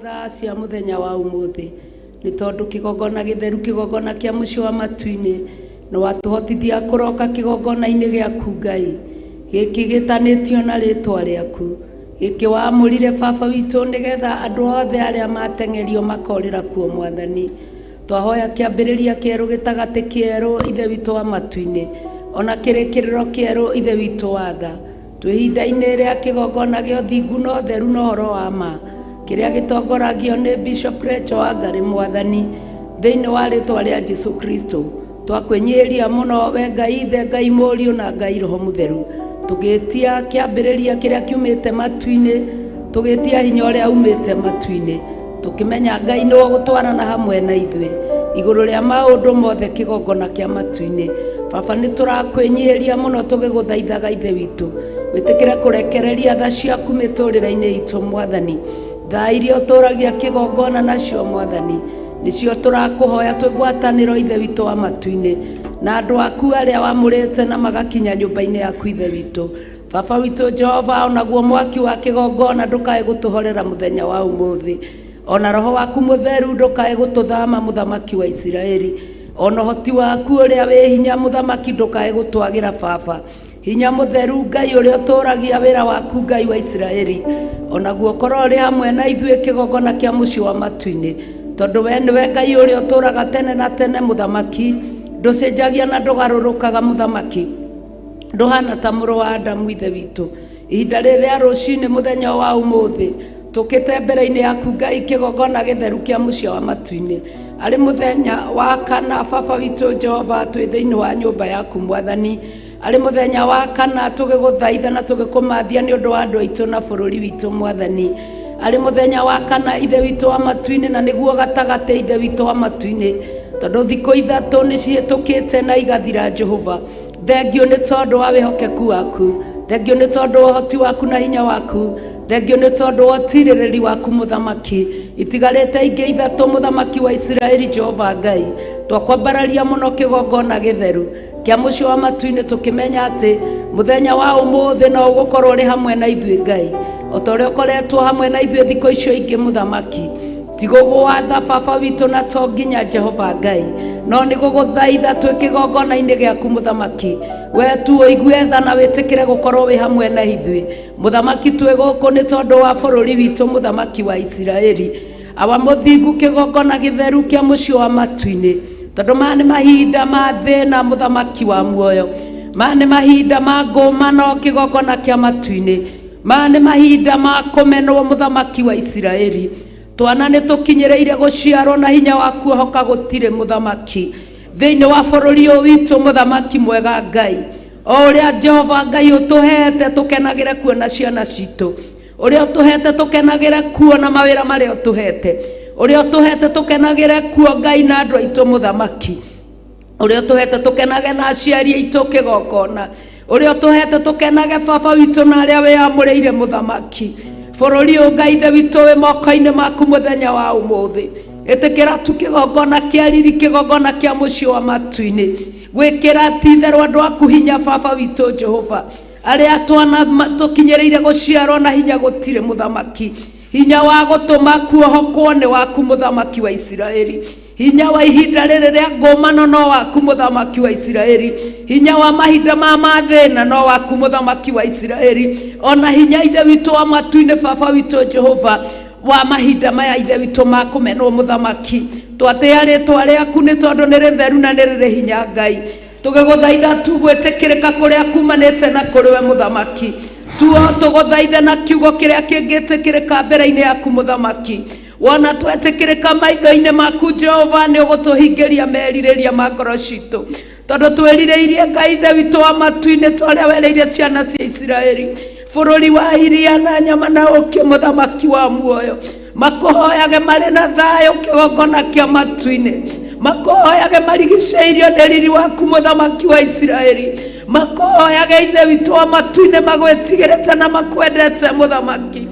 Thaa cia mũthenya wa ũmũthĩ, nĩ tondũ kĩgongona gĩtheru, kĩgongona kĩa mũciĩ wa matu-inĩ, nĩ watũhotithia kũroka kĩgongona-inĩ gĩaku Ngai, gĩkĩ gĩtanĩtio na rĩtwa rĩaku, gĩkĩ wamũrire baba witũ nĩgetha andũ othe arĩa mateng'erio makorĩra kuo Mwathani. Twahoya kĩambĩrĩria kĩerũ, gĩtagatĩ kĩerũ, Ithe witũ wa matu-inĩ, ona kĩrĩkĩrĩro kĩerũ, Ithe witũ wa tha. Twĩ ihinda-inĩ rĩa kĩgongona gĩa ũthingu na ũtheru na ũhoro wa ma, kĩrĩa gĩtongoragio nĩ Bishop Rachel Wangari Mwathani, thĩinĩ wa rĩtwa rĩa Jesu Kristo. Twakwĩnyihĩria mũno we Ngai Ithe, Ngai Mũriũ na Ngai Roho Mũtheru, tũgĩtia kĩambĩrĩria kĩrĩa kiumĩte matu-inĩ, tũgĩtia hinya ũrĩa umĩte matu-inĩ, tũkĩmenya Ngai nĩwe ũgũtwarana hamwe na ithuĩ igũrũ rĩa maũndũ mothe kĩgongona kĩa matu-inĩ. Baba, nĩ tũrakwĩnyihĩria mũno tũgĩgũthaithaga Ithe witũ, wĩtĩkĩre kũrekereria tha ciaku mĩtũrĩre-inĩ itũ Mwathani. Thaa iria ũtũragia kĩgongona nacio Mwathani, nĩcio tũrakũhoya twĩ ngwatanĩro Ithe witũ wa matu-inĩ na andũ aku arĩa wamũrĩte na magakinya nyũmba-inĩ yaku Ithe witũ. Baba witũ Jehova, onaguo mwaki wa kĩgongona ndũkae gũtũhorera mũthenya wa ũmũthĩ, ona roho waku mũtheru ndũkae gũtũthama mũthamaki wa Isiraeli, ona ũhoti waku ũrĩa wĩ hinya mũthamaki ndũkae gũtwagĩra baba. Hinya mũtheru Ngai ũrĩa ũtũragia wĩra waku Ngai wa Isiraeli, onaguo ũkorwo ũrĩ hamwe na ithuĩ kĩgongona kĩa mũciĩ wa matu-inĩ, tondũ we nĩwe Ngai ũrĩa ũtũraga tene na tene mũthamaki, ndũcenjagia na ndũgarũrũkaga mũthamaki, ndũhana ta mũrũ wa Adamu Ithe witũ. Ihinda rĩrĩ rĩa rũcinĩ mũthenya wa ũmũthĩ, tũkĩte mbere-inĩ yaku Ngai kĩgongona gĩtheru kĩa mũciĩ wa matu-inĩ, arĩ mũthenya wa kana baba witũ Jehova twĩ thĩinĩ wa nyũmba yaku Mwathani, arĩ mũthenya wa kana tũgĩgũthaitha na tũgĩkũmathia nĩ ũndũ wa andũ aitũ na bũrũri witũ Mwathani, arĩ mũthenya wa kana Ithe witũ wa matu-inĩ, na nĩguo gatagatĩ Ithe witũ wa matu-inĩ, tondũ thikũ ithatũ nĩ cihĩtũkĩte na igathira Jehova. Thengio nĩ tondũ wa wĩhokeku waku, thengio nĩ tondũ wa ũhoti waku na hinya waku, thengio nĩ tondũ wa ũtirĩrĩri waku mũthamaki. Itigarĩte ingĩ ithatũ mũthamaki wa Isiraeli Jehova Ngai, twakwambararia mũno kĩgongona gĩtheru kĩa mũciĩ wa matu-inĩ, tũkĩmenya atĩ mũthenya wa ũmũthĩ no ũgũkorwo ũrĩ hamwe na ithuĩ Ngai, o ta ũrĩa ũkoretwo hamwe na ithuĩ thikũ icio ingĩ mũthamaki. Ti gũgwatha baba witũ na to nginya Jehova Ngai, no nĩ gũgũthaitha twĩ kĩgongona-inĩ gĩaku mũthamaki. We tu ũigue tha na wĩtĩkĩre gũkorwo wĩ hamwe na ithuĩ mũthamaki. Twĩ gũkũ nĩ tondũ wa bũrũri witũ mũthamaki wa Isiraeli, awa mũthingu, kĩgongona gĩtheru kĩa mũciĩ wa matu-inĩ, tondũ maya nĩ mahinda ma thĩna mũthamaki wa muoyo, maya nĩ mahinda ma ngũmano kĩgongona kĩa matu-inĩ, maya nĩ mahinda ma kũmenwo mũthamaki wa Isiraeli. Twana nĩ tũkinyĩrĩire gũciarwo na hinya wa kuohoka gũtirĩ mũthamaki thĩinĩ wa bũrũri ũyũ witũ mũthamaki mwega Ngai. O ũrĩa Jehova Ngai ũtũhete tũkenagĩre kuona ciana citũ, ũrĩa ũtũhete tũkenagĩre kuona mawĩra marĩa ũtũhete, ũrĩa ũtũhete tũkenagĩre kuo Ngai na andũ aitũ mũthamaki, ũrĩa ũtũhete tũkenage na aciari aitũ kĩgongona, ũrĩa ũtũhete tũkenage baba witũ na arĩa wĩamũrĩire mũthamaki. Bũrũri ũyũ Ngai Ithe witũ wĩ moko-inĩ maku mũthenya wa ũmũthĩ. Ĩtĩkĩra tu kĩgongona kĩa riri, kĩgongona kĩa mũciĩ wa matu-inĩ, gwĩkĩra ti itherũ andũ aku hinya baba witũ Jehova, arĩa twana tũkinyĩrĩire gũciarwo na hinya gũtirĩ mũthamaki. Hinya wa gũtũma kuohokwo nĩ waku mũthamaki wa Isiraeli. Hinya wa ihinda rĩrĩ rĩa ngũmano no waku mũthamaki wa Isiraeli. Hinya wa mahinda ma mathĩna no waku mũthamaki wa Isiraeli. Ona hinya Ithe witũ wa matu-inĩ baba witũ Jehova wa mahinda maya Ithe witũ ma kũmenwo mũthamaki, twatĩa rĩtwa rĩaku nĩ tondũ nĩ rĩtheru na nĩ rĩrĩ hinya Ngai. Tũgĩgũthaitha tu gwĩtĩkĩrĩka kũrĩa kumanĩte na kũrĩ we mũthamaki, tuo tũgũthaithe na kiugo kĩrĩa kĩngĩtĩkĩrĩka mbere-inĩ yaku mũthamaki. Wona twetĩkĩrĩka maitho-inĩ maku Jehova, nĩ ũgũtũhingĩria merirĩria ma ngoro citũ, tondũ twĩrirĩirie Ngai Ithe witũ wa matu-inĩ ta ũrĩa werĩire ciana cia Isiraeli bũrũri wa iria na nyama na ũkĩ mũthamaki wa muoyo. Makũhoyage marĩ na thayũ kĩgongona kĩa matu-inĩ, makũhoyage marigicĩirio nĩ riri waku mũthamaki wa Isiraeli, makũhoyage Ithe witũ wa matu-inĩ magwĩtigĩrĩte na makwendete mũthamaki.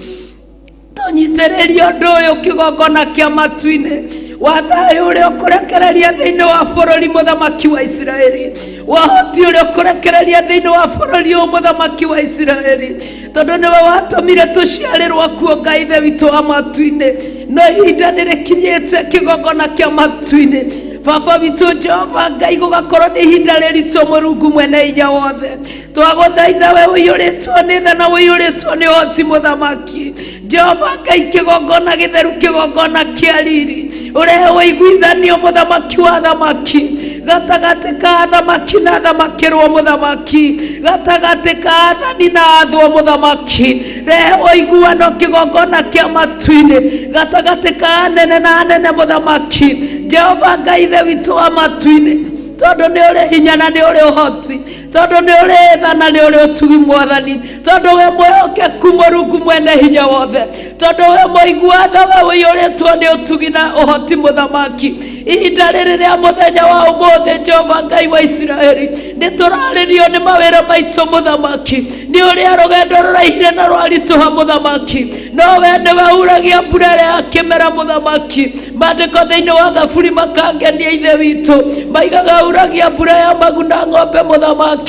Tũnyitĩrĩrie ũndũ ũyũ kĩgongona kĩa matu-inĩ. Wa thayũ ũrĩa ũkũrekereria thĩinĩ wa bũrũri, mũthamaki wa Isiraeli. Wa ũhoti ũrĩa ũkũrekereria thĩinĩ wa bũrũri ũyũ, mũthamaki wa Isiraeli, tondũ nĩwe watũmire tũciarĩrwo kuo, Ngai Ithe witũ wa matu-inĩ. No ihinda nĩ rĩkinyĩte, kĩgongona kĩa matu-inĩ, Baba witũ Jehova Ngai, gũgakorwo nĩ ihinda rĩritũ. Mũrungu mwene hinya wothe, twagũthaitha, we ũiyũrĩtwo nĩ tha na ũiyũrĩtwo nĩ ũhoti, mũthamaki Jehova Ngai, kĩgongona gĩtheru, kĩgongona kĩa riri, ũrehe ũiguithanio, mũthamaki wa thamaki, gatagatĩ ka athamaki na athamakĩrwo, mũthamaki, gatagatĩ ka athani na athwo, mũthamaki. Rehe ũiguano, kĩgongona kĩa matu-inĩ, gatagatĩ ka anene na anene, mũthamaki Jehova Ngai, Ithe witũ wa matu-inĩ, tondũ nĩ ũrĩ hinya na nĩ ũrĩ ũhoti, tondũ nĩ ũrĩ tha na nĩ ũrĩ ũtugi, mwathani, tondũ we mwĩhokeku, Mũrungu mwene hinya wothe, tondũ we mũigua tha, we ũiyũrĩtwo nĩ ũtugi na ũhoti, mũthamaki. Ihinda rĩrĩ rĩa mũthenya wa ũmũthĩ, Jehova Ngai wa Isiraeli, nĩ tũrarĩrio nĩ mawĩra maitũ, mũthamaki, nĩ ũrĩa rũgendo rũraihire na rwaritũha, mũthamaki, no we nĩwe uragia mbura ĩrĩa ya kĩmera, mũthamaki. Maandĩko thĩinĩ wa Thaburi makangenia, Ithe witũ, maigaga uragia mbura ya maguna ng'ombe, mũthamaki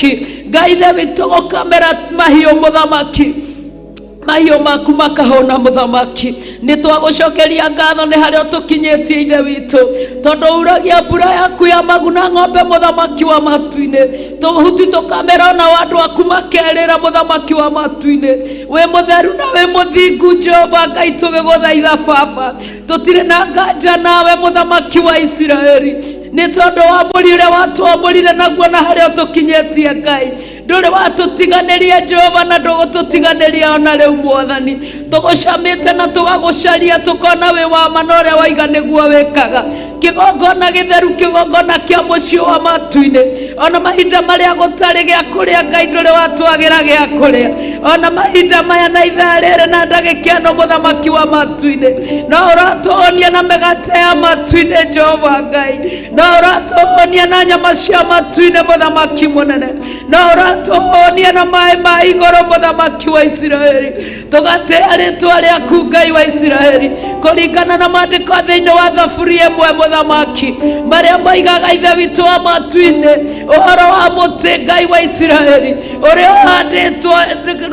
Ngai Ithe witũ, gũkamera mahiũ, mũthamaki, mahiũ maku makahũna. Mũthamaki, nĩ twagũcokeria ngatho nĩ harĩa ũtũkinyĩtie, Ithe witũ, tondũ uragia mbura yaku ya maguna ng'ombe, mũthamaki wa matu-inĩ, tũhuti tũkamera, ona andũ aku makerĩra. Mũthamaki wa matu-inĩ, wĩ mũtheru na wĩ mũthingu, Jehova Ngai. Tũgĩgũthaitha, Baba, tũtirĩ na nganja nawe, mũthamaki wa Isiraeli, nĩ tondũ wa mũri ũrĩa watwamũrire naguo na harĩa ũtũkinyĩtie. Ngai, ndũrĩ watũtiganĩria, Jehova, na ndũgũtũtiganĩria ona rĩu. Mwathani, tũgũcamĩte na tũgagũcaria, tũkona wĩ wa ma na ũrĩa waiga nĩguo wĩkaga. Kĩgongona gĩtheru, kĩgongona kĩa mũciĩ wa matu-inĩ, ona mahinda marĩa gũtarĩ gĩa kũrĩa, Ngai, ndũrĩ watwagĩra gĩa kũrĩa. Ona mahinda maya na ithaa rĩrĩ na ndagĩka ĩno, mũthamaki wa matu-inĩ, no ũratũhonia na mĩgate ya matu-inĩ, Jehova Ngai, no ũratũhonia na nyama cia matu-inĩ, mũthamaki mũnene, no ũratũhonia na maĩ ma igũrũ, mũthamaki wa Isiraeli. Tũgatĩa rĩtwa rĩaku, Ngai wa Isiraeli, kũringana na maandĩko thĩinĩ wa Thaburi 1, mũthamaki, marĩa moigaga, Ithe witũ wa matu-inĩ, ũhoro wa mũtĩ, Ngai wa Isiraeli, ũrĩa ũhandĩtwo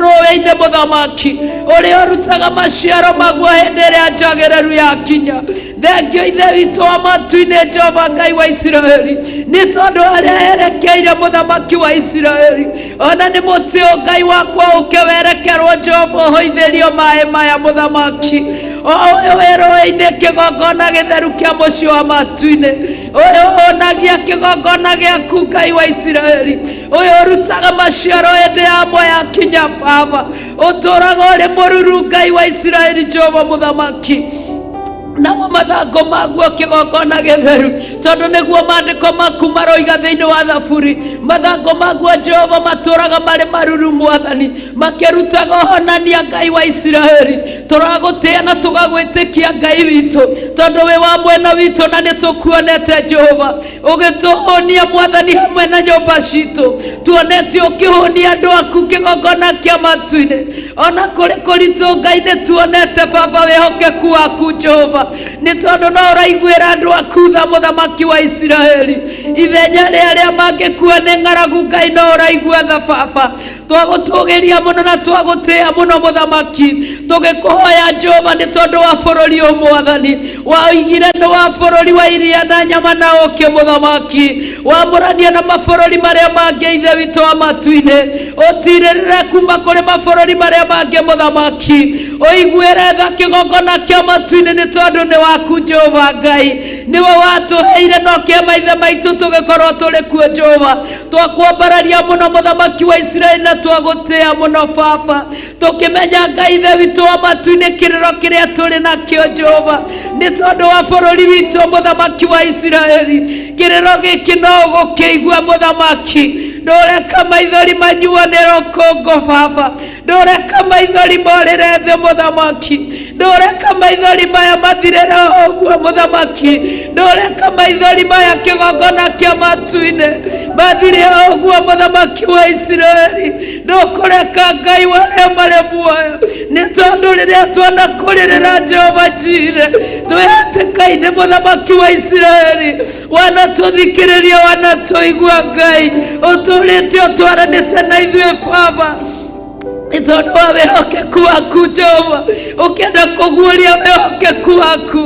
rũĩ-inĩ, mũthamaki, ũrĩa ũrutaga maciaro maguo hĩndĩ ĩrĩa njagĩrĩru yakinya. Thengio, Ithe witũ wa matu-inĩ, Jehova Ngai wa Isiraeli, nĩ tondũ harĩa erekeire, mũthamaki wa Isiraeli, ona nĩ mũtĩ ũ, Ngai wakwa, ũke werekerwo, Jehova, ũhũithĩrio maĩ maya, mũthamaki, o ũyũ wĩ rũĩ-inĩ, kĩgongona gĩtheru kĩa mũciĩ wa matu-inĩ, ũyũ ũnagia kĩgongona gĩaku, Ngai wa Isiraeli, ũyũ ũrutaga maciaro hĩndĩ yamo yakinya. Baba, ũtũraga ũrĩ mũruru, Ngai wa Isiraeli, Jehova mũthamaki, namo mathangũ maguo, kĩgongona gĩtheru, tondũ nĩguo maandĩko maku maroiga thĩinĩ wa Thaburi, mathangũ maguo, Jehova, matũraga marĩ maruru, mwathani, makĩrutaga ũhonania. Ngai wa Isiraeli, tũragũtĩa na tũgagwĩtĩkia, Ngai witũ, tondũ wĩ wa mwena witũ na nĩ tũkuonete, Jehova, ũgĩtũhũnia, mwathani, hamwe na nyũmba citũ. Tuonete ũkĩhũnia andũ aku, kĩgongona kĩa matu-inĩ, ona kũrĩ kũritũ. Ngai, nĩ tuonete, Baba, wĩhokeku waku, Jehova, nĩ tondũ no ũraiguĩra andũ aku tha, mũthamaki wa Isiraeli. Ithenya rĩa arĩa mangĩkua nĩ ng'aragu, Ngai, no ũraigua tha. Baba, twagũtũgĩria mũno na twagũtĩa mũno, mũthamaki. Tũgĩkũhoya, Jehova, nĩ tondũ wa bũrũri ũyũ, mwathani, waoigire nĩ wa bũrũri wa iria na nyama na ũkĩ, mũthamaki, wamũrania na mabũrũri marĩa mangĩ. Ithe witũ wa matu-inĩ, ũtirĩrĩre kuma kũrĩ mabũrũri marĩa mangĩ, mũthamaki, ũiguĩre tha kĩgongona kĩa matu-inĩ, nĩ tondũ nĩ waku, Jehova Ngai, nĩwe watũheire no kĩa maithe maitũ tũgĩkorwo tũrĩ kuo. Jehova, twakwambararia mũno, mũthamaki wa Isiraeli, na twagũtĩa mũno, Baba, tũkĩmenya, Ngai Ithe witũ wa matu-inĩ, kĩrĩro kĩrĩa tũrĩ nakĩo, Jehova, nĩ tondũ wa bũrũri witũ, mũthamaki wa Isiraeli. Kĩrĩro gĩkĩ no ũgũkĩigua, mũthamaki. Ndũreka maithori manyuo nĩ rũkũngũ, Baba. Ndũreka maithori morĩre thĩ, mũthamaki. Ndũreka maithori maya mathirĩre o ũguo mũthamaki. Ndũreka maithori maya kĩgongona kĩa matu-inĩ mathire o ũguo mũthamaki wa Isiraeli. Ndũkũreka Ngai wa arĩa marĩ muoyo, nĩ tondũ rĩrĩa twanakũrĩrĩra Jehova Jire twĩ hatĩka-inĩ mũthamaki wa Isiraeli, wanatũthikĩrĩria, wanatũigua Ngai, ũtũrĩte ũtwaranĩte na ithuĩ Baba, nĩ tondũ wa wĩhokeku waku Jehova, ũkĩenda kũguũria wĩhokeku waku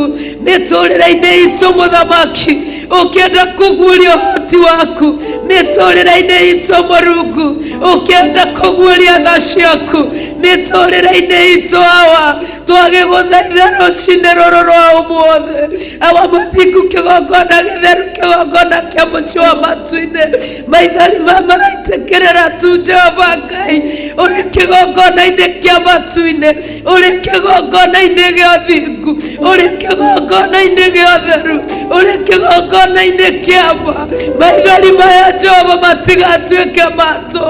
mĩtũrĩre-inĩ itũ mũthamaki, ũkĩenda kũguũria ũhoti waku mĩtũrĩre-inĩ itũ Mũrungu, ũkĩenda kũguũria tha ciaku mĩtũrĩre-inĩ itũ Awa, twagĩgũthaitha rũcinĩ rũrũ rwa ũmũthĩ Awa mũthingu, kĩgongona gĩtheru, kĩgongona kĩa mũciĩ wa matu-inĩ, maithori ma maraitĩkĩrĩra tu Jehova Ngai, ũrĩ kĩgongona-inĩ kĩa matu-inĩ, ũrĩ kĩgongona-inĩ gĩa thingu, ũrĩ kĩgongona-inĩ gĩa ũtheru, ũrĩ kĩgongona-inĩ kĩa ma. Maithori maya Jehova matigatuĩke matũ,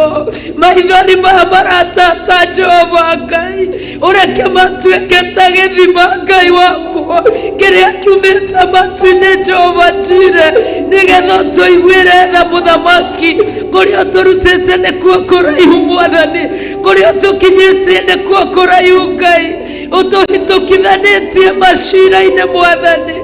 maithori maya maratata Jehova Ngai, ũreke matuĩke ta gĩthima Ngai wakwa kĩrĩa kiumĩte matu-inĩ Jehova Jire, nĩgetha ũtũiguĩre tha mũthamaki. Kũrĩa ũtũrutĩte nĩkuo kũraihu Mwathani, kũrĩa ũtũkinyĩtie nĩkuo kũraihu Ngai, ũtũhĩtũkithanĩtie macira-inĩ Mwathani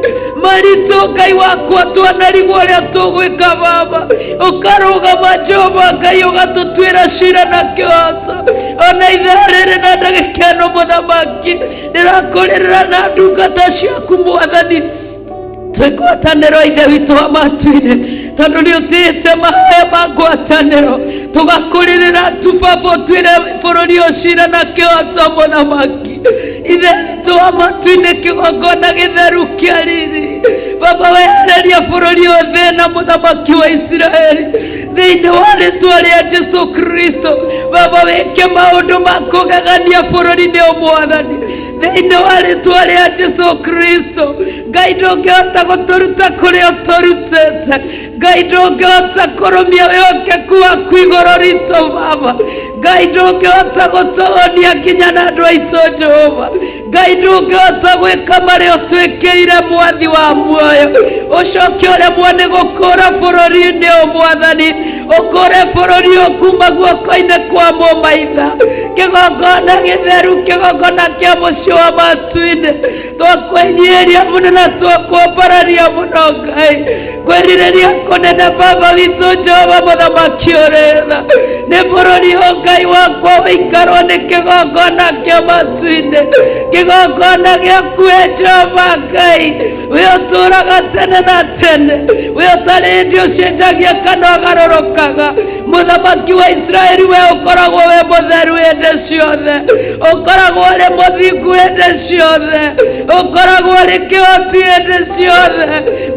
maritũ Ngai wakwa, twanarigwo ũrĩa tũgwĩka Baba, ũkarũgama Jehova Ngai ũgatũtuĩra cira na kĩhoto. Ona ithaa rĩrĩ na ndagĩka ĩno mũthamaki, ndĩrakũrĩrĩra na ndungata ciaku Mwathani, twĩ ngwatanĩro Ithe witũ wa matu-inĩ, tondũ nĩ ũtĩĩte mahoya ma ngwatanĩro, tũgakũrĩrĩra tu Baba, ũtuĩre bũrũri ũcio cira na kĩhoto mũthamaki. Ithe witũ wa matu-inĩ, kĩgongona gĩtheru kĩa riri Baba, wehereria bũrũri ũyũ thĩna mũthamaki wa Isiraeli, thĩinĩ wa rĩtwa rĩa Jesu Kristo. Baba, wĩke maũndũ ma kũgegania bũrũri-inĩ ũyũ Mwathani, thĩinĩ wa rĩtwa rĩa Jesu Kristo. Ngai ndũngĩhota gũtũruta kũrĩa ũtũrutĩte, Ngai ndũngĩhota kũrũmia wĩhokeku waku igũrũ ritũ Baba, Ngai ndũngĩhota gũtũhonia nginya na andũ aitũ Jehova, Ngai ndũngĩhota gwĩka marĩa ũtwĩkĩire Mwathi wa muoyo, ũcoke ũremwo nĩ gũkũra bũrũri-inĩ ũyũ Mwathani, ũkũre bũrũri ũyũ kuma guoko-inĩ kwa mũmaitha. Kĩgongona gĩtheru, kĩgongona kĩa mũciĩ wa matu-inĩ, twakwĩnyihĩria mũno na twakwambararia mũno Ngai, kwĩrirĩria kũnene Baba witũ Jehova mũthamaki ũrĩ tha, nĩ bũrũri ũyũ Ngai wakwa ũikarwo nĩ kĩgongona kĩa matu-inĩ, kĩgongona gĩaku we Jehova Ngai, we ũtũũraga tene na tene, we ũtarĩ hĩndĩ ũcenjagia kana ũgarũrũkaga. Mũthamaki wa Isiraeli, we ũkoragwo wĩ mũtheru hĩndĩ ciothe, ũkoragwo ũrĩ mũthingu hĩndĩ ciothe, ũkoragwo ũrĩ kĩhoti hĩndĩ ciothe.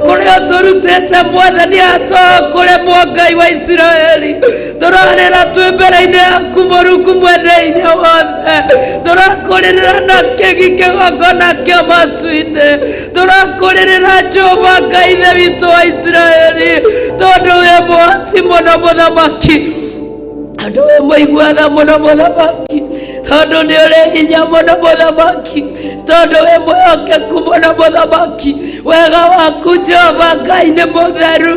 Kũrĩa ũtũrutĩte Mwathani hatoa kũremwo Ngai wa Isiraeli, tũrarĩra twĩ mbere-inĩ yaku Mũrungu mwene hinya wothe, tũrakũrĩrĩra na kĩgi kĩgongona kĩa matu-inĩ, tũrakũrĩrĩra Jehova Ngai Ithe witũ wa Isiraeli, tondũ wĩ mũhoti mũno mũthamaki, tondũ wĩ mũiguana mũno mũthamaki, tondũ nĩ ũrĩ hinya mũno mũthamaki, tondũ wĩ mwĩhokeku mũno mũthamaki. Wega waku Jehova Ngai nĩ mũtheru,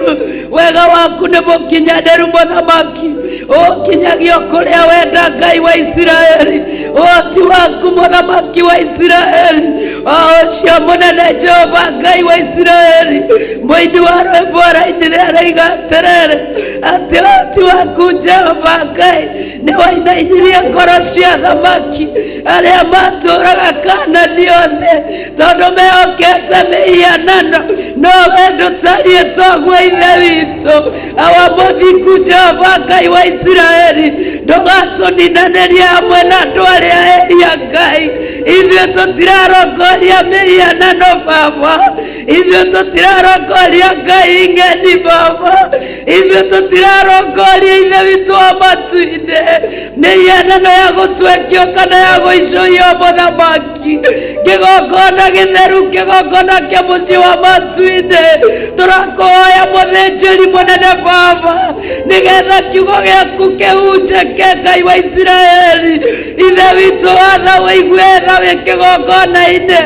wega waku nĩ mũkinyanĩru mũthamaki, ũkinyagio kũrĩa wenda Ngai wa Isiraeli. Ũhoti waku mũthamaki wa Isiraeli, o ũcio mũnene Jehova Ngai wa Isiraeli, mũini wa rwĩmbo arainire araiga atĩrĩrĩ, atĩ ũhoti waku Jehova Ngai nĩ wainainirie ngoro cia athamaki arĩa matũũraga Kaanani othe, tondũ mehokete mĩhianano, no we ndũtariĩ toguo Ithe witũ. Awa mũthingu Jehova Ngai wa Isiraeli, ndũgatũninanĩrie hamwe na andũ arĩa ehia Ngai. Ithuĩ tũtirarongoria mĩhianano Baba, ithuĩ tũtirarongoria Ngai ng'eni Baba, ithuĩ tũtirarongoria Ithe witũ wa matu-inĩ mĩhianano ya gũtwekio kana ya gũicũhio mũthamaki. Kĩgongona gĩtheru, kĩgongona kĩa mũciĩ wa matu-inĩ. matu-inĩ. Tũrakũhoya mũthĩnjĩri mũnene Baba, nĩgetha kiugo gĩaku kĩhunjĩke Ngai wa Isiraeli. Ithe witũ watha ũigue tha wĩ kĩgongona-inĩ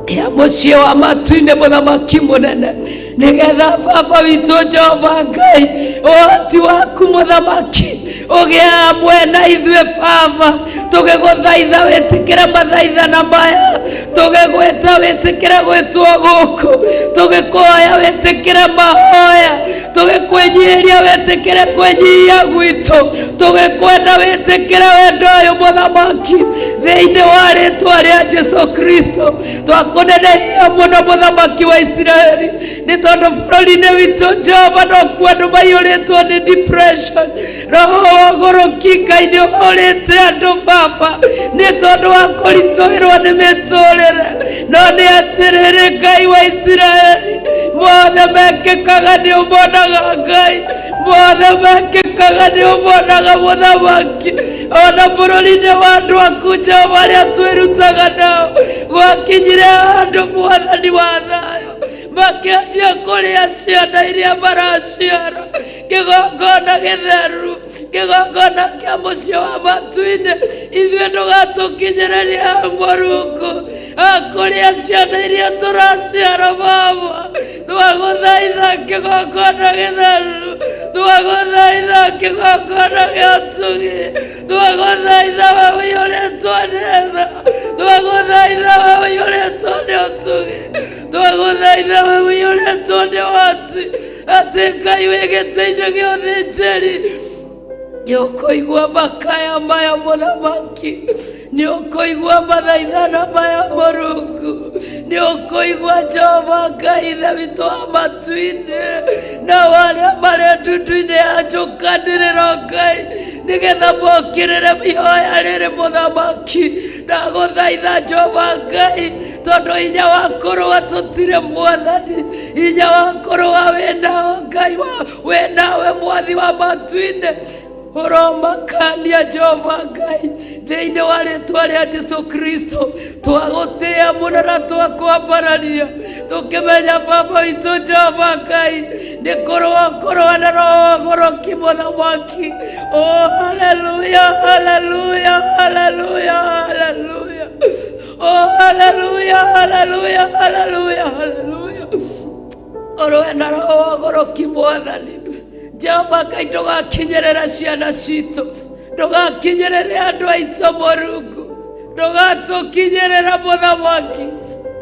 ya mũciĩ wa matu-inĩ, mũthamaki mũnene, nĩgetha Baba witũ Jehova Ngai, ũhoti waku mũthamaki ũgĩe hamwe na ithuĩ. Baba, tũgĩgũthaitha wĩtĩkĩre mathaithana maya, tũgĩgwĩta wĩtĩkĩre gwĩtwo gũkũ, tũgĩkũhoya wĩtĩkĩre mahoya, tũgĩkwĩnyihĩria wĩtĩkĩre kwĩnyihia gwitũ, tũgĩkwenda wĩtĩkĩre wendo ũyũ mũthamaki, thĩinĩ wa rĩtwa rĩa Jesu Kristo. Twakũnenehia mũno mũthamaki wa Isiraeli, nĩ tondũ bũrũri-inĩ witũ Jehova nokuo andũ maiyũrĩtwo nĩ depression. Roho wa ũgũrũki Ngai nĩ ũhũrĩte andũ Baba, nĩ tondũ wa kũritũhĩrwo nĩ mĩtũrĩre. No nĩ atĩrĩrĩ Ngai wa Isiraeli, mothe mekĩkaga nĩ ũmonaga Ngai, mothe mekĩkaga nĩ ũmonaga mũthamaki. Ona bũrũri-inĩ wa andũ aku Jehova arĩa twĩrutaga nao, gwakinyire handũ mwathani wa thayũ makĩanjia kũrĩa ciana iria maraciara. Kĩgongona gĩtheru, kĩgongona kĩa mũciĩ wa matu-inĩ, ithuĩ ndũgatũkinyĩrĩria mũrungu akũrĩa ciana iria tũraciara. Baba, twagũthaitha kĩgongona gĩtheru, twagũthaitha kĩgongona gĩa ũtugi, twagũthaitha we ũiyũrĩtwo nĩ tha, twagũthaitha we ũiyũrĩtwo nĩ ũtugi, twagũthaitha we ũiyũrĩtwo nĩ ũhoti, atĩ Ngai wĩ gĩtĩ-inĩ gĩa ũthĩnjĩri nĩ ũkũigua makaya maya mũthamaki, nĩ ũkũigua mathaithana maya mũrungu, nĩ ũkũigua Jehova Ngai Ithe witũ wa matu-inĩ. Nao arĩa marĩ ndundu-inĩ ya njũkanĩrĩro Ngai, nĩgetha mokĩrĩre ihoya rĩrĩ mũthamaki, ndagũthaitha Jehova Ngai, tondũ hinya wa kũrũa tũtirĩ mwathani, hinya wa kũrũa wĩnao Ngai wĩnawe mwathi wa matu-inĩ. Ũromakania Jehova Ngai thĩinĩ wa rĩtwa rĩa Jesu Kristo. Twagũtĩĩa mũno na twakwambararia, tũkĩmenya Baba witũ Jehova Ngai nĩ kũrũa kũrũa na roho ũgũrũki mũthamaki. Oh, haleluya, haleluya, haleluya, haleluya. Oh, haleluya, haleluya, haleluya, haleluya. Ũrũe na roho wa ũgũrũki mwathani Jehova Ngai, ndũgakinyĩrĩra ciana citũ, ndũgakinyĩrĩre andũ aitũ mũrungu, ndũgatũkinyĩrĩra mũthamaki.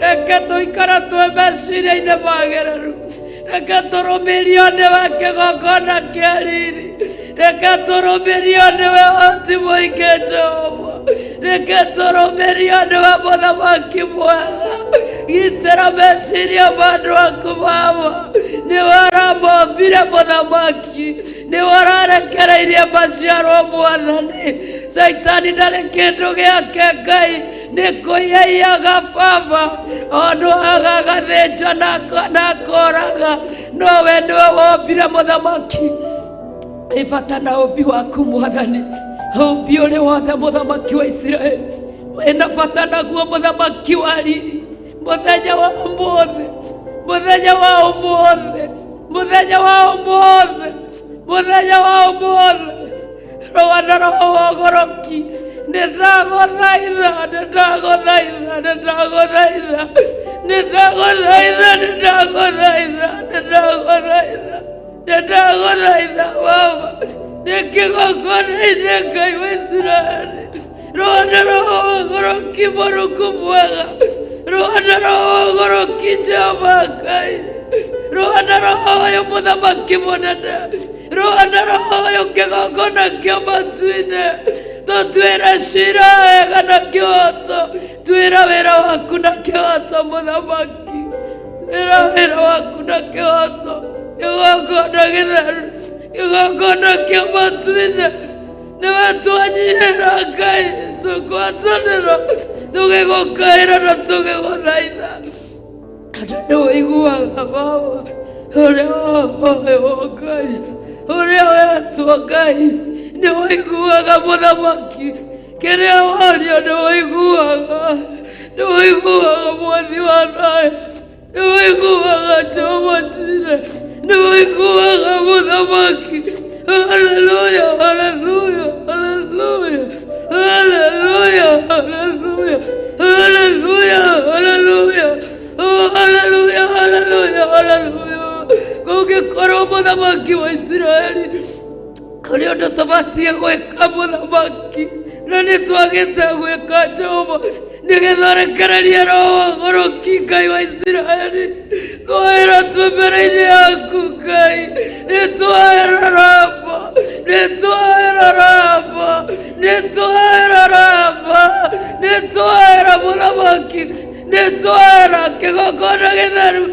Reke tũikara twĩ meciria-inĩ magĩrĩru, reke tũrũmĩrio nĩwe kĩgongona kĩa riri, reke tũrũmĩrio nĩwe hoti mũingĩ Jehova, reke tũrũmĩrio nĩwe mũthamaki mwega. Gitĩra meciria ma andũ aku Baba, nĩwe ũramombire mũthamaki, nĩwe ũrarekereirie maciarwo mwathani. Caitani ndarĩ kĩndũ gĩake Ngai, nĩ kũiyaiyaga Baba, ondũ agagathĩnja na akoraga, no we nĩwe wombire mũthamaki. Ĩ bata na ũmbi waku mwathani, ũmbi ũrĩ wothe mũthamaki wa Isiraeli wĩna bata naguo mũthamaki wa riri. Mũthenya wa ũmũthĩ, mũthenya wa ũmũthĩ, mũthenya wa ũmũthĩ, mũthenya wa ũmũthĩ, rũa na roho wa ũgũrũki. Nĩ ndagũthaitha, nĩ ndagũthaitha, nĩ ndagũthaitha, nĩ ndagũthaitha, nĩ ndagũthaitha, nĩ ndagũthaitha, nĩ ndagũthaitha Baba, nĩ kĩgongona-inĩ Ngai wa Isiraeli, rũa na roho wa ũgũrũki mũrungu mwega, rũa na roho wa ũgũrũki Jehova Ngai, rũa na roho ũyũ mũthamaki mũnene, rũa na roho ũyũ kĩgongona kĩa matu-inĩ. Tũtuĩre cira wega na kĩhoto, tuĩra wĩra waku na kĩhoto mũthamaki, tuĩra wĩra waku na kĩhoto. Kĩgongona gĩtheru, kĩgongona kĩa matu-inĩ, nĩwe twanyihĩra Ngai, tũkwatanĩra tũgĩgũkaĩra na tũgĩgũthaitha, andũ nĩ ũiguaga Baba ũrĩa wahoywo Ngai, ũrĩa wetwo Ngai nĩ ũiguaga mũthamaki, kĩrĩa waria nĩ ũiguaga, nĩ ũiguaga mwathi wa thayũ. Nĩ ũiguaga Jehova Jireh, nĩ ũiguaga Mũthamaki. Haleluya, haleluya, haleluya, haleluya, haleluya, haleluya, haleluya, oh, haleluya, haleluya, haleluya. Kũngĩkorwo Mũthamaki wa Isiraeli kũrĩ ũndũ tũbatiĩ gwĩka mũthamaki na nĩ twagĩte gwĩka Jehova nĩgetha ũrekererie roho wa ũgũrũki Ngai wa Isiraeli. Twahera twĩ mbere-inĩ yaku Ngai, nĩ twahera Raba, nĩ twahera Raba, nĩ twahera Raba, nĩ twahera mũthamaki, nĩ twahera kĩgongona gĩtheru,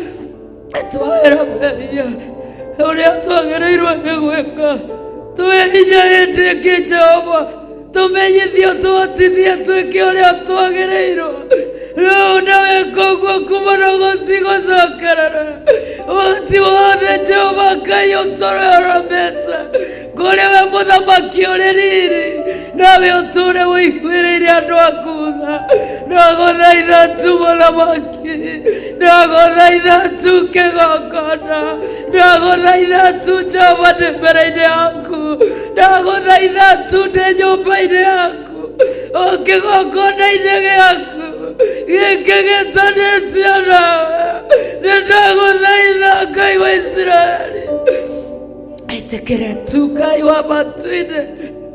nĩ twahera mehia ũrĩa twagĩrĩirwo nĩ gwĩka. Tũhe hinya hĩndĩ ĩngĩ Jehova, tũmenyithie ũtũhotithie twĩke ũrĩa twagĩrĩirwo. Rĩu na wĩka ũguo kuma na gũcigũcokerera ũhoti wothe Jehova Ngai ũtũre ũrũmĩte kũrĩ we mũthamaki ũrĩ riri, nawe ũtũre ũiguĩrĩire andũ aku tha. Ndagũthaitha tu mũthamaki, ndagũthaitha tu kĩgongona, ndagũthaitha tu Jehova ndĩ mbere-inĩ yaku, ndagũthaitha tu ndĩ nyũmba-inĩ yaku, o kĩgongona-inĩ gĩaku gĩkĩ gĩtanĩtio nawe, nĩ ndagũthaitha Ngai wa Isiraeli. Ĩtĩkĩre tu Ngai wa matu-inĩ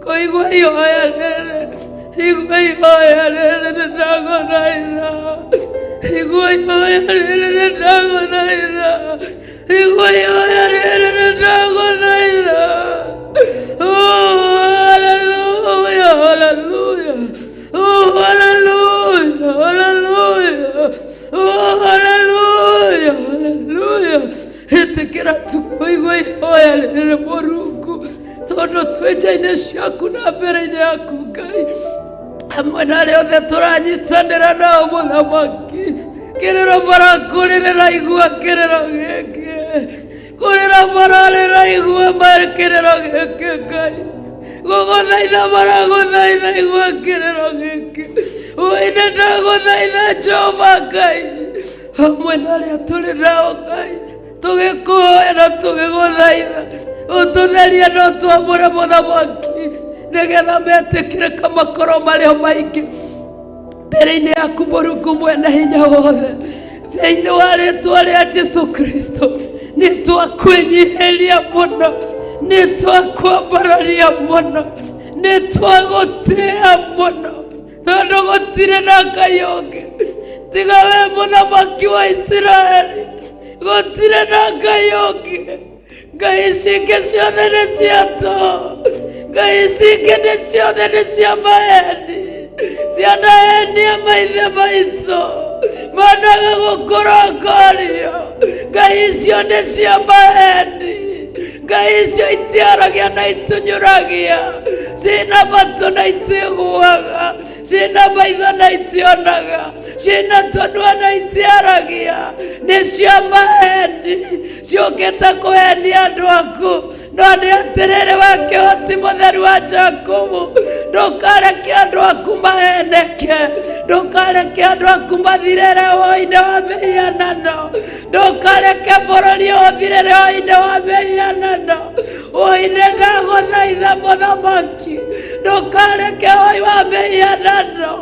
kũigua ihoya rĩrĩ, igua ihoya rĩrĩ nĩ ndagũthaitha, igua ihoya rĩrĩ nĩ ndagũthaitha, igua ihoya rĩrĩ nĩ ndagũthaitha. Oh, hallelujah, hallelujah. Oh, hallelujah, hallelujah. Oh, hallelujah, hallelujah. Ĩtĩkĩra tu kũigua ihoya rĩrĩ Mũrungu, tondũ twĩ nja-inĩ ciaku na mbere-inĩ yaku Ngai, hamwe na arĩa othe tũranyitanĩra nao mũthamaki. Kĩrĩro marakũrĩrĩra, igua kĩrĩro gĩkĩ, kũrĩra mararĩra, igua kĩrĩro gĩkĩ Ngai. Gũgũthaitha maragũthaitha, igua kĩrĩro gĩkĩ. Ũine ndagũthaitha Jehova Ngai, hamwe na arĩa tũrĩ nao Ngai, tũgĩkũhoya na tũgĩgũthaitha ũtũtherie na ũtwamũre mũthamaki, nĩgetha metĩkĩrĩka makorwo marĩ o maingĩ mbere-inĩ yaku Mũrungu mwene hinya wothe. Thĩinĩ wa rĩtwa rĩa Jesu Kristo, nĩ twakwĩnyihĩria mũno, nĩ twakwambararia mũno, nĩ twagũtĩa mũno, tondũ gũtirĩ na Ngai ũngĩ tiga we mũthamaki wa Isiraeli. Gũtirĩ na Ngai ũngĩ. Ngai ici ingĩ ciothe nĩ cia tũhũ, ngai ici ingĩ nĩ ciothe nĩ cia maheni, cianahenia maithe maitũ managa gũkũrongorio. Ngai icio nĩ cia maheni, ngai icio itiaragia na itunyũragia, ciĩna matũ na itiguaga, ciĩna maitho na itionaga, ciĩna tũnua na itiaragia, nĩ cia maheni, ciũkĩte kũhenia andũ aku. No nĩ atĩrĩrĩ, we kĩhoti mũtheru wa Jakubu, ndũkareke andũ aku maheneke, ndũkareke andũ aku mathirĩre ũhoro-inĩ wa mĩhianano, ndũkareke bũrũri ũthirĩre ũhoro-inĩ wa mĩhianano. Ũine ndagũthaitha mũthamaki, ndũkareke ũhoi wa mĩhianano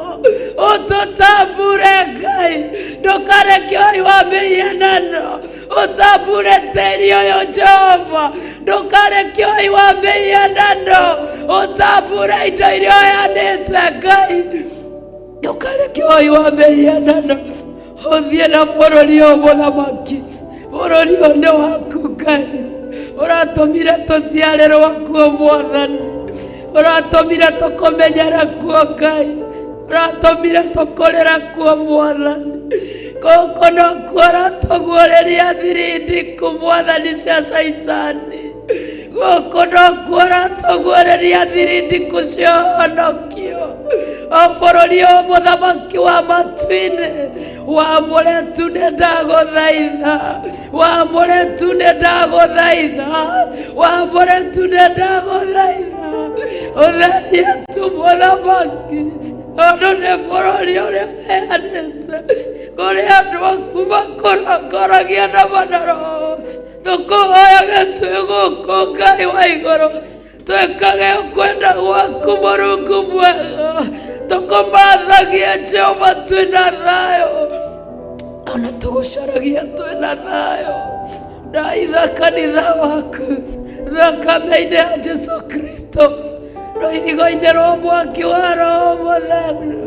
ũtũtambure Ngai, ndũkareke ũhoi wa mĩhianano ũtambure tĩri ũyũ Jehova, ndũkareke ũhoi wa mĩhianano ũtambure indo iria ũheanĩte Ngai, ndũkareke ũhoi wa mĩhianano ũthiĩ na bũrũri ũyũ mũthamaki. Bũrũri ũyũ nĩ waku Ngai, ũratũmire tũciarĩrwo kuo Mwathani, ũratũmire tũkũmenyere kuo Ngai, ũratũmire tũkũrĩre kuo Mwathani. Gũkũ nokuo ũratũguũrĩria thiri ndiku Mwathani cia Caitani, gũkũ nokuo ũratũguũrĩria thiri ndiku cia ũhonokio. O bũrũri ũyũ mũthamaki wa matu-inĩ, wamũre tu nĩ ndagũthaitha, wamũre tu nĩ ndagũthaitha, wamũre tu nĩ ndagũthaitha, ũtherie tu mũthamaki, tondũ nĩ bũrũri ũrĩa ũheanĩte. Kũrĩ andũ aku makũrongoragia na manaro. Tũkũhoyaga twĩ gũkũ Ngai wa igũrũ, twĩkage kwenda gwaku Mũrungu mwega, tũkũmathagie Jehova twĩna thayũ, ona tũgũcaragia twĩna thayũ. Ndaitha kanitha waku thakame-inĩ ya Jesu Kristo, rũirigo-inĩ rwa mwaki wa Roho Mũtheru.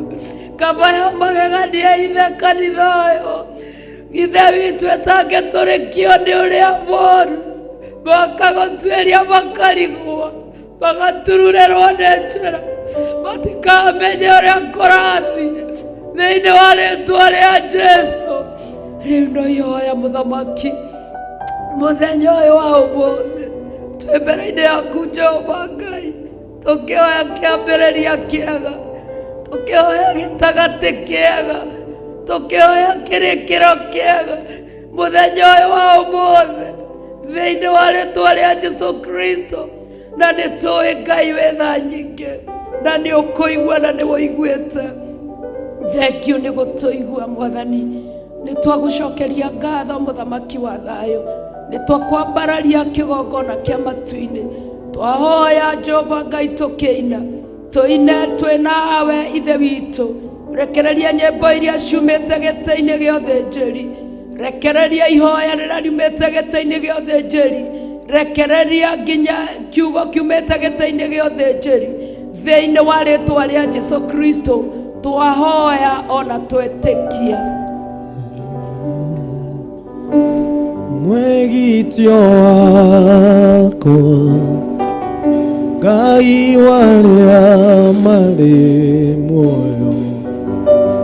Kaba ya magegania ithe kanitha ũyũ, Ithe witũ ĩtangĩtũrĩkio nĩ ũrĩa mũru, makagũtuĩria makarigwo, magatururĩrwo nĩ njĩra, matikamenye ũrĩa kũrathiĩ thĩinĩ wa rĩtwa rĩa Jesu. Rĩu no ihoya mũthamaki mũthenya ũyũ wa ũmũthĩ, twĩ mbere-inĩ yaku Jehova Ngai, tũkĩhoya kĩambĩrĩria kĩega, tũkĩhoya gĩtagatĩ kĩega, tũkĩhoya kĩrĩkĩro kĩega mũthenya ũyũ wa ũmũthĩ thĩinĩ wa rĩtwa rĩa Jesu Kristo. Na nĩ tũĩ Ngai wĩ tha nyingĩ, na nĩ ũkũigua na nĩ wũiguĩte. Thengiũ nĩ gũtũigua Mwathani, nĩ twagũcokeria ngatho mũthamaki wa thayũ, nĩ twakwambararia kĩgongona kĩa matu-inĩ. Twahoya Jehova Ngai tũkĩina, tũine twĩ nawe Ithe witũ. Rekereria nyĩmbo iria ciumĩte gĩtĩ-inĩ gĩa ũthĩnjĩri, rekereria ihoya rĩrĩa riumĩte gĩtĩ-inĩ gĩa ũthĩnjĩri, rekereria nginya kiugo kiumĩte gĩtĩ-inĩ gĩa ũthĩnjĩri thĩinĩ wa rĩtwa rĩa Jesu Kristo. Twahoya ona twetĩkia. Mwegitio wakwa Ngai warĩa marĩ muoyo,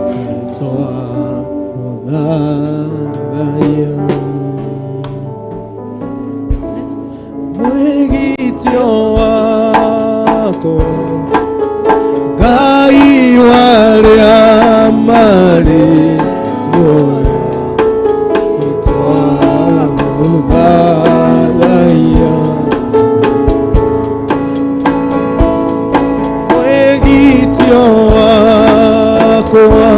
nĩtwagũthathaiya. Mwegitio wakwa Ngai warĩa marĩ muoyo, nĩtwagũthathaiya. Mwegitio wakwa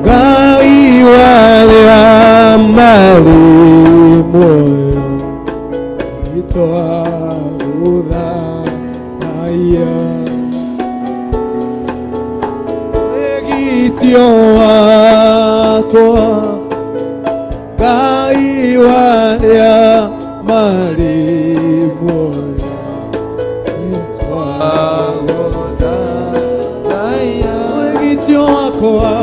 Ngai warĩa marĩ muoyo, nĩtwagũthathaiya. Mwegitio wakwa Ngai warĩa marĩ muoyo, nĩtwagũthathaiya. Mwegitio wakwa,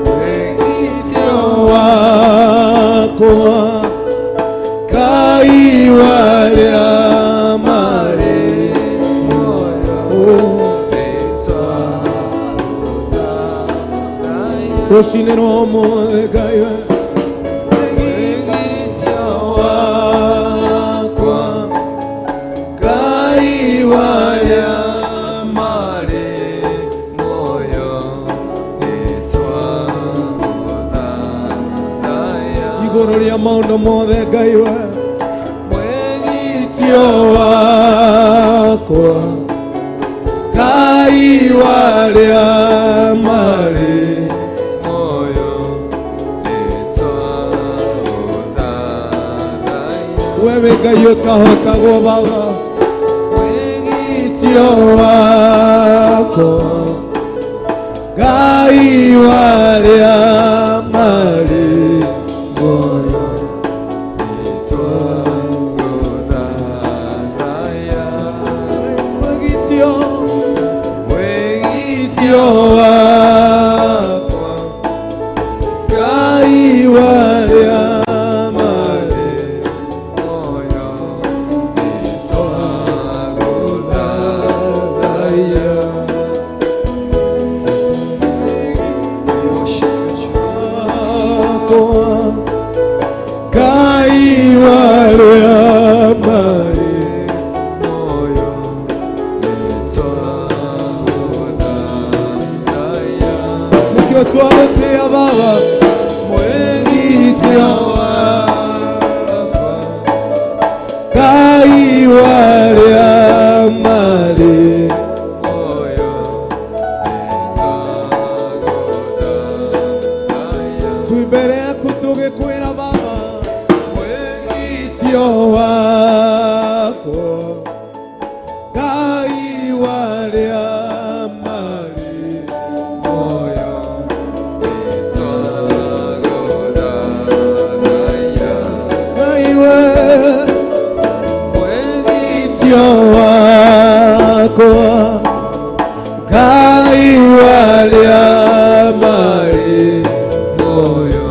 mwegitio wakwa Ngai warĩa marĩ muoyo, rũcinĩ rwa ũmũthĩ Ngai we. Mwegitio wakwa Ngai warĩa marĩ muoyo, nĩtwagũthathaiya. Igũrũ rĩa maũndũ mothe Ngai we. Mwegitio wakwa Ngai warĩa marĩ muoyo, nĩtwagũthathaiya. Wewe Ngai ũtahotagwo Baba. Mwegitio wakwa Ngai warĩa marĩ muoyo, Nĩtwagũthathaiya. Mwegitio, Mwegitio wakwa Ngai warĩa marĩ muoyo, nĩtwagũthathaiya. Wakwa Ngai warĩa marĩ muoyo, nĩtwagũthathaiya. Mwĩgitio wakwa Ngai warĩa marĩ muoyo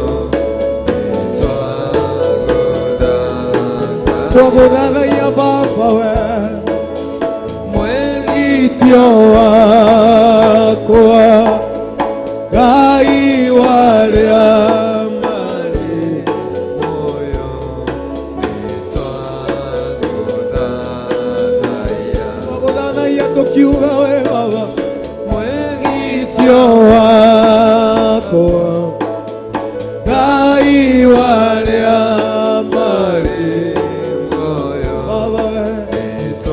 nĩtwagũthathaia. Twagũthathaiya Baba we Mwĩgitio Mwĩgitio wakwa Ngai warĩa marĩ muoyo nĩtwagũthathaia. Twagũthathaiya tũkiuga we Baba Mwĩgitio Mwĩgitio wakwa Ngai warĩa marĩ muoyo Baba we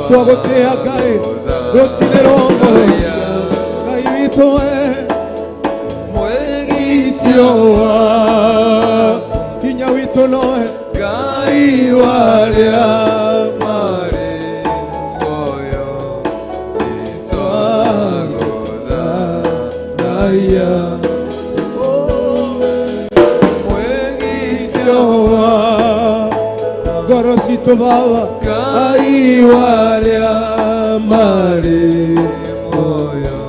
twagũtĩa Ngai rũcinĩ rwa ũmũthĩ Ngai witũ we Mwĩgitio Mwĩgitio wa hinya witũ nowe Ngai Ngai warĩa marĩ muoyo nĩtwagũthathaia. Mwĩgitio Ngoro citũ Baba Ngai warĩa marĩ muoyo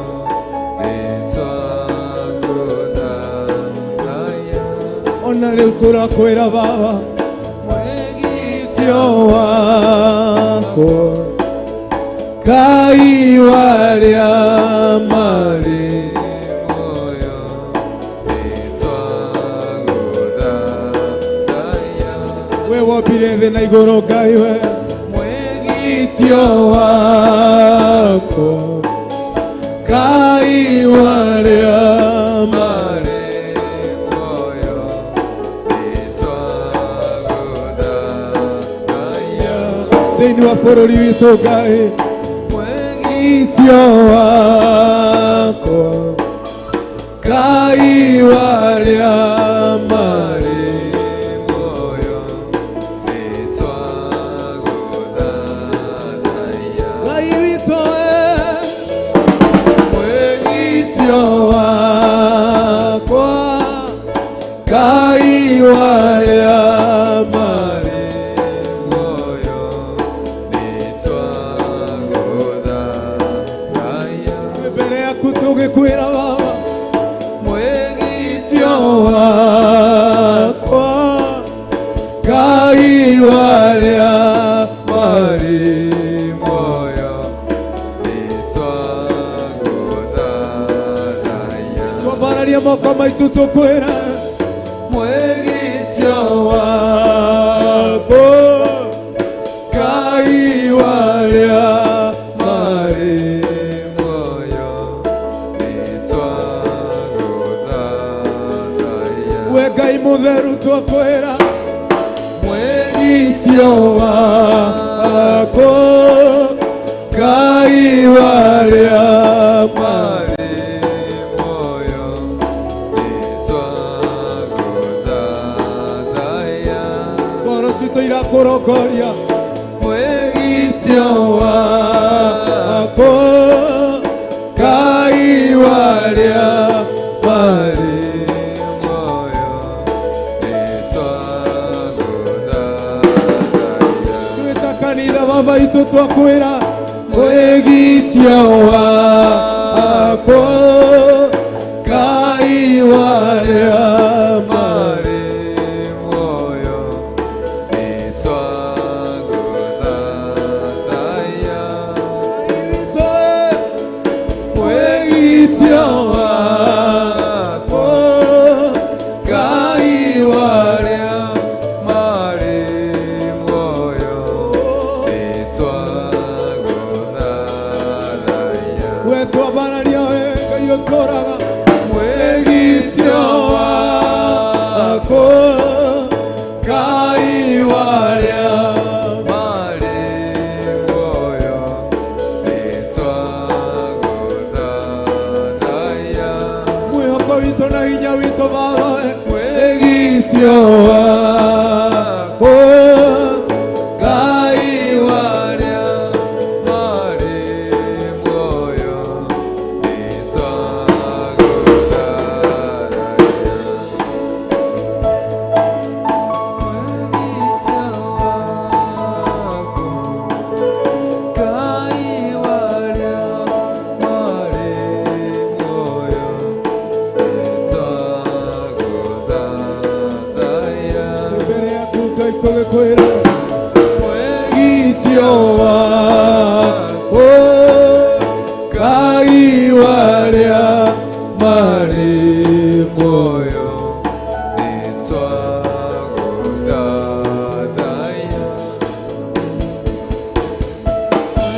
nĩtwagũthathaia. Ona rĩu tũrakwĩra Baba Mwĩgitio Mwĩgitio wakwa Ngai warĩa marĩ muoyo nĩtwagũthathaia. We wombire thĩ na igũrũ Ngai we Mwĩgitio Mwĩgitio wakwa Ngai warĩa marĩ marĩ muoyo nĩtwagũthathaia. Thĩinĩ wa bũrũri witũ Ngai Mwĩgitio Mwĩgitio wakwa Ngai warĩa marĩ muoyo nĩtwagũthathaia. Ngai witũ we Mwĩgitio wakwa Ngai warĩa marĩ Muoyo nĩtwagũthathaia. Mbere yaku tũgĩkwĩra Baba Mwĩgitio Mwĩgitio wakwa Ngai warĩa marĩ muoyo nĩtwagũthathaia. Twambararia moko maitũ tũkwĩra Mwĩgitio Mwĩgitio wakwa Ngai warĩa marĩ muoyo nĩtwagũthathaia. We Ngai mũtheru twakwĩra Mwĩgitio Mwĩgitio wakwa Ngai warĩa marĩ marĩ muoyo nĩtwagũthathaia. Ngoro citũ irakũrongoria Mwĩgitio Mwĩgitio wakwa Ngai warĩa marĩ muoyo nĩtwagũthathaia. Twĩta kanitha Baba itũ twakwĩra Mwĩgitio wakwa Ngai warĩa marĩ Marĩ muoyo nĩtwagũthathaia. Mwĩgitio wakwa Ngai warĩa Marĩ muoyo nĩtwagũthathaia. We twambararia we Ngai ũtũraga Mwĩgitio Mwĩgitio wakwa Ngai warĩa marĩ muoyo nĩtwagũthathaia. Mwĩhoko witũ na hinya witũ Baba we Mwĩgitio wakwa Ngai Warĩa marĩ muoyo nĩtwagũthathaia. Mwĩgitio wakwa Mwĩgitio wakwa Ngai warĩa marĩ muoyo nĩtwagũthathaiya.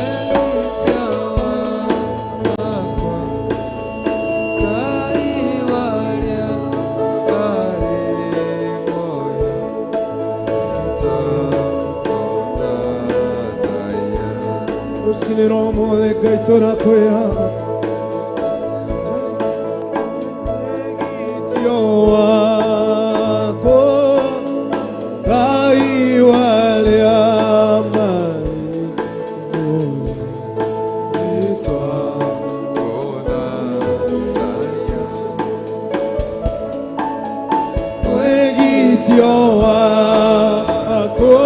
Mwĩgitio wakwa, Ngai warĩa marĩ muoyo nĩtwagũthathaiya. Rũcinĩ rwa ũmũthĩ Ngai tũrakwĩra Mwĩgitio wakwa Ngai warĩa marĩ muoyo Nĩtwagũthathaiya. Mwĩgitio wakwa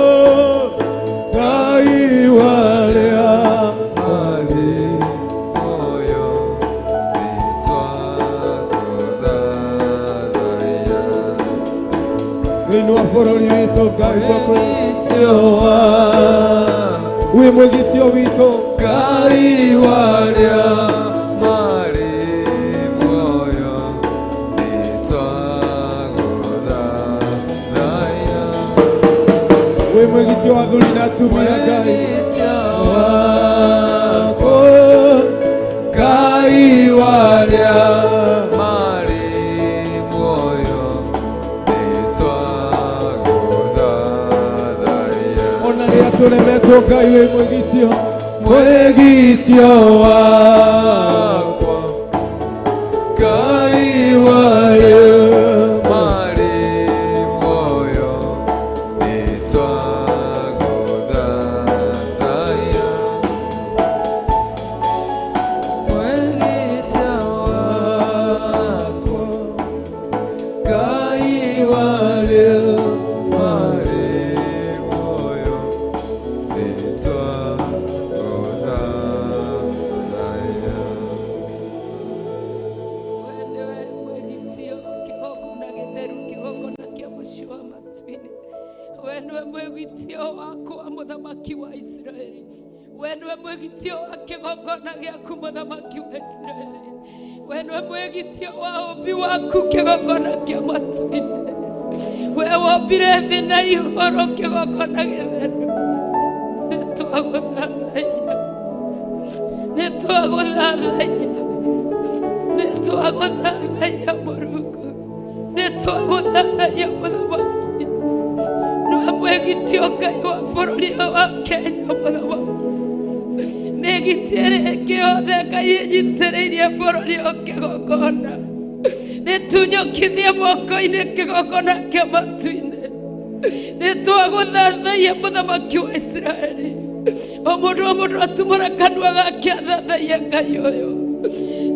Ngai warĩa marĩ Moyo nĩtwagũthathaiya. Thĩinĩ wa bũrũri witũ Ngai twakwĩgitio wĩ mwĩgitio witũ Ngai warĩa marĩ muoyo nĩtwagũthathaiya. Wĩ mwĩgitio wa athuri na atumia Ngai Mwĩgitio wakwa Ngai warĩa marĩ muoyo nĩtwagũthathaiya. Ona rĩrĩa tũremetwo Ngai wĩ mwĩgitio mwĩgitio wakwa Ngai warĩa Marĩ muoyo nĩtwagũthathaiya. Mwĩgitio wakwa Ngai warĩa marĩ muoyo nĩtwagũthathaiya. We nĩwe mwĩgitio kĩgongona gĩtheru kĩgongona kĩa mũciĩ wa matu-inĩ. We nĩwe mwĩgitio wakwa mũthamaki wa Isiraeli. We nĩwe mwĩgitio wa kĩgongona gĩaku mũthamaki wa Isiraeli. We nĩwe mwĩgitio wa ũmbi waku kĩgongona kĩa matu-inĩ. We wombire thĩ na igũrũ kĩgongona gĩtheru. Nĩtwagũthathaiya, nĩtwagũthathaiya, nĩtwagũthathaiya Mũrungu, nĩtwagũthathaiya mũthamaki. Nĩwe mwĩgitio Ngai wa bũrũri ũyũ wa Kenya mũthamaki. Mĩgitio ĩrĩa ĩngĩ yothe Ngai ĩnyitĩrĩirie bũrũri ũyũ kĩgongona nĩtunyũkithie moko-inĩ kĩgongona kĩa matu-inĩ. Nĩtwagũthathaiya mũthamaki wa Isiraeli. O mũndũ o mũndũ atumũra kanua gake athathaiye Ngai ũyũ.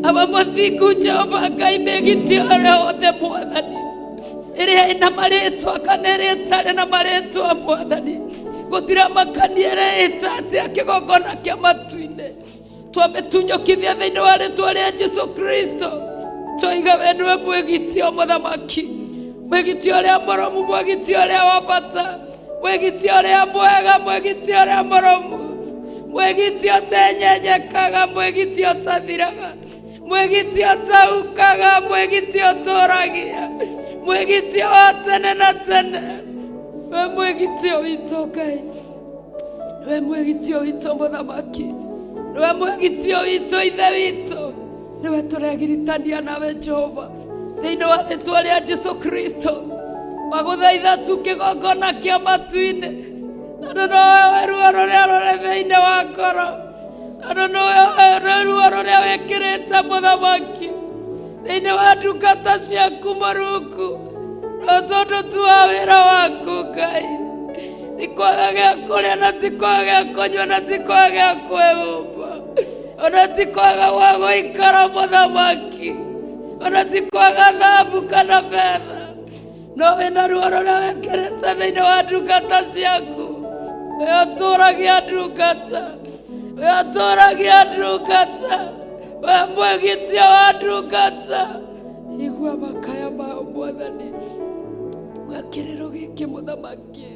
Aba mũthingu Jehova Ngai, mĩgitio ĩrĩa yothe Mwathani ĩrĩa ĩna marĩtwa kana ĩrĩa ĩtarĩ na marĩtwa Mwathani, gũtiramakania ĩrĩa ĩta atĩa kĩgongona kĩa matu-inĩ, twamĩtunyũkithia thĩinĩ wa rĩtwa rĩa Jesu Kristo. Twaiga we nĩwe mwĩgitio mũthamaki, mwĩgitio ũrĩa mũrũmu, mwĩgitio ũrĩa wa bata, mwĩgitio ũrĩa mwega, mwĩgitio ũrĩa mũrũmu, mwĩgitio ũtenyenyekaga, mwĩgitio ũtathiraga, mwĩgitio ũtaukaga, mwĩgitio ũtũragia, mwĩgitio wa tene na tene. We mwĩgitio witũ Ngai, we mwĩgitio witũ mũthamaki, niwe mwĩgitio witũ ithe witũ, niwe tũregiritania nawe Jehova thĩinĩ wa rĩtwa rĩa Jesu Kristo. Magũthaitha tu kĩgongona kĩa matu-inĩ, tondũ nowe ruo rũrĩa rũrĩ thĩinĩ wa ngoro, tondũ nowe ruo rũrĩa wĩkĩrĩte mũthamaki thĩinĩ wa ndungata ciaku Mũrungu, no tondũ tu wa wĩra waku Ngai, ti kwaga gĩa kũrĩa na ti kwaga gĩa kũnyua na ti kwaga gĩa kwĩhumba ona ti kwaga gwa gũikara mũthamaki, ona ti kwaga thahabu kana betha, no wĩna ruo rũrĩa wĩkĩrĩte thĩinĩ wa ndungata ciaku. We ũtũragia ndungata, we ũtũragia ndungata, we mwĩgitio wa ndungata, igua makaya mao Mwathani, igua kĩrĩro gĩkĩ mũthamaki.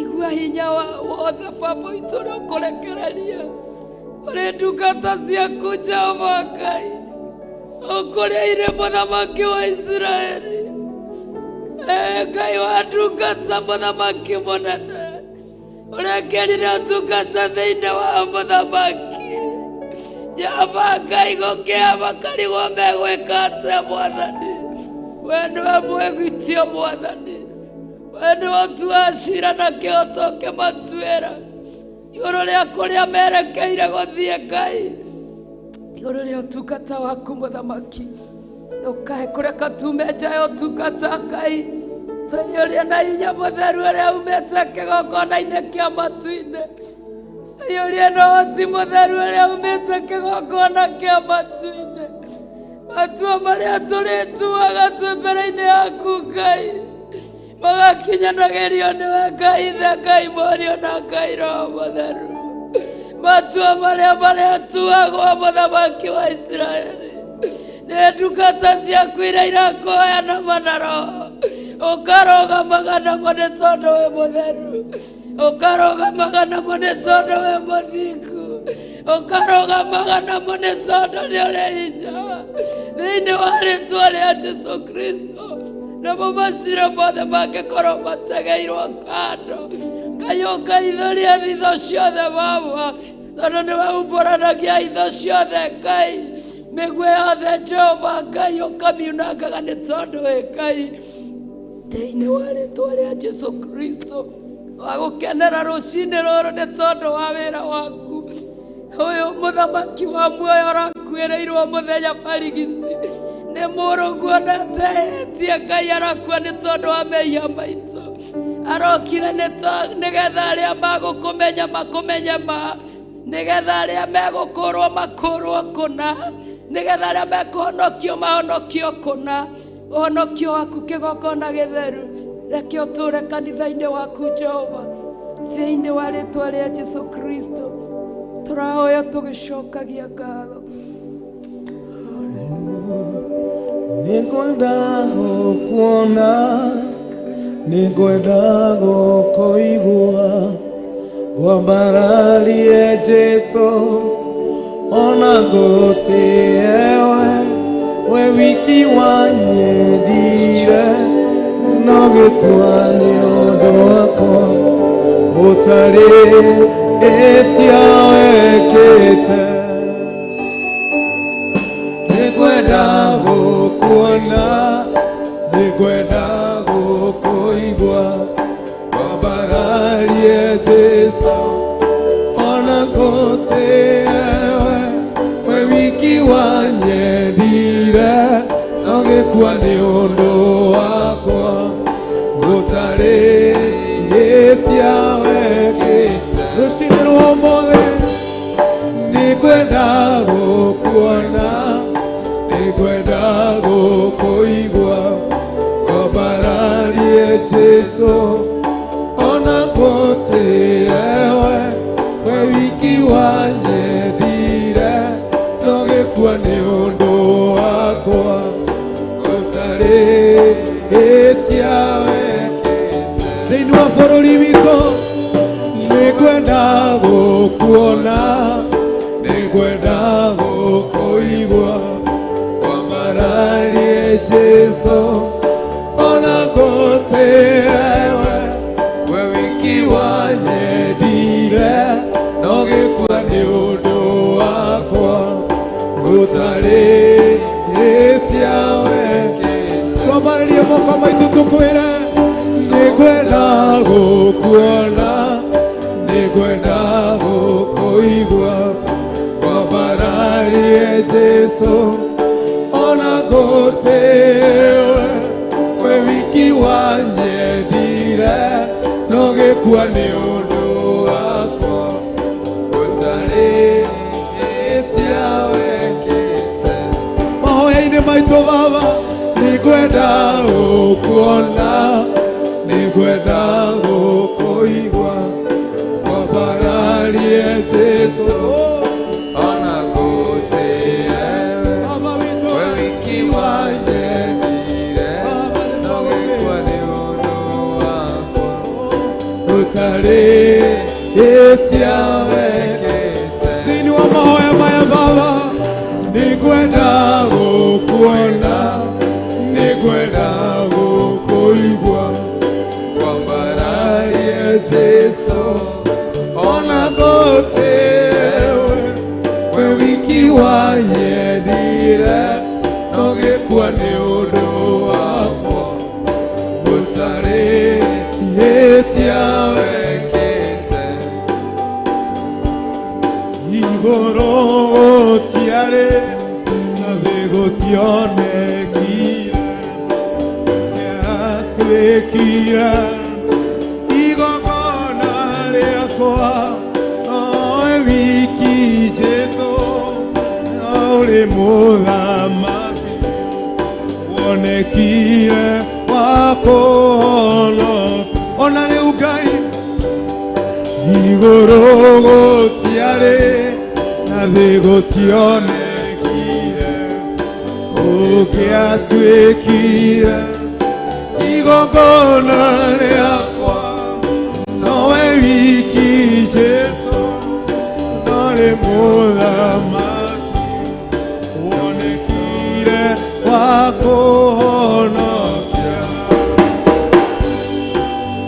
Igua hinya wothe Baba witũ ũrĩa ũkũrekereria kũrĩ ndungata ciaku Jehova Ngai, ũkũrĩire mũthamaki wa Isiraeli. Ngai wa ndungata mũthamaki mũnene, ũrekerire ũtungata thĩinĩ wa mũthamaki. Jehova Ngai, gũkĩa makarigwo megwĩka atĩa Mwathani. We nĩwe mwĩgitio Mwathani, we nĩwe ũtuaga cira na kĩhoto ũkĩmatuĩra igũrũ rĩa kũrĩa merekeire gũthiĩ Ngai, igũrũ rĩa ũtungata waku mũthamaki. Ũkahe kũreka tume nja ya ũtungata Ngai, tũiyũrie na hinya mũtheru ũrĩa umĩte kĩgongona-inĩ kĩa matu-inĩ. Tũiyũrie na ũhoti mũtheru ũrĩa umĩte kĩgongona kĩa matu-inĩ. Matua marĩa tũrĩtuaga twĩ mbere-inĩ yaku Ngai, magakinyanagĩrio nĩwe Ngai Ithe, Ngai Mũriũ na Ngai Roho Mũtheru. Matua marĩa marĩtuagwo mũthamaki wa Isiraeli nĩ ndungata ciaku iria irakũhoya nama na roho, ũkarũgamaga namo nĩ tondũ wĩ mũtheru, ũkarũgamaga namo nĩ tondũ wĩ mũthingu, ũkarũgamaga namo nĩ tondũ nĩ ũrĩ hinya. Thĩinĩ wa rĩtwa rĩa Jesu Kristo, namo macira mothe mangĩkorwo mategeirwo kando, Ngai ũkaithũria hitho ciothe Baba, tondũ nĩwe umbũranagia hitho ciothe Ngai. Mĩguĩ yothe Jehova Ngai ũkamiunangaga nĩ tondũ wĩ Ngai. Thĩinĩ wa rĩtwa rĩa Jesu Kristo, wagũkenera rũcinĩ rũrũ nĩ tondũ wa wĩra waku. Ũyũ mũthamaki wa muoyo ũrakuĩrĩirwo mũthenya barigici nĩ mũrũguo na atehetie Ngai, arakua nĩ tondũ wa mehia maitũ. Arokire nĩgetha arĩa magũkũmenya makũmenye ma, nĩgetha arĩa megũkũrwo makũrwo kũna, nĩgetha arĩa mekũhonokio mahonokio kũna. Ũhonokio waku kĩgongona gĩtheru, reke ũtũũre kanitha-inĩ waku Jehova. Thĩinĩ wa rĩtwa rĩa Jesu Kristo tũrahoya tũgĩcokagia ngatho. Nĩngwenda gũkuona, nĩngwenda gũkũigua, ngwambararie Jesu, ona ngũtĩe we, we wiki wanyendire, no gĩkua nĩ ũndũ wakwa, ũtarĩ ĩtia wekĩte. Nĩngwenda gũkuona, nĩngwenda gũkũigua, ngwambararie Jesu, ona ngũtĩe we, we wiki wanyendire, no gĩkua nĩ ũndũ wakwa, gũtarĩ ĩtia wekĩte. Rũcinĩ rwa ũmũthĩ nĩngwenda gũkuona, nĩngwenda gũkũigua, ngwambararie Jesu, ona ngũtĩe we, we wiki wanyendire, no gĩkua nĩ ũndũ wakwa, gũtarĩ ĩtia wekĩte. Thĩinĩ wa bũrũri witũ nĩngwenda gũkuona, nĩngwenda gũkũigua, ngwambararie Jesu, ona ngũtĩe we, we wiki wanyendire, no gĩkua nĩ ũndũ wakwa, gũtarĩ ĩtia wekĩte. Twambararie moko maitũ tũkwĩre, nĩngwenda gũkuona, nĩngwenda gũkũigua, ngwambararie Jesu, ona ngũtĩe we, we wiki wanyendire, no gĩkua nĩ ũndũ wakwa, gũtarĩ ĩtia wekĩte. Mahoya-inĩ maitũ Baba, nĩngwenda gũkuona, nĩngwenda gũkũigua, ngwambararie Jesu, Ona ngũtĩe we, Baba witũ, we wiki wanyendire, Baba no gĩkua nĩ ũndũ wakwa, gũtarĩ Ihĩtia wekĩte. Thĩinĩ wa mahoya maya Baba, nĩngwenda gũkuona, nĩngwenda gũkũigua, Kwambararie Jesu, ona gũtĩwe we wiki wanyendire, no gĩkua nĩ ũndũ wakwa, gũtarĩ ihĩtia wekĩte. Igũrũ gũtiarĩ na thĩ gũtionekire, gĩatuĩkire igongona rĩakwa, nowe wiki Jesũ, ũrĩ mũthamaki wonekire wa kũhonoka. Ona rĩu Ngai, igũrũ gũtiarĩ na thĩ gũtionekire, ũngĩatuĩkire igongona rĩakwa, nowe wiki Jesũ, norĩ mũthamaki wonekire wa kũhonokia.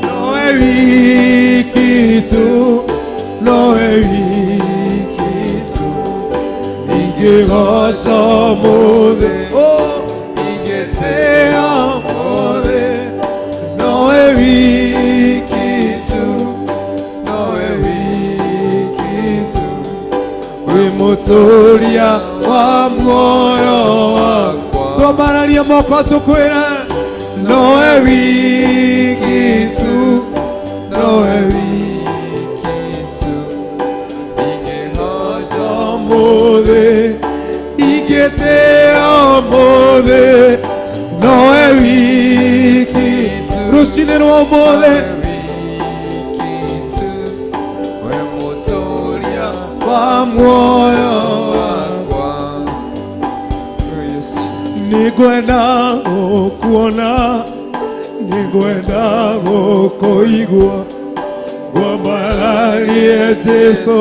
Nowe wiki tu, nowe wiki tu, ingĩgoca ũmũthĩ, oh, ingĩtĩa ũmũthĩ, nowe wiki tu, nowe wiki tu, wĩ mũtũria wa muoyo wakwa. Twambararie moko tũkwĩre, nowe wiki tu, nowe wiki tu, ingĩgoca ũmũthĩ, ingĩtĩa ũmũthĩ, nowe wiki, rũcinĩ rwa ũmũthĩ, wiki tu, we mũtũria wa muoyo wakwa. Yesu. Nĩngwenda gũkuona, nĩngwenda gũkũigua, ngwambararie Jesũ,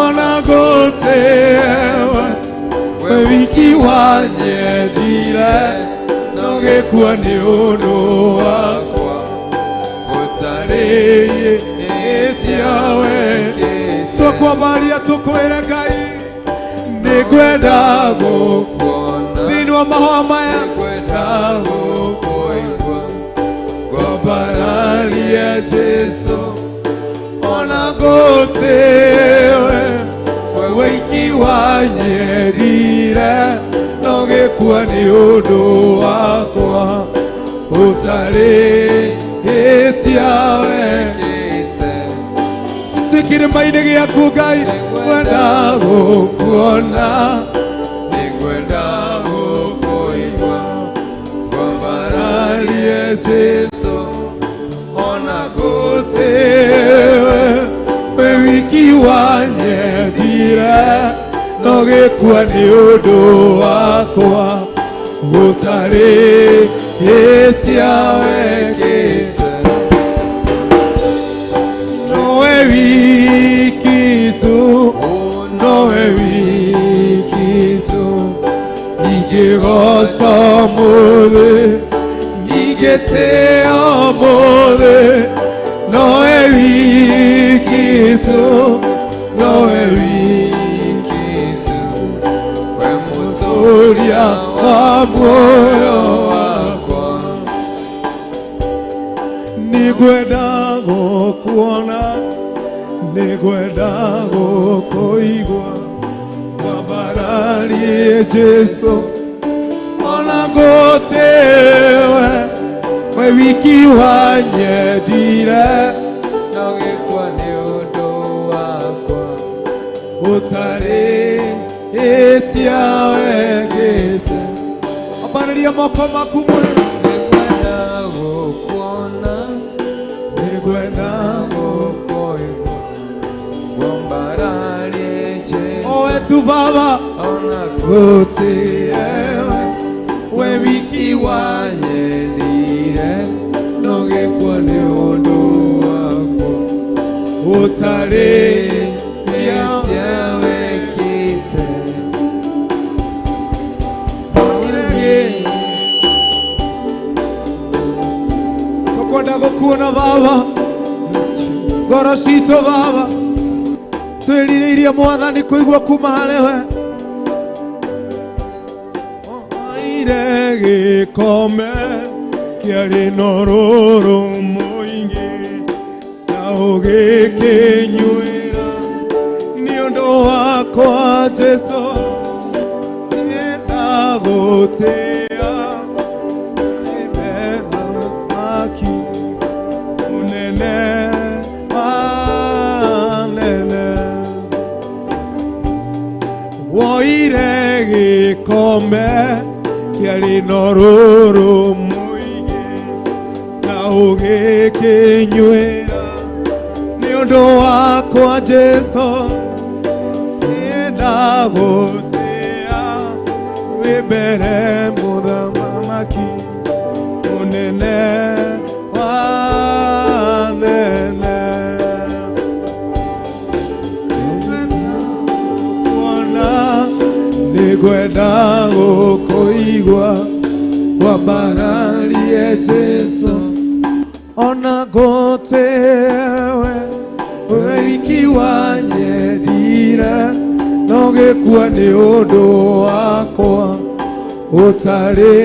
ona gũtĩwe we wiki wanyendire, no gĩkua nĩ ũndũ wakwa, Gũtarĩ ihĩtia wekĩte. Tũkwambaria tũkwĩre Ngai, nĩngwenda gũkuona, thĩinĩ wa mahoya maya, Nĩngwenda gũkũigua, ngwambararie Jesũ, ona gũtĩwe wiki wanyendire, no gĩkua nĩ ũndũ wakwa, ũtarĩ ihĩtia wekĩte. Twĩ kĩrĩma-inĩ gĩaku Ngai, ngwenda gũkuona, Nĩngwenda gũkũigua, ngwambararie Jesũ, ona gũtĩwe we wiki wanyendire, no gĩkua nĩ ũndũ wakwa, gũtarĩ ihĩtia wekĩte. Nowe wiki tu, nowe wiki tu, ingĩgoca ũmũthĩ, ingĩtĩa ũmũthĩ, nowe wiki tu, nowe wiki tu, we mũtũria wa muoyo wakwa. Nĩngwenda gũkuona, nĩngwenda gũkũigua, ngwambararie Jesũ, ona gũtĩwe we wiki wanyendire, no gĩkua nĩ ũndũ wakwa, ũtarĩ ihĩtia wekĩte. Ambararia moko maku mwene. Nĩngwenda gũkuona, Nĩngwenda gũkũigua, ngwambararie Jesũ, owe tu Baba, ona gũtĩwe we wiki wanyendire, no gĩkua nĩ ũndũ wakwa, Ũtarĩ wekĩte. Tũkwenda gũkuona baba, ngoro citũ baba, twĩrirĩirie mwathani kũigua kuma harĩ we. Oire gĩkombe kĩarĩ na ũrũrũ mũingĩ na ũgĩkĩnyuĩra nĩ ũndũ wakwa Jesũ, nĩndagũtĩĩa Maki munene manene woire gĩkombe kĩarĩ na ũrũrũ mũingĩ na ũgĩkĩnyuĩra nĩ ũndũ wakwa Jesũ, nĩndagũtĩĩa wĩ mbere mũthamaki munene wanene. Kuona nĩngwenda gũkũigua wambararie Jesũ, ona ngũtĩwe we wiki wanyendire no gĩkua nĩ ũndũ wakwa ũtarĩ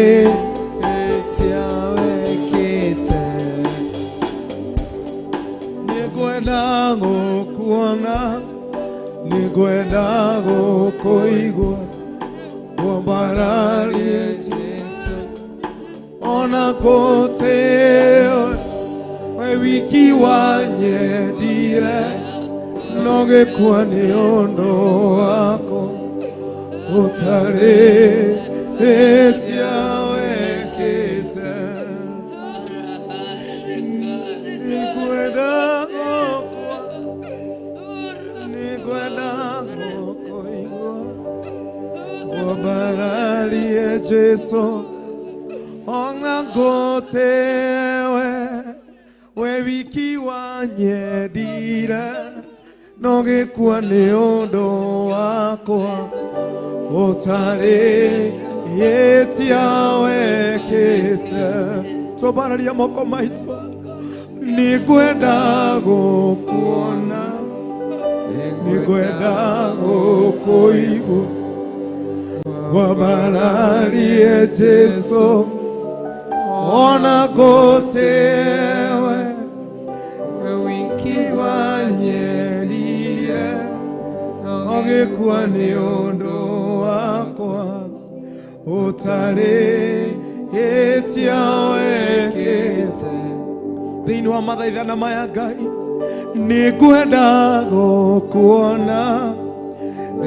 Wekĩte. Nĩngwenda gũkuona, nĩngwenda gũkũigua wambararie Jesũ. Ona kũtĩo we wiki wanyendire no gĩkua nĩ ũndũ wakwa ũtarĩ ĩtia wekĩte. Nĩngwenda gũkua, nĩngwenda gũkũigua wambararie Jesũ, ona ngũtĩwe we wiki wanyendire no gĩkua nĩ ũndũ wakwa ũtarĩ ĩtia wekĩte. Twambararia moko maitũ, nĩngwenda gũkuona, nĩngwenda gũkũigua wambararie Jesũ, ona ngũtĩwe We wiki wanyendire no gĩkua nĩ ũndũ wakwa ũtarĩ ĩtia wekĩte. Thĩinĩ wa mathaithana maya Ngai, nĩngwenda gũkuona,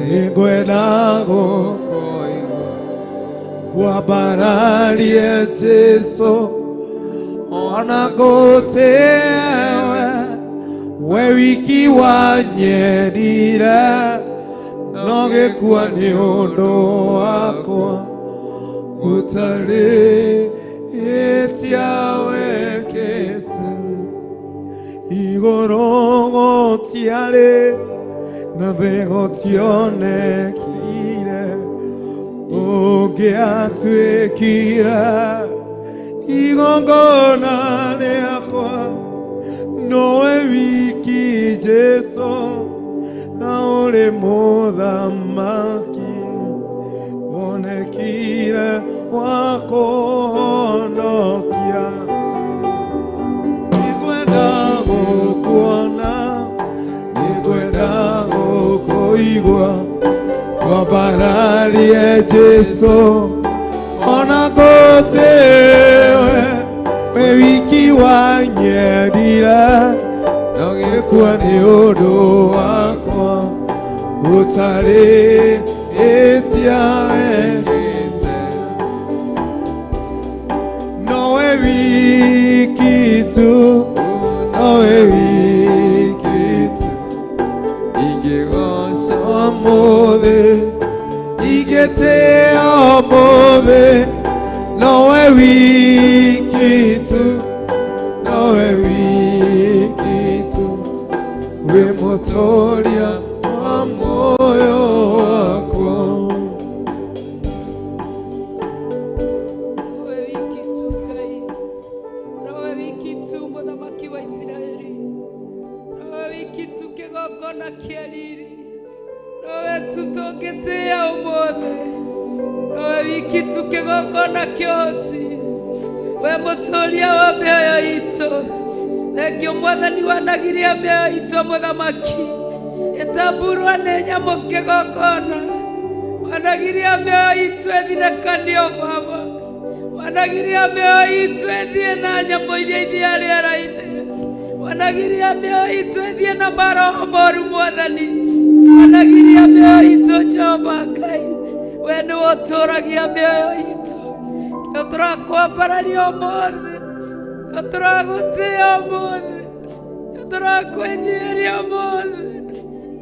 nĩngwenda gũkwambararie Jesũ, ona ngũtĩwe we wiki wanyendire no gĩkua nĩ ũndũ wakwa ũtarĩ ĩtia wekĩte. Igũrũ gũtiarĩ na thĩ gũtionekire ũngĩatuĩkire igongona rĩakwa, nowe wiki Jesũ na ũrĩ mũthamaki wonekire wa kũhonokia. Nĩngwenda gũkuona, nĩngwenda gũkũigua wambararie Jesũ, ona ngũtĩwe we wiki wanyendire No gĩkua nĩ ũndũ wakwa ũtarĩ ĩtia wekĩte. Nowe wiki tu, nowe wiki tu Ingĩgoca ũmũthĩ, ingĩtĩĩa ũmũthĩ, nowe wiki tu, nowe wiki tu wĩ Mũtũũria wa muoyo wakwa. Nowe wiki tu Ngai, nowe wiki tu mũthamaki wa Isiraeli, nowe wiki tu kĩgongona kĩa riri, nowe tu tũngĩtĩĩa ũmũthĩ, nowe wiki tu kĩgongona kĩa ũhoti, we mũtũũria wa mĩoyo itũ. Thengio Mwathani wanagiria mĩoyo itũ mũthamaki, ĩtamburwo nĩ nyamũ kĩgongona, wanagiria mĩoyo itũ ĩthirekanio Baba, wanagiria mĩoyo itũ ĩthiĩ na nyamũ iria ithiaga rĩera-inĩ, wanagiria mĩoyo itũ ĩthiĩ na maroho moru Mwathani, wanagiria mĩoyo itũ Jehova Ngai, we nĩwe ũtũragia mĩoyo itũ. Nĩo tũrakwambararia ũmũthĩ, nĩo tũragũtĩĩa ũmũthĩ, nĩo tũrakwĩnyiihĩria ũmũthĩ,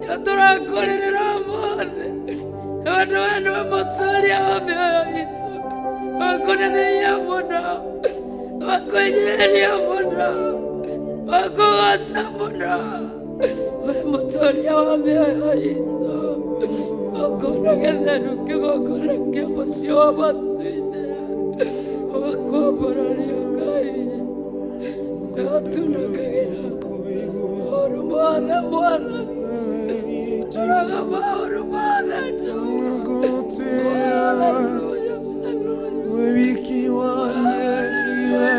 nĩo tũrakũrĩrĩra ũmũthĩ, tondũ we nĩwe mũtũũria wa mĩoyo itũ. Wakũneneia mũno, wakwĩnyiihĩria mũno, wakũgoca mũno, we mũtũũria wa mĩoyo itũ. Kĩgongona gĩtheru, kĩgongona kĩa mũciĩ wa matu-inĩ, ũgakwambararia Ngai, nĩũtunangagĩra maũndũ mothe Mwathani, ũroga maũndũ mothe Jehova. Hallelujah, hallelujah. We wiki wanyendire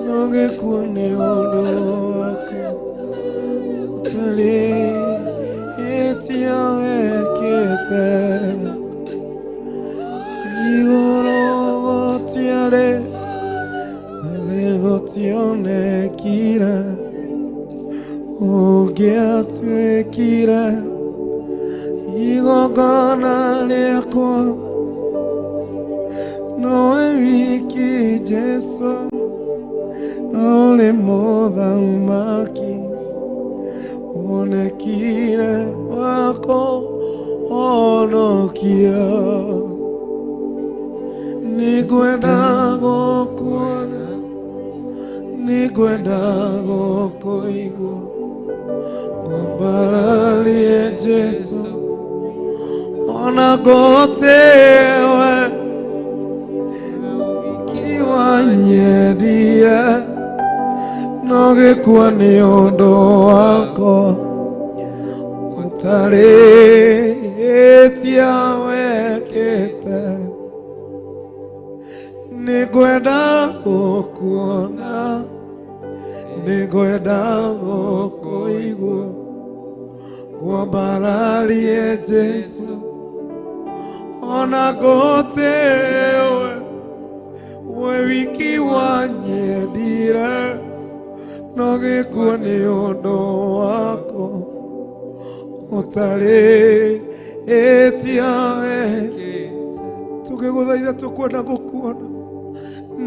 no gĩkuũ nĩ ũndũ waku ũtarĩtie wekĩte igũrũ gũtiarĩ thĩ gũtionekire ũngĩatuĩkire igongona rĩakwa nowe wiki Jesu ũrĩ mũthamaki wonekire wakũhonokia. Nĩngwenda gũkuona, nĩngwenda gũkũigua, ngwambararie Jesu ona ngũtĩĩwe wanyendire no gĩkuũ nĩ ũndũ wakwa ũtarĩtie wekĩte. Nĩngwenda gũkuona, nĩngwenda gũkũigua, ngwambararie Jesu ona ngũtĩĩwe we wiki wanyendire no gĩkuũ nĩ ũndũ wakwa ũtarĩtie wekĩte. Tũgĩgũthaitha tũkwenda gũkuona,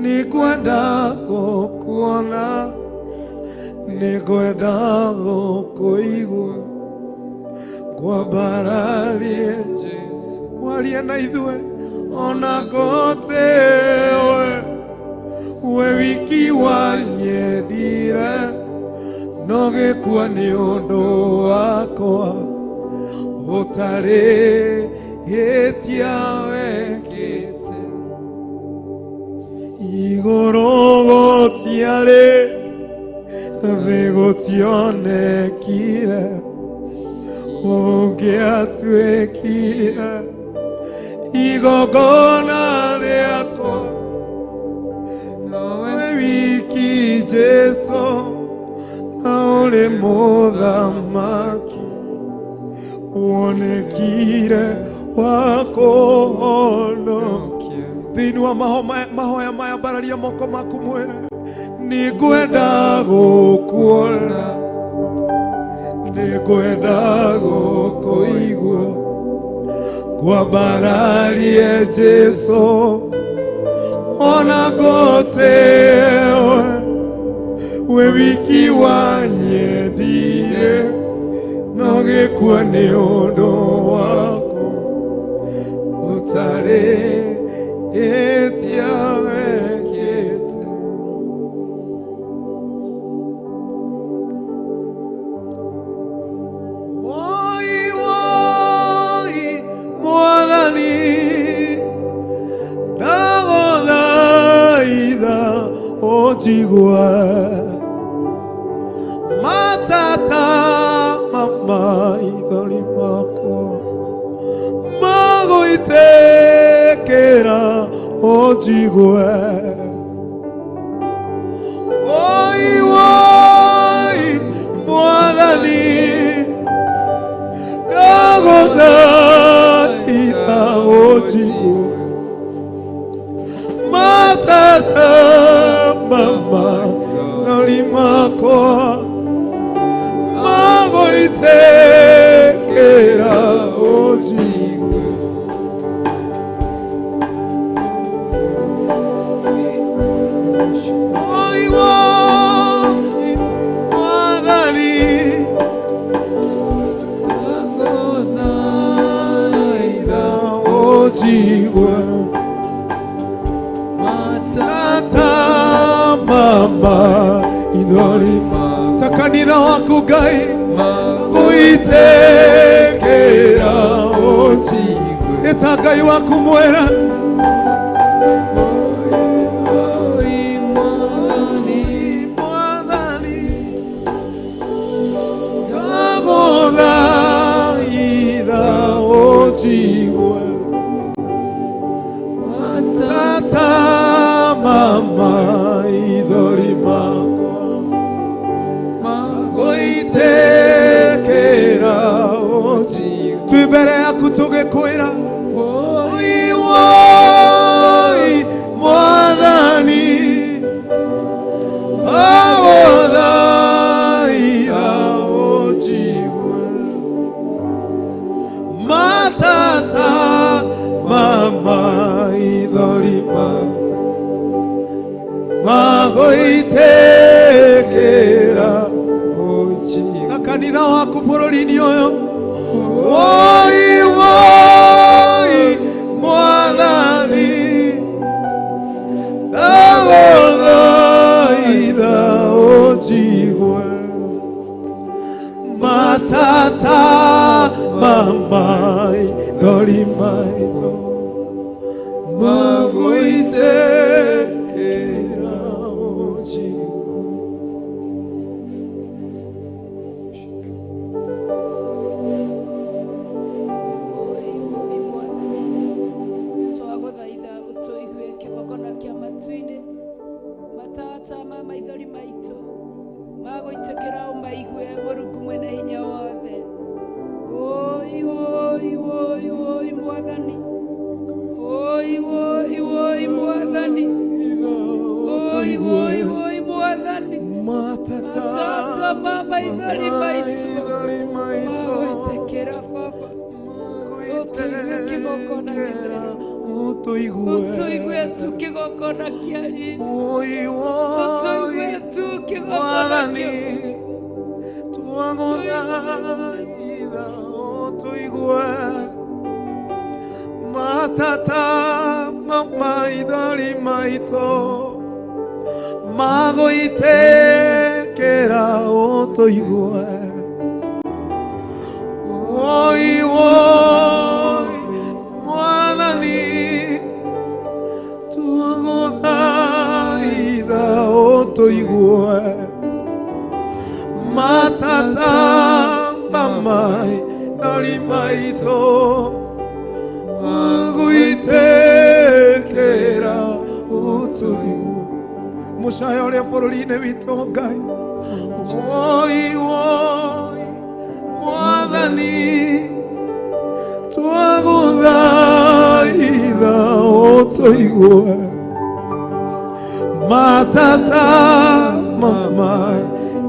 nĩngwenda gũkuona, nĩngwenda gũkũigua, ngwambararie warie na ithuĩ ona ngũtĩĩwe we wiki wanyendire no gĩkuũ nĩ ũndũ wakwa ũtarĩtie wekĩte. Igũrũ gũtiarĩ na thĩ gũtionekire ũngĩatuĩkire igongona rĩakwa nowe wiki Jesu na ũrĩ mũthamaki wonekire wakũhonokia. Thĩinĩ wa mahoya maya mbararia moko maku mwĩre nĩngwenda gũkuona, nĩngwenda gũkũigua, ngwambararie Jesu ona ngũtĩĩwe we wiki wanyendire no gĩkuũ nĩ ũndũ wakwa ũtarĩtie wekĩte. Ojigue Matata mama ithori makwa Magoitekera Ojigue Oi oi Mwathani Ndagũthaitha ũnjigue Matata mama ithori makwa Magoitekera ũnjigue Oi oi Mwathani Ndagũthaitha ũnjigue Tata mama ithori ta kanitha waku Ngai Ngũitekera ũnjigue Ĩta Ngai waku mwera Mwathani Ndagũthaitha ũnjigue Tata mama ithori makwa Ngũitekera ũnjigue Twĩ mbere yaku tũgĩkwĩra Oi woi Mwathani Ndagũthaitha ũnjigue Matata mama ithori Magoitekera Ta kanitha waku bũrũri-inĩ ũyũ Woi woi Mwathani Ndagũthaitha ũnjigue Matata mama ithori maitũ Magoitekera ũnjigue Oi oi Mwathani twagũthaitha ũtũigue kĩgongona kĩa matu-inĩ matata ma maithori maitũ magũitĩkĩra ũmaigue Mũrungu mwene hinya wothe Oi oi oi oi Mwathani Oi oi oi Mwathani Oi oi oi Mwathani Matata matata ma maithori maitũ ithori maitũ magũitĩkĩra Baba Ũtũigue kĩgongona gĩtheru Ũtũigue ũtũigue tu kĩgongona kĩa hinya Oi oi ũtũigue tu kĩgongona Mwathani kĩa twagũthaitha ũtũigue Matata mama ithori maitũ Magoitekera ũtũigue Oi oi Mwathani twagũthaitha ũtũigue Matata mama ithori maitũ Magoitekera ũtũigue Mũcaya ũrĩa bũrũri-inĩ witũ Ngai Oi oi Mwathani twagũthaitha ũtũigue Matata mama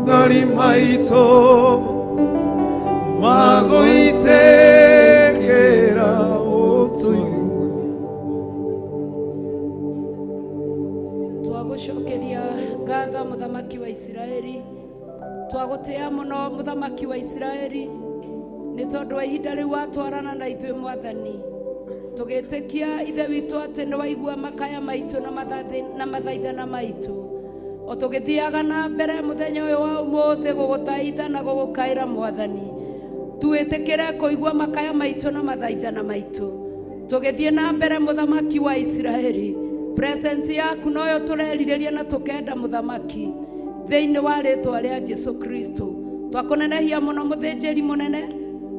ithori maitũ Magoitekera ũtũigue Twagũcokeria ngatho mũthamaki wa Isiraeli twagũtĩa mũno mũthamaki wa Isiraeli nĩ tondũ wa ihinda rĩu watwarana na ithuĩ Mwathani tũgĩtĩkia ithe witũ atĩ nĩ waigua makaya maitũ na mathaithana maitũ o tũgĩthiaga na mbere mũthenya ũyũ wa ũmũthĩ gũgũthaitha na gũgũkaĩra Mwathani tuĩtĩkĩre kũigua makaya maitũ na mathaithana maitũ tũgĩthiĩ na mbere mũthamaki wa Isiraeli Presence yaku noyo tũrerirĩria na tũkenda mũthamaki thĩinĩ wa rĩtwa rĩa Jesu Kristo. Twakũnenehia mũno mũthĩnjĩri mũnene,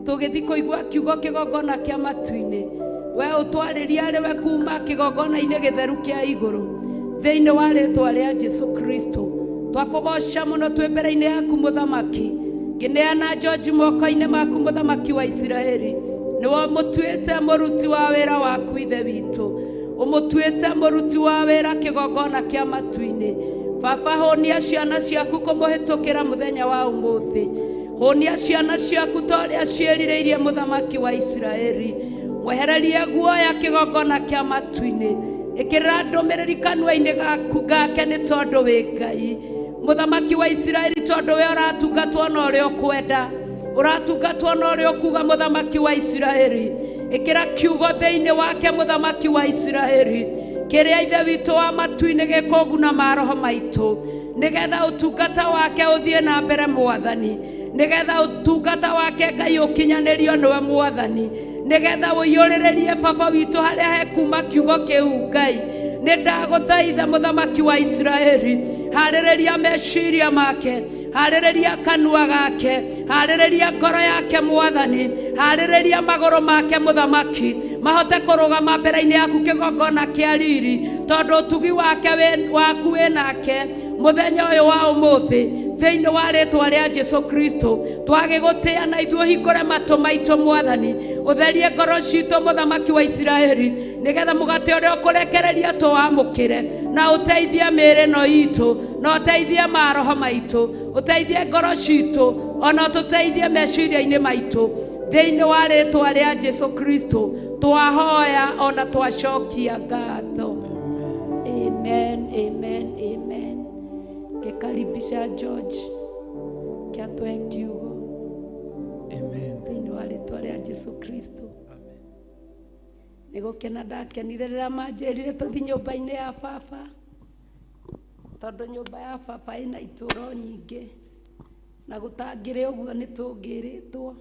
tũgĩthiĩ kũigua kiugo kĩgongona kĩa matu-inĩ. We ũtwarĩrie arĩ we kuma kĩgongona-inĩ gĩtheru kĩa igũrũ thĩinĩ wa rĩtwa rĩa Jesu Kristo. Twakũgoca mũno twĩ mbere-inĩ yaku mũthamaki, ngĩneana George moko-inĩ maku mũthamaki wa Isiraeli. Nĩwe ũmũtuĩte mũruti wa wĩra waku ithe witũ, ũmũtuĩte mũruti wa wĩra kĩgongona kĩa matu-inĩ. Baba, hũnia ciana ciaku kũmũhĩtũkĩra mũthenya wa ũmũthĩ. Hũnia ciana ciaku ta ũrĩa ciĩrirĩirie mũthamaki wa Isiraeli. Mwehererie guoya kĩgongona kĩa matu-inĩ. Ĩkĩrĩra ndũmĩrĩri kanua-inĩ gaku gake nĩ tondũ wĩ Ngai. Mũthamaki wa Isiraeli, tondũ we ũratungatwo na ũrĩa ũkwenda, ũratungatwo na ũrĩa ũkuga mũthamaki wa Isiraeli. Ĩkĩra kiugo thĩinĩ wake mũthamaki wa Isiraeli, kĩrĩa ithe witũ wa matu-inĩ gĩkũguna maroho maitũ, nĩgetha ũtungata wake ũthiĩ na mbere mwathani, nĩgetha ũtungata wake Ngai ũkinyanĩrio nĩwe mwathani, nĩgetha ũiyũrĩrĩrie baba witũ harĩa hekuma kiugo kĩu Ngai. Nĩ ndagũthaitha mũthamaki wa Isiraeli, harĩrĩria meciria make, harĩrĩria kanua gake, harĩrĩria ngoro yake mwathani, harĩrĩria magũrũ make mũthamaki, mahote kũrũgama mbere-inĩ yaku kĩgongona kĩa riri, tondũ ũtugi wake waku wĩ nake mũthenya ũyũ wa ũmũthĩ thĩinĩ wa rĩtwa rĩa Jesu Kristo. Twagĩgũtĩa na ithuĩ ũhingũre matũ maitũ mwathani, ũtherie ngoro citũ mũthamaki wa Isiraeli, nĩgetha mũgate ũrĩa ũkũrekereria tũwamũkĩre, na ũteithie mĩĩrĩ ĩno itũ, na ũteithie maroho maitũ, ũteithie ngoro citũ, ona ũtũteithie meciria-inĩ maitũ thĩinĩ wa rĩtwa rĩa Jesu Kristo. Twahoya ona twacokia ngatho. Amen, amen, amen. Ngĩkaribisha George kĩatũhe kiugo. Amen. Thĩinĩ wa rĩtwa rĩa Jesu Kristo. Nĩ gũkena ndakenire rĩrĩa manjĩrire tũthiĩ nyũmba-inĩ ya baba, tondũ nyũmba ya baba ĩna itũũro nyingĩ, na gũtangĩrĩ ũguo nĩ tũngĩrĩtwo.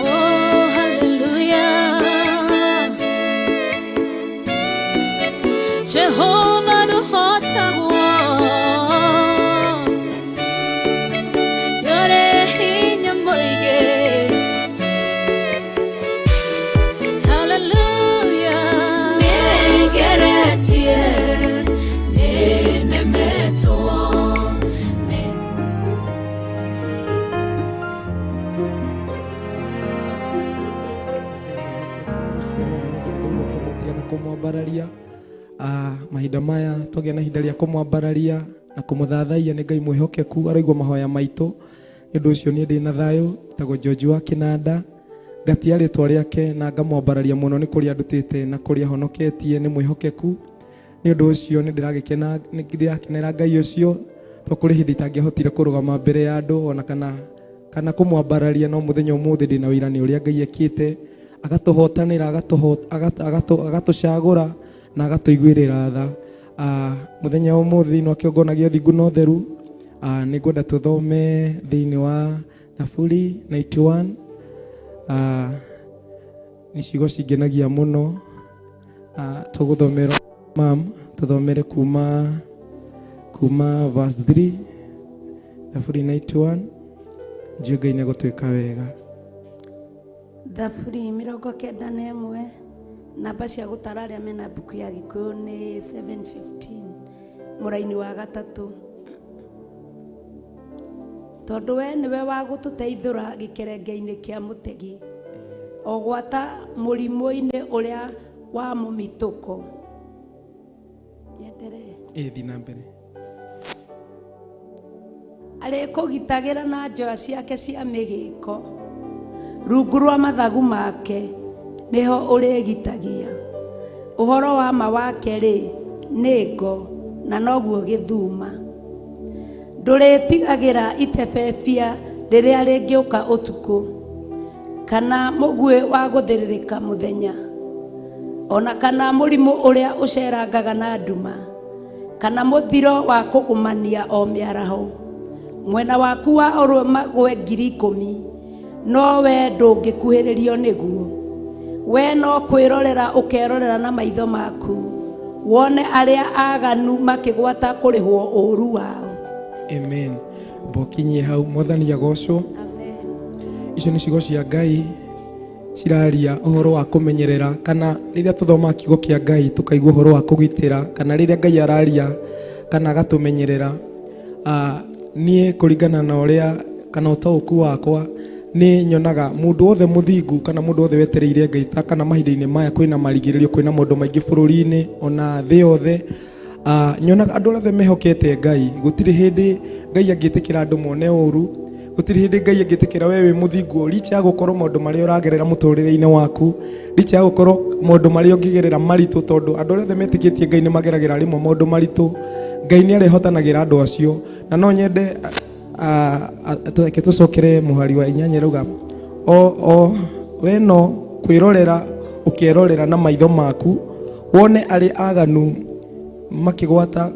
Oh, hallelujah. Jehovah nuhotagwo, yore hinya mũingĩ. Hallelujah. Nĩngeretie, nĩnemetwo, nĩ Kũmũtia na kũmwambararia. Mahinda maya twagĩa na ihinda rĩa kũmwambararia na kũmũthathaiya nĩ Ngai mwĩhokeku, araigua mahoya maitũ. Nĩ ũndũ ũcio niĩ ndĩ na thayũ, njĩtagwo George wa Kĩnanda, ngatia rĩtwa rĩake na ngamwambararia mũno nĩ kũrĩa ndutĩte na kũrĩa honoketie, nĩ mwĩhokeku. Nĩ ũndũ ũcio nĩ ndĩragĩkena, nĩ ndĩrakenera Ngai ũcio, tondũ kũrĩ hĩndĩ itangĩahotire kũrũgama mbere ya andũ ona kana kũmwambararia, no mũthenya ũmũthĩ ndĩna ũira nĩ ũrĩa Ngai ekĩte, agatũhotanĩra, agatũcagũra na agatũiguĩrĩra tha. Mũthenya wa ũmũthĩ thĩinĩ wa kĩgongona gĩa ũthingu na ũtheru, nĩ ngwenda tũthome thĩinĩ wa Thaburi 91. Nĩ ciugo cingenagia mũno. Tũgũthomerwo mam, tũthomere kuma verse 3, Thaburi 91. Njũĩ Ngai nĩ egũtwĩka wega. Thaburi 91 Namba cia gũtara arĩa mena mbuku ya Gĩkũyũ nĩ 715 mũraini wa gatatũ. Tondũ we nĩwe wa gũtũteithũra gĩkerenge-inĩ kĩa mũtegi, o gwata mũrimũ-inĩ ũrĩa wa mũmitũko. Nyenderee. Ĩ, thiĩ na mbere. Arĩkũgitagĩra na njoya ciake cia mĩgĩko, rungu rwa mathagu make nĩho ũrĩgitagia. Ũhoro wa ma wake-rĩ, nĩ ngo na noguo gĩthuma. Ndũrĩtigagĩra itebebia rĩrĩa rĩngĩũka ũtukũ, kana mũguĩ wa gũthĩrĩrĩka mũthenya, ona kana mũrimũ ũrĩa ũcerangaga na nduma, kana mũthiro wa kũgũmania o mĩaraho. Mwena waku wa ũrĩo magwe 10,000, no we ndũngĩkuhĩrĩrio nĩguo. We no kwĩrorera ũkerorera na maitho maku, wone arĩa aganu makĩgwata kũrĩhwo ũũru wao. Amen. Mbokinyie hau, mwathani agocwo. Amen. Icio nĩ ciugo cia Ngai ciraria ũhoro wa kũmenyerera, kana rĩrĩa tũthomaga kiugo kĩa Ngai tũkaigua ũhoro wa kũgitĩra, kana rĩrĩa Ngai araria kana agatũmenyerera. Niĩ kũringana na ũrĩa kana ũtaũku wakwa, nĩ nyonaga mũndũ wothe mũthingu kana mũndũ wothe wetereire Ngai ta kana mahinda-inĩ maya kwĩna marigĩrĩrio, kwĩna maũndũ maingĩ bũrũri-inĩ ona thĩ yothe. Nyonaga andũ othe mehokete Ngai, gũtirĩ hĩndĩ Ngai angĩtĩkĩra andũ mone ũru, gũtirĩ hĩndĩ Ngai angĩtĩkĩra we wĩ mũthingu, licha ya gũkorwo maũndũ marĩa ũragerera mũtũrĩre-inĩ waku, licha ya gũkorwo maũndũ marĩa ũngĩgerera maritũ, tondũ andũ arĩa othe metĩkĩtie Ngai nĩ mageragĩra rĩmwe maũndũ maritũ. Ngai nĩ arĩhotanagĩra andũ acio. Na no nyende reke tũcokere mũhari wa inyanya rauga, o we no kwĩrorera ũkerorera na maitho maku, wone arĩa aganu makĩgwata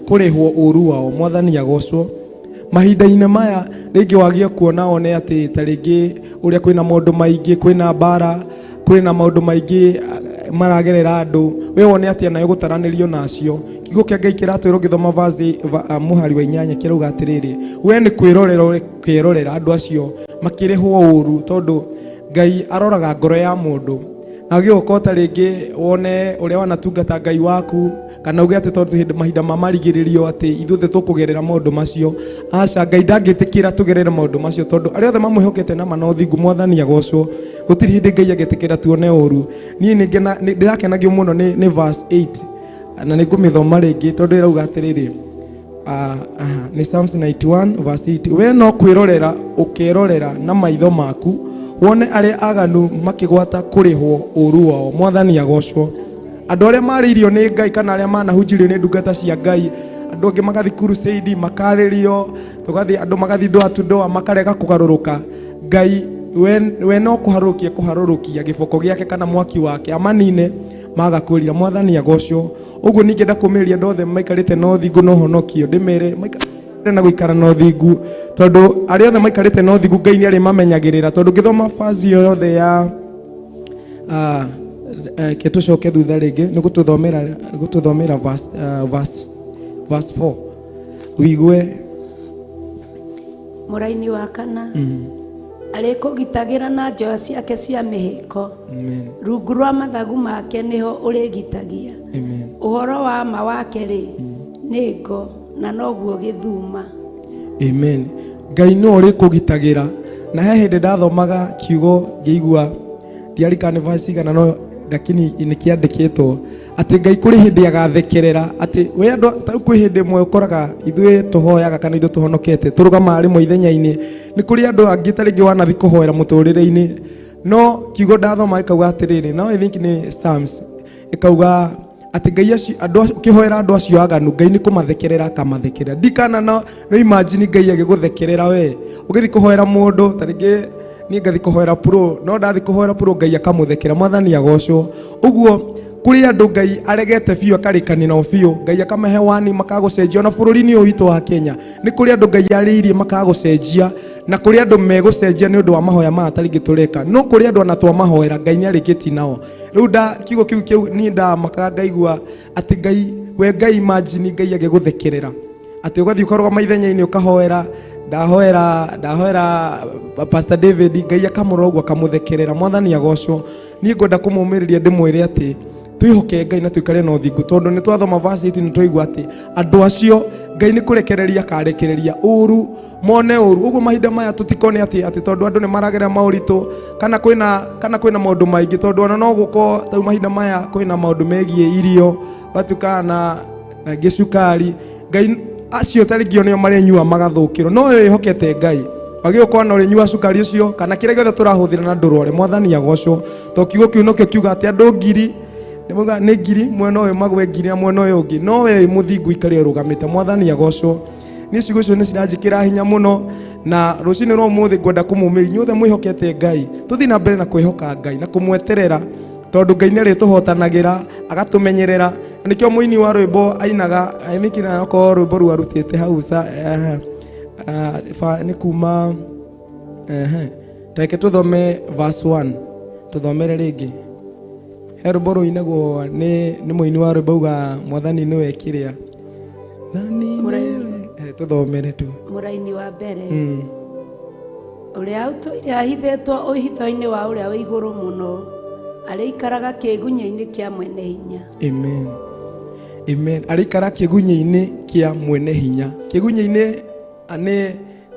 kũrĩhwo ũru wao. Mwathani agocwo. Mahinda-inĩ maya rĩngĩ wagia kuona one atĩ ta rĩngĩ ũrĩa kwĩna maũndũ maingĩ, kwĩna mbara, kwĩna maũndũ maingĩ maragerera andũ, we wone atĩ nayo gũtaranĩrio nacio. Kiugo kĩa Ngai kĩratwĩra ũgĩthoma verse mũhari wa inyanya kĩrauga atĩrĩrĩ, we nĩ kwĩrorera ũkerorera andũ acio makĩrĩhwo ũru, tondũ Ngai aroraga ngoro ya mũndũ. Na ũgĩũka ta rĩngĩ wone ũrĩa wanatungata Ngai waku, kana uge atĩ tondũ hĩndĩ mahinda ma marigĩrĩrio atĩ ithuothe tũkũgerera maũndũ macio. Aca, Ngai ndangĩtĩkĩra tũgerere maũndũ macio, tondũ arĩa othe mamwĩhokete na mana ũthingu, mwathani agocwo. Gũtirĩ hĩndĩ Ngai angĩtĩkĩra tuone ũru. Niĩ ndĩrakenagio mũno nĩ verse 8, na nĩ ngũmĩthoma rĩngĩ tondũ ĩrauga atĩrĩrĩ, nĩ Psalms 91 verse 8, we no kwĩrorera ũkerorera na maitho maku, wone arĩa aganu makĩgwata kũrĩhwo ũru wao. Mwathani agocwo. Andũ arĩa marĩirio nĩ Ngai kana arĩa manahunjirio nĩ ndungata cia Ngai, andũ angĩ magathiĩ crusade makarĩrio, tũgathiĩ andũ magathiĩ ndoa tu ndoa makarega kũgarũrũka. Ngai we no kũharũrũkia kũharũrũkia gĩboko gĩake kana mwaki wake amanine maga kwĩrira. Mwathani agocwo. Ũguo ningĩ ndakũmĩrĩria andũ othe maikarĩte na ũthingu na ũhonokio, ndĩmere maikarĩte na gũikara na ũthingu, tondũ arĩa othe maikarĩte na ũthingu Ngai nĩ arĩmamenyagĩrĩra. Tondũ ngĩthoma verse ĩyo yothe ya ke tũcoke thutha rĩngĩ nĩ gũtũthomera verse 4 wigue. Mũraini wa kana, arĩkũgitagĩra na njoya ciake cia mĩhĩko, Amen. rungu rwa mathagu make nĩho ũrĩgitagia. Amen. Ũhoro wa ma wake-rĩ, nĩ ngo na noguo gĩthuma. Amen. Ngai no ũrĩkũgitagĩra. Na he hĩndĩ ndathomaga kiugo ngĩigua ndiarikana nĩ verse igana, no lakini nĩ kĩandĩkĩtwo atĩ Ngai kũrĩ hĩndĩ agathekerera atĩ we andũ ta rĩu kwĩ hĩndĩ ĩmwe ũkoraga ithuĩ tũhoyaga kana ithuĩ tũhonokete tũrũgamaga rĩmwe ithenya-inĩ, nĩ kũrĩ andũ angĩ ta rĩngĩ wanathiĩ kũhoera mũtũrĩre-inĩ, no kiugo ndathoma gĩkauga atĩrĩrĩ, no I think nĩ Psalms ĩkauga atĩ Ngai acio andũ acio ũkĩhoera andũ acio aganu Ngai nĩ kũmathekerera akamathekerera. Ndikana no imagine Ngai agĩgũthekerera we ũgĩthiĩ kũhoera mũndũ, ta rĩngĩ niĩ ngathiĩ kũhoera pro, no ndathiĩ kũhoera pro Ngai akamũthekera. Mwathani agocwo. Ũguo kũrĩ andũ Ngai aregete biũ akarĩkania nao biũ, Ngai akamahe wani makagũcenjia. Ona bũrũri-inĩ ũyũ witũ wa Kenya nĩ kũrĩ andũ Ngai arĩirie makagũcenjia, na kũrĩ andũ megũcenjia nĩ ũndũ wa mahoya maya ta rĩngĩ tũreka, no kũrĩ andũ ona twamahoera Ngai nĩ arĩkĩtie nao. Rĩu nda kiugo kĩu kĩu niĩ ndamakaga ngaigua atĩ Ngai we Ngai imagine Ngai agĩgũthekerera atĩ ũgathiĩ ũkarũgama ithenya-inĩ ũkahoera Ndahoera ndahoera Pastor David, Ngai akamũrora ũguo akamũthekerera. Mwathani agocwo. Niĩ ngwenda kũmũmĩrĩria ndĩmwĩre atĩ twĩhoke Ngai na tũikare na ũthingu, tondũ nĩ twathoma verse 8 nĩ twaigua atĩ andũ acio Ngai nĩ kũrekereria akarekereria ũru mone ũru. Ũguo mahinda maya tũtikone atĩ atĩ tondũ andũ nĩ maragerera maũritũ kana kwĩna maũndũ maingĩ, tondũ ona no gũkorwo tau mahinda maya kwĩna maũndũ megiĩ irio, gũgatuĩka na na cukari, Ngai acio tarĩngĩ o nĩo marĩnyua magathũkĩrwo. No we wĩhokete Ngai wagĩrĩirwo gũkorwo na ũrĩnyua cukari ũcio kana kĩrĩa gĩothe tũrahũthĩra na ndũrware. Mwathani agocwo, to kiugo kĩu nokĩo kiuga atĩ andũ ngiri nĩmauga nĩ ngiri mwena ũyũ magwe ngiri na mwena ũyũ ũngĩ, no we wĩ mũthingu ikare ũrũgamĩte. Mwathani agocwo. Niĩ ciugo icio nĩ ciranjĩkĩra hinya mũno, na rũcinĩ rwa ũmũthĩ ngwenda kũmũmĩria inyuothe mwĩhokete Ngai tũthiĩ na mbere na kwĩhoka Ngai na kũmweterera, tondũ Ngai nĩ arĩtũhotanagĩra agatũmenyerera. Na nĩkĩo mũini wa rwĩmbo ainaga aimikina okorwo rwĩmbo rũu arutĩte hau sa nĩ kuma reke tũthome verse 1, tũthomere rĩngĩ. He rwĩmbo rũinagwo nĩ mũini wa rwĩmbo auga Mwathani nĩwe kĩrĩa nani nĩwe. Tũthomere tu. Mũraini wa mbere. Ũrĩa ũtũire ahithĩtwo ũhitho-inĩ wa ũrĩa wĩ igũrũ mũno arĩikaraga kĩĩgunyĩ-inĩ kĩa mwene hinya. Amen, amen. Arĩikara kĩgunyĩ-inĩ kĩa mwene hinya. Kĩgunyĩ-inĩ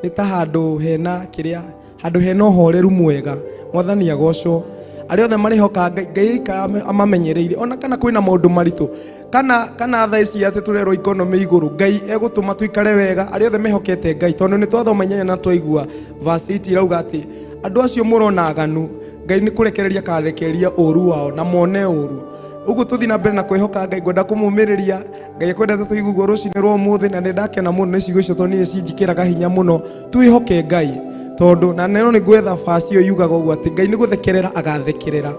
nĩ ta handũ hena kĩrĩa, handũ hena ũhoreru mwega. Mwathani agocwo. Arĩa othe marĩhoka Ngai, Ngai arĩikara amamenyereire ona kana kwĩna maũndũ maritũ kana thaa ici atĩ tũrerwo economy igũrũ, Ngai egũtũma tũikare wega arĩa othe mehokete Ngai, tondũ nĩ twathoma inyanya na twaigua verse 8 irauga atĩ andũ acio mũrona aganu, Ngai nĩ kũrekereria akarekereria ũru wao na mone ũru. Ũguo tũthiĩ na mbere na kwĩhoka Ngai. Ngwenda kũmũmĩrĩria Ngai ekwendete tũiguo rũcinĩ rwa ũmũthĩ, na nĩ ndakena mũno nĩ ciugo icio tondũ niĩ cinjikĩraga hinya mũno. Twĩhoke Ngai, tondũ na neno nĩ gwetha baci ĩyo yugaga ũguo atĩ Ngai nĩ gũthekerera agathekerera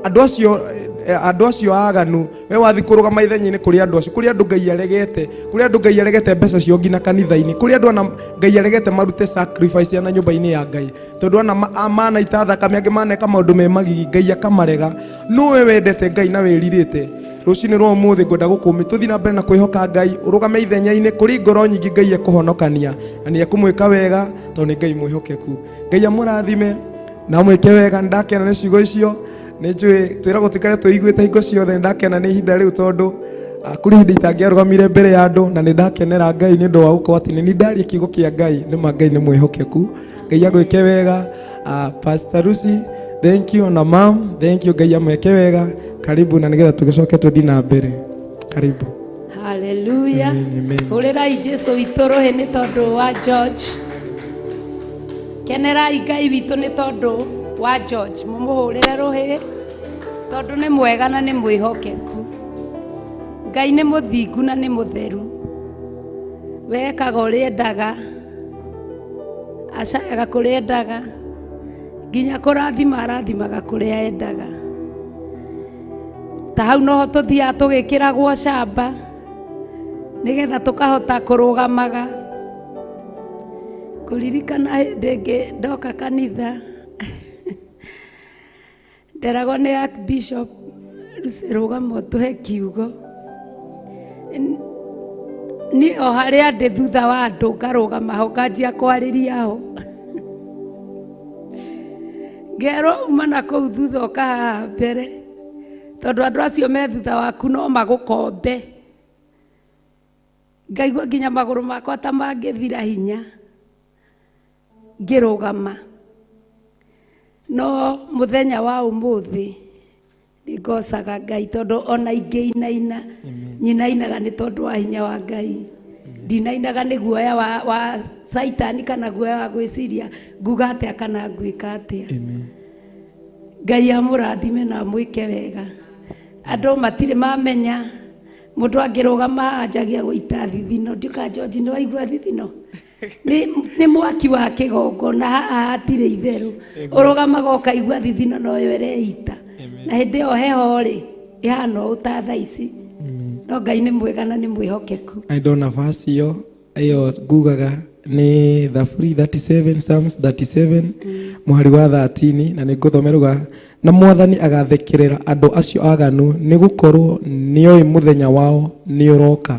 andũ acio, andũ acio aganu. We wathi kũrũgama ithenya-inĩ kũrĩ andũ acio, kũrĩ andũ Ngai aregete, kũrĩ andũ Ngai aregete mbeca ciao nginya kanitha-inĩ, kũrĩ andũ ana Ngai aregete marute sacrifice ana nyũmba-inĩ ya Ngai, tondũ ana manaita thakame, angĩ maneka maũndũ me magigi, Ngai akamarega. No we wendete Ngai na wĩrirĩte rũcinĩ rwa ũmũthĩ, ngwenda gũkũmĩ tũthiĩ na mbere na kwĩhoka Ngai, ũrũgame ithenya-inĩ kũrĩ ngoro nyingĩ Ngai ekũhonokania na nĩ ekũmwĩka wega, tondũ nĩ Ngai mwĩhokeku. Ngai amũrathime na amwĩke wega. Nĩ ndakena nĩ ciugo icio. Nĩ njũĩ twĩragwo tũikare twĩiguĩte hingo ciothe. Nĩ ndakena nĩ ihinda rĩu, tondũ kũrĩ hĩndĩ itangĩarũgamire mbere ya andũ, na nĩ ndakenera Ngai nĩ ũndũ wa gũkorwo atĩ nĩ niĩ ndaria kiugo kĩa Ngai. Nĩ ma Ngai nĩ mwĩhokeku. Ngai agwĩke wega. Pastor Lucy, thank you, na mam, thank you. Ngai amwĩke wega. Karibu, na nĩgetha tũgĩcoke tũthiĩ na mbere. Karibu. Haleluya. Amen, amen. Hũrĩrai Jesu witũ rũhĩ nĩ tondũ wa George. Kenerai Ngai witũ nĩ tondũ wa George. Mũmũhũrĩre rũhĩ tondũ nĩ mwega na nĩ mwĩhokeku. Ngai nĩ mũthingu na nĩ mũtheru. Wekaga ũrĩa endaga, acayaga kũrĩa endaga, nginya kũrathima arathimaga kũrĩa endaga. Ta hau noho tũthiaga tũgĩkĩragwo camba nĩgetha tũkahota kũrũgamaga. Kũririkana hĩndĩ ĩngĩ ndoka kanitha, nderagwo nĩ Archbishop, "Lucy, rũgama ũtũhe kiugo." Niĩ o harĩa ndĩ thutha wa andũ ngarũgama ho, nganjia kwarĩria ho, ngerwo, "Uma na kũu thutha, ũka haha mbere, tondũ andũ acio me thutha waku no magũkombe." Ngaigua nginya magũrũ makwa ta mangĩthira hinya ngĩrũgama. No mũthenya wa ũmũthĩ nĩ ngocaga Ngai, tondũ ona ingĩinaina, nyinainaga nĩ tondũ wa hinya wa Ngai. Ndinainaga nĩ guoya wa caitani kana guoya wa gwĩciria nguga atĩa kana ngwĩka atĩa. Amen. Ngai amũrathime na amwĩke wega. Andũ matirĩ mamenya mũndũ angĩrũgama haha anjagia gũita thithino. Ndiũka George, nĩ waigua thithino nĩ mwaki wa kĩgongona haha, hatirĩ itherũ. Ũrũgamaga ũkaigua thithino noyo ĩreita, na hĩndĩ ĩyo heho rĩ ĩhana ũũ ta thaa ici. No Ngai nĩ mwega na nĩ mwĩhokeku. Na ndona verse ĩyo ĩyo ngugaga nĩ Thaburi 37, Psalms 37 mũhari wa 13, na nĩ ngũthomera. Na Mwathani agathekerera andũ acio aganu, nĩ gũkorwo nĩoĩ mũthenya wao nĩ ũroka.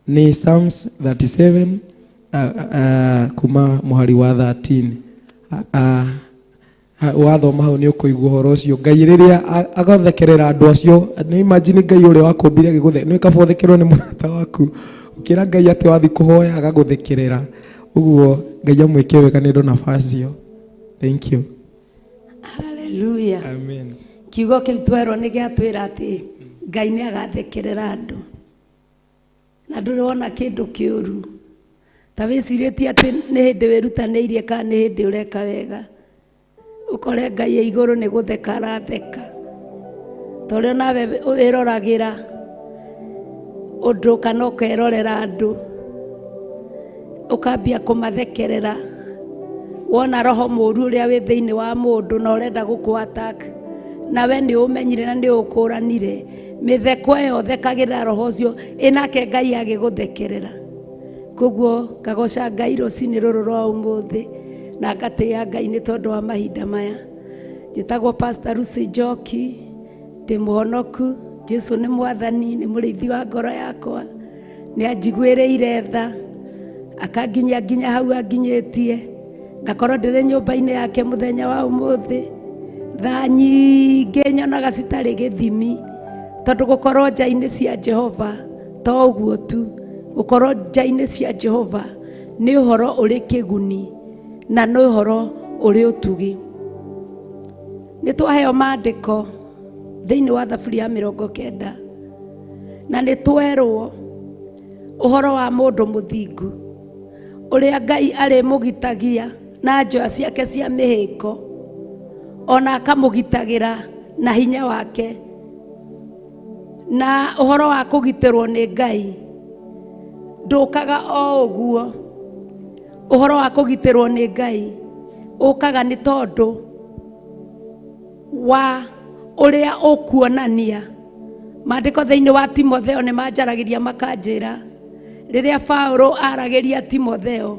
Nĩ Psalms 37 Kuma mũhari wa 13. Wathoma hau nĩ ũkũigua ũhoro ũcio. Ngai rĩrĩa agathekerera andũ acio, nĩ imagine Ngai ũrĩa wakũmbire agĩgũthe, nĩ kaba ũthekererwo nĩ mũrata waku ũkĩra Ngai atĩ wathiĩ kũhoya agagũthekerera. Ũguo Ngai amwĩke wega nĩ ũndũ nafasi ĩyo. Thank you. Haleluya. Amen. Kiugo kĩu twerwo nĩ gĩatwĩra atĩ Ngai nĩ agathekerera andũ, na ndũrĩ wona kĩndũ kĩũru. Ta wĩcirĩtie atĩ nĩ hĩndĩ wĩrutanĩirie kana nĩ hĩndĩ ũreka wega, ũkore Ngai e igũrũ nĩ gũtheka aratheka. Ta ũrĩa nawe wĩroragĩra ũndũ kana ũkerorera andũ, ũkambia kũmathekerera. Wona roho mũru ũrĩa wĩ thĩinĩ wa mũndũ na ũrenda gũkũ attack, nawe nĩ ũmenyire na nĩ ũkũranire mĩtheko ĩyo ũthekagĩrĩra roho ũcio, ĩnake Ngai agĩgũthekerera. Koguo ngagoca Ngai rũcinĩ rũrũ rwa ũmũthĩ na ngatĩĩa Ngai nĩ tondũ wa mahinda maya. Njĩtagwo Pastor Lucy Njoki, ndĩ mũhonoku. Jesu nĩ mwathani, nĩ mũrĩithi wa ngoro yakwa, nĩ anjiguĩrĩire tha akanginyia nginya hau anginyĩtie, ngakorwo ndĩrĩ nyũmba-inĩ yake mũthenya wa ũmũthĩ. Tha nyingĩ nyonaga citarĩ gĩthimi, tondũ gũkorwo nja-inĩ cia Jehova to ũguo tu. Gũkorwo nja-inĩ cia Jehova nĩ ũhoro ũrĩ kĩguni na nĩ ũhoro ũrĩ ũtugi. Nĩ twaheo maandĩko thĩinĩ wa Thaburi ya 90, na nĩ twerwo ũhoro wa mũndũ mũthingu ũrĩa Ngai arĩmũgitagia na njoya ciake cia mĩhĩko, ona akamũgitagĩra na hinya wake. Na ũhoro wa kũgitĩrwo nĩ Ngai ndũkaga o ũguo. Ũhoro wa kũgitĩrwo nĩ Ngai ũkaga nĩ tondũ wa ũrĩa ũkuonania. Maandĩko thĩinĩ wa Timotheo nĩ manjaragĩria makanjĩra, rĩrĩa Paũlũ aragĩria Timotheo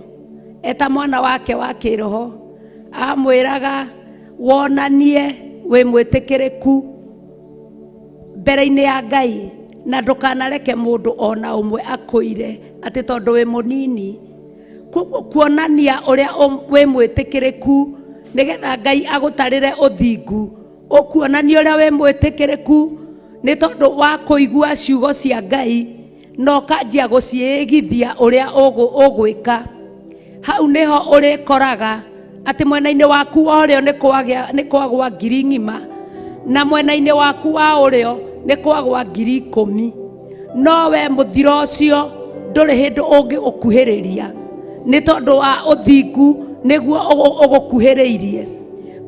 eta mwana wake wa kĩroho, amwĩraga wonanie wĩ mwĩtĩkĩrĩku mbere-inĩ ya Ngai, na ndũkanareke mũndũ ona ũmwe akũire atĩ tondũ wĩ mũnini. Koguo kuonania ũrĩa wĩ mwĩtĩkĩrĩku nĩgetha Ngai agũtarĩre ũthingu, ũkuonania ũrĩa wĩ mwĩtĩkĩrĩku nĩ tondũ wa kũigua ciugo cia Ngai na ũkanjia gũciĩgithia ũrĩa ũgwĩka. Hau nĩho ũrĩkoraga atĩ mwena-inĩ waku wa ũrĩo nĩ kwagwa ngiri ng'ima, na mwena-inĩ waku wa ũrĩo nĩ kwagwa 10,000. No we mũthiro ũcio ndũrĩ hĩndĩ ũngĩũkuhĩrĩria, nĩ tondũ wa ũthingu nĩguo ũgũkuhĩrĩirie.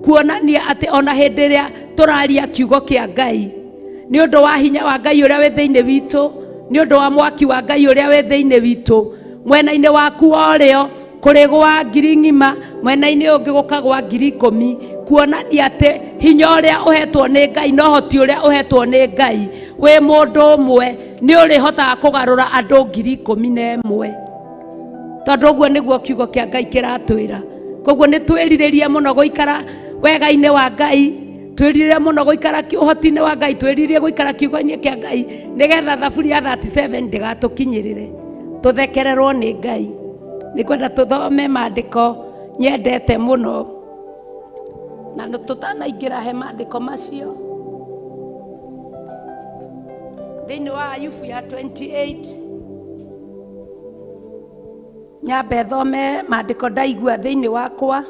Kuonania atĩ ona hĩndĩ ĩrĩa tũraria kiugo kĩa Ngai, nĩ ũndũ wa hinya wa Ngai ũrĩa wĩ thĩinĩ witũ, nĩ ũndũ wa mwaki wa Ngai ũrĩa wĩ thĩinĩ witũ, mwena-inĩ waku wa ũrĩo kũrĩ gwa ngiri ng'ima, mwena-inĩ ũngĩ gũkagwa 10,000. Kuonania atĩ hinya ũrĩa ũhetwo nĩ Ngai na ũhoti ũrĩa ũhetwo nĩ Ngai wĩ mũndũ ũmwe nĩ ũrĩhotaga kũgarũra andũ 11,000. Tondũ ũguo nĩguo kiugo kĩa Ngai kĩratwĩra. Koguo nĩ twĩrirĩrie mũno gũikara wega-inĩ wa Ngai, twĩrirĩrie mũno gũikara ũhoti-inĩ wa Ngai, twĩrirĩrie gũikara kiugo-inĩ kĩa Ngai, nĩgetha Thaburi ya 37 ndĩgatũkinyĩrĩre, tũthekererwo nĩ Ngai. Nĩngwenda tũthome maandĩko nyendete mũno, na tũtanaingĩra he maandĩko macio, thĩinĩ wa Ayubu ya 28 nyambe thome maandĩko ndaigua thĩinĩ wakwa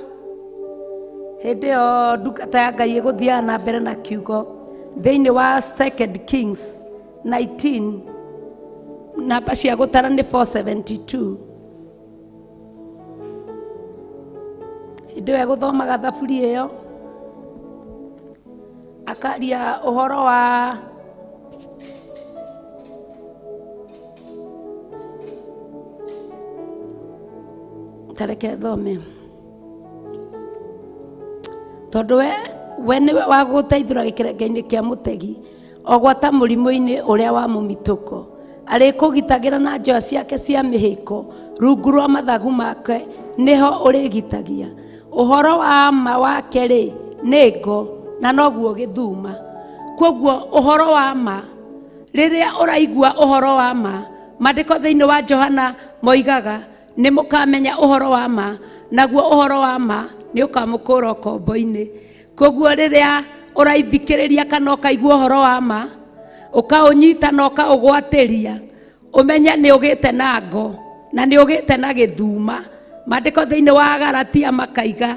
hĩndĩ ĩyo ndungata ya Ngai ĩgũthiaga na mbere na kiugo. Thĩinĩ wa 2 Kings 19, namba cia gũtara nĩ 472. Hĩndĩ ĩyo egũthomaga thaburi ĩyo akaria ũhoro wa tareke thome, tondũ we nĩwe wa gũteithũra gĩkerenge-inĩ kĩa mũtegi, o gwata mũrimũ-inĩ ũrĩa wa mũmitũko. Arĩkũgitagĩra na njoya ciake cia mĩhĩko, rungu rwa mathagu make nĩho ũrĩgitagia. Ũhoro wa ma wake rĩ nĩ ngo na noguo gĩthuma. Koguo ũhoro wa ma, rĩrĩa ũraigua ũhoro wa ma, maandĩko thĩinĩ wa Johana moigaga Nĩ mũkamenya ũhoro wa ma, naguo ũhoro wa ma nĩ ũkamũkũra ũkombo-inĩ. Koguo rĩrĩa ũraithikĩrĩria kana ũkaigua ũhoro wa ma, ũkaũnyita na ũkaũgwatĩria, ũmenye nĩ ũgĩte na ngo na nĩ ũgĩte na gĩthuma. Maandĩko thĩinĩ wa Galatia makaiga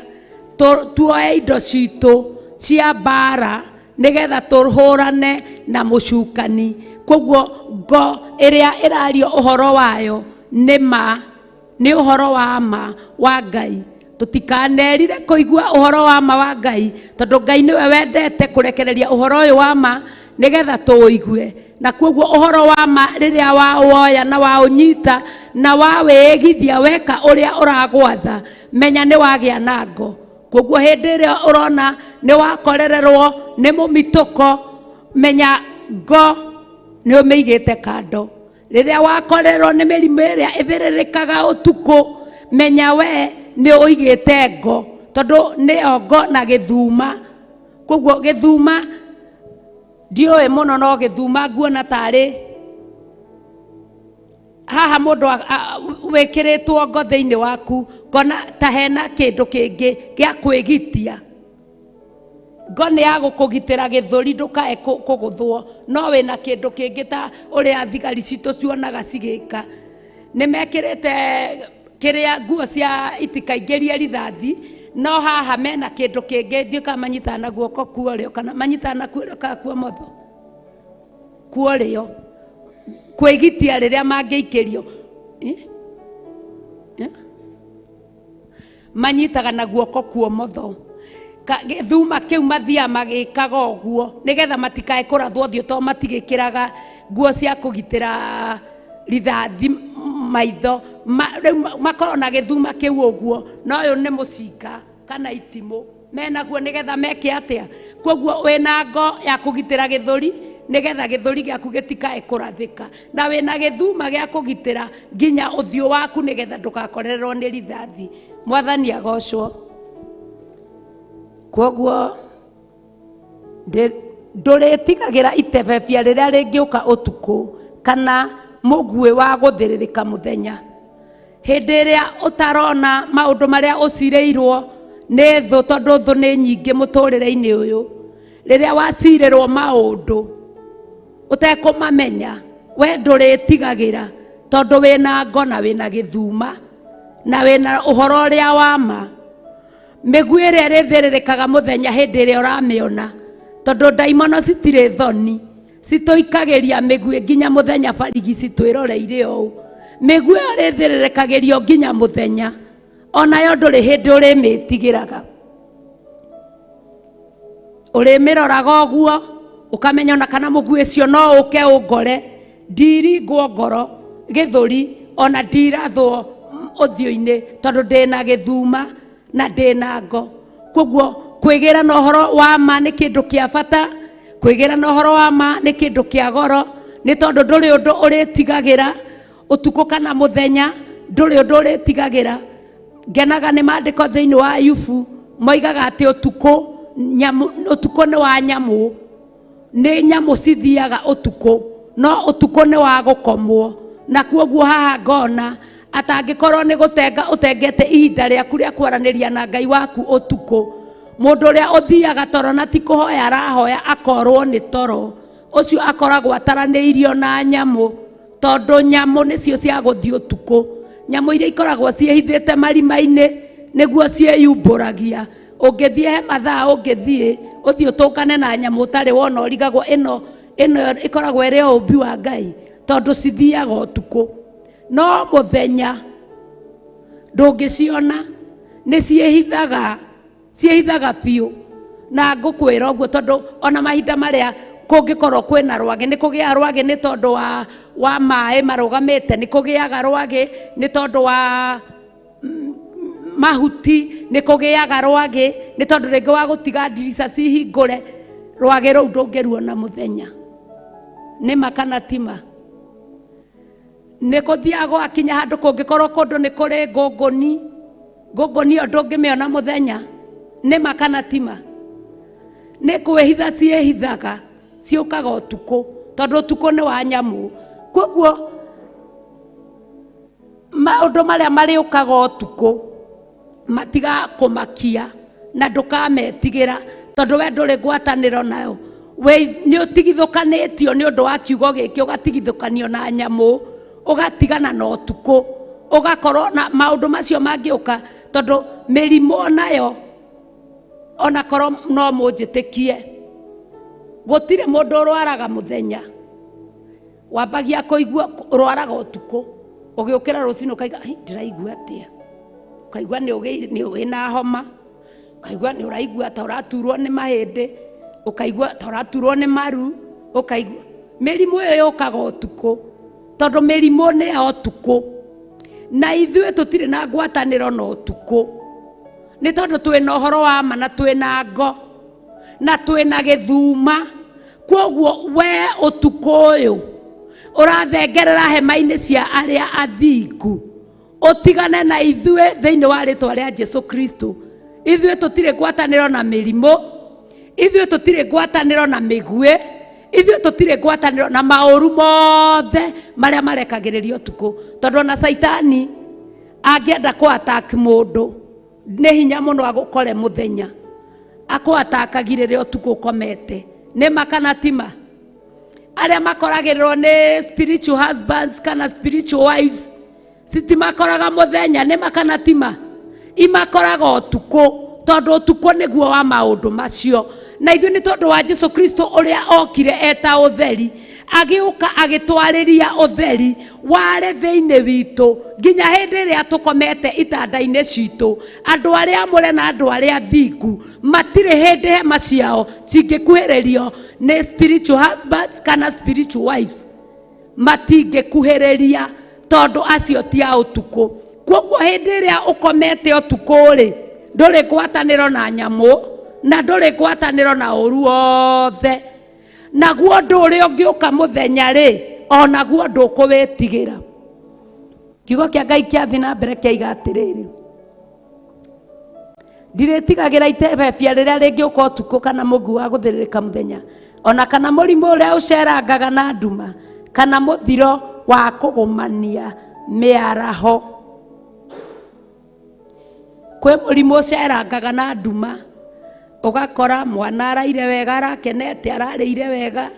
tuoe indo citũ cia mbara nĩgetha tũhũrane na mũcukani. Koguo ngo ĩrĩa ĩrario ũhoro wayo nĩ ma, nĩ ũhoro wa ma wa Ngai. Tũtikanerire kũigua ũhoro wa ma wa Ngai, tondũ Ngai nĩwe wendete kũrekereria ũhoro ũyũ wa ma nĩgetha tũũigue. Na koguo ũhoro wa ma rĩrĩa wawoya na waũnyita na wawĩgithia weka ũrĩa ũragwatha, menya nĩ wagĩa na ngo. Koguo hĩndĩ ĩrĩa ũrona nĩ wakorererwo nĩ mũmitũko, menya ngo nĩ ũmĩigĩte kando. Rĩrĩa wakorerwo nĩ mĩrimũ ĩrĩa ĩthĩrĩrĩkaga ũtukũ, menya we nĩ ũigĩte ngo, tondũ nĩyo ngo na gĩthuma. Koguo gĩthuma ndiũĩ mũno, no gĩthuma nguona tarĩ haha mũndũ wĩkĩrĩtwo ngo thĩinĩ waku, ngona ta hena kĩndũ kĩngĩ gĩa kwĩgitia. Ngo nĩ ya gũkũgitĩra gĩthũri ndũkae kũgũthwo, no wĩna kĩndũ kĩngĩ ta ũrĩa thigari citũ cionaga cigĩka. Nĩ mekĩrĩte kĩrĩa nguo cia itikaingĩrie rithathi, no haha mena kĩndũ kĩngĩ ndiũĩ kana manyitaga na guoko kwa ũrĩo kana manyitaga na kwa ũrĩo kana kwa ũmotho, kwa ũrĩo, kwĩgitia rĩrĩa mangĩikĩrio. Manyitaga na guoko kwa ũmotho. Gĩthuma kĩu mathiaga magĩkaga ũguo nĩgetha matikae kũrathwo ũthiũ, tondũ matigĩkĩraga nguo cia kũgitĩra rithathi maitho. Rĩu makoragwo na gĩthuma kĩu ũguo, na ũyũ nĩ mũcinga kana itimũ menaguo nĩgetha meke atĩa. Koguo wĩna ngo ya kũgitĩra gĩthũri nĩgetha gĩthũri gĩaku gĩtikae kũrathĩka, na wĩna gĩthuma gĩa kũgitĩra nginya ũthiũ waku nĩgetha ndũgakorererwo nĩ rithathi. Mwathani agocwo. Koguo ndũrĩtigagĩra itebebia rĩrĩa rĩngĩũka ũtukũ kana mũguĩ wa gũthĩrĩrĩka mũthenya. Hĩndĩ ĩrĩa ũtarona maũndũ marĩa ũcirĩirwo nĩ thũ, tondũ thũ nĩ nyingĩ mũtũrĩre-inĩ ũyũ, rĩrĩa wacirĩrwo maũndũ ũtekũmamenya, we ndũrĩtigagĩra, tondũ wĩna ngo na wĩna gĩthuma na wĩna ũhoro ũrĩa wa ma. Mĩguĩ ĩrĩa ĩrĩthĩrĩrĩkaga mũthenya hĩndĩ ĩrĩa ũramĩona, tondũ ndaimono citirĩ thoni, citũikagĩria mĩguĩ nginya mũthenya barigi citwĩroreire ũũ. Mĩguĩ ĩyo ĩrĩthĩrĩrĩkagĩrio nginya mũthenya, onayo ndũrĩ hĩndĩ ũrĩmĩtigĩraga. Ũrĩmĩroraga ũguo ũkamenya ona kana mũguĩ ũcio no ũke ũngore, ndiringwo ngoro gĩthũri ona ndirathwo ũthiũ-inĩ, tondũ ndĩna gĩthuma na ndĩna ngo. Koguo kwĩgĩra na ũhoro wa ma nĩ kĩndũ kĩa bata, kwĩgĩra na ũhoro wa ma nĩ kĩndũ kĩa goro, nĩ tondũ ndũrĩ ũndũ ũrĩtigagĩra ũtukũ kana mũthenya, ndũrĩ ũndũ ũrĩtigagĩra. Ngenaga nĩ maandĩko thĩinĩ wa Ayubu moigaga atĩ ũtukũ nĩ wa nyamũ, nĩ nyamũ cithiaga ũtukũ, no ũtukũ nĩ wa gũkomwo. Na koguo haha ngona atangĩkorwo nĩ gũtenga ũtengete ihinda rĩaku rĩa kwaranĩria na Ngai waku ũtukũ, mũndũ ũrĩa ũthiaga toro na ti kũhoya arahoya akorwo nĩ toro, ũcio akoragwo ataranĩirio na nyamũ, tondũ nyamũ nĩcio cia gũthiĩ ũtukũ. Nyamũ iria ikoragwo ciĩhithĩte marima-inĩ nĩguo ciĩyumbũragia. Ũngĩthiĩ he mathaa ũngĩthiĩ ũthiĩ ũtũngane na nyamũ ũtarĩ wona, ũrigagwo ĩno ĩkoragwo ĩrĩ o ũmbi wa Ngai, tondũ cithiaga ũtukũ. No mũthenya ndũngĩciona, nĩ ciĩhithaga, ciĩhithaga biũ. Na ngũkwĩra ũguo tondũ ona mahinda marĩa kũngĩkorwo kwĩna rwagĩ, nĩ kũgĩaga rwagĩ nĩ tondũ wa maĩ marũgamĩte, nĩ kũgĩaga rwagĩ nĩ tondũ wa mahuti, nĩ kũgĩaga rwagĩ nĩ tondũ rĩngĩ wa gũtiga ndirica cihingũre, rwagĩ rũu ndũngĩruona mũthenya. Nĩ ma kana ti ma? Nĩ gũthiaga gwakinya handũ kũngĩkorwo kũndũ nĩ kũrĩ ngũngũni, ngũngũni ĩyo ndũngĩmĩona mũthenya. Nĩ ma kana ti ma? Nĩ kwĩhitha ciĩhithaga, ciũkaga ũtukũ, tondũ ũtukũ nĩ wa nyamũ. Koguo Maũndũ marĩa marĩũkaga ũtukũ matigakũmakia na ndũkametigĩra tondũ we ndũrĩ ngwatanĩro nayo. We nĩ ũtigithũkanĩtio nĩ ũndũ wa kiugo gĩkĩ, ũgatigithũkanio na nyamũ, ũgatigana na ũtukũ, ũgakorwo na maũndũ macio mangĩũka, tondũ mĩrimũ nayo onakorwo no mũnjĩtĩkie, gũtirĩ mũndũ ũrwaraga mũthenya. Wambagia kũigua ũrwaraga ũtukũ, ũgĩũkĩra rũcinĩ ũkaiga ndĩraigua atĩa, ũkaigua nĩ wĩna homa, ũkaigua nĩ ũraigua ta ũraturwo nĩ mahĩndĩ, ũkaigua ta ũraturwo nĩ maru, ũkaigua mĩrimũ ĩyo yũkaga ũtukũ, tondũ mĩrimũ nĩ ya ũtukũ. Na ithuĩ tũtirĩ na ngwatanĩro na ũtukũ, nĩ tondũ twĩna ũhoro wa ma na twĩna ngo na twĩna gĩthuma. Kwoguo we ũtukũ ũyũ ũrathengerera hema-inĩ cia arĩa athingu, ũtigane na ithuĩ thĩinĩ wa rĩtwa rĩa Jesu Kristo. Ithuĩ tũtirĩ ngwatanĩro na mĩrimũ, ithuĩ tũtirĩ ngwatanĩro na mĩguĩ, ithuĩ tũtirĩ ngwatanĩro na maũru mothe marĩa marekagĩrĩrio ũtukũ, tondũ ona Caitani angĩenda kũ-attack mũndũ nĩ hinya mũno agũkore mũthenya, akũ-attackagi rĩrĩa ũtukũ ũkomete. Nĩ ma kana ti ma? Arĩa makoragĩrĩrwo nĩ spiritual husbands kana spiritual wives citimakoraga mũthenya, nĩ ma kana ti ma? Imakoraga ũtukũ, tondũ ũtukũ nĩguo wa maũndũ macio. Na ithuĩ nĩ tondũ wa Jesu Kristo ũrĩa okire eta ũtheri, agĩũka agĩtwarĩria ũtheri warĩ thĩinĩ witũ nginya hĩndĩ ĩrĩa tũkomete itanda-inĩ citũ. Andũ arĩa amũre na andũ arĩa athingu matirĩ hĩndĩ hema ciao cingĩkuhĩrĩrio nĩ spiritual husbands kana spiritual wives, matingĩkuhĩrĩria tondũ acio ti a ũtukũ. Kwoguo hĩndĩ ĩrĩa ũkomete ũtukũ rĩ, ndũrĩ ngwatanĩro na nyamũ na ndũrĩ ngwatanĩro na ũru wothe. Naguo ũndũ ũrĩa ũngĩũka mũthenya rĩ, onaguo ndũkũwĩtigĩra. Kiugo kĩa Ngai kĩathiĩ na mbere kĩaiga atĩrĩrĩ, ndirĩtigagĩra itebebia rĩrĩa rĩngĩũka ũtukũ, kana mũngũ wa gũthĩrĩrĩka mũthenya, ona kana mũrimũ ũrĩa ũcerangaga na nduma, kana mũthiro wa kũgũmania mĩaraho. Kwĩ mũrimũ ũcerangaga na nduma, ũgakora mwana araire wega, arakenete, ararĩire wega,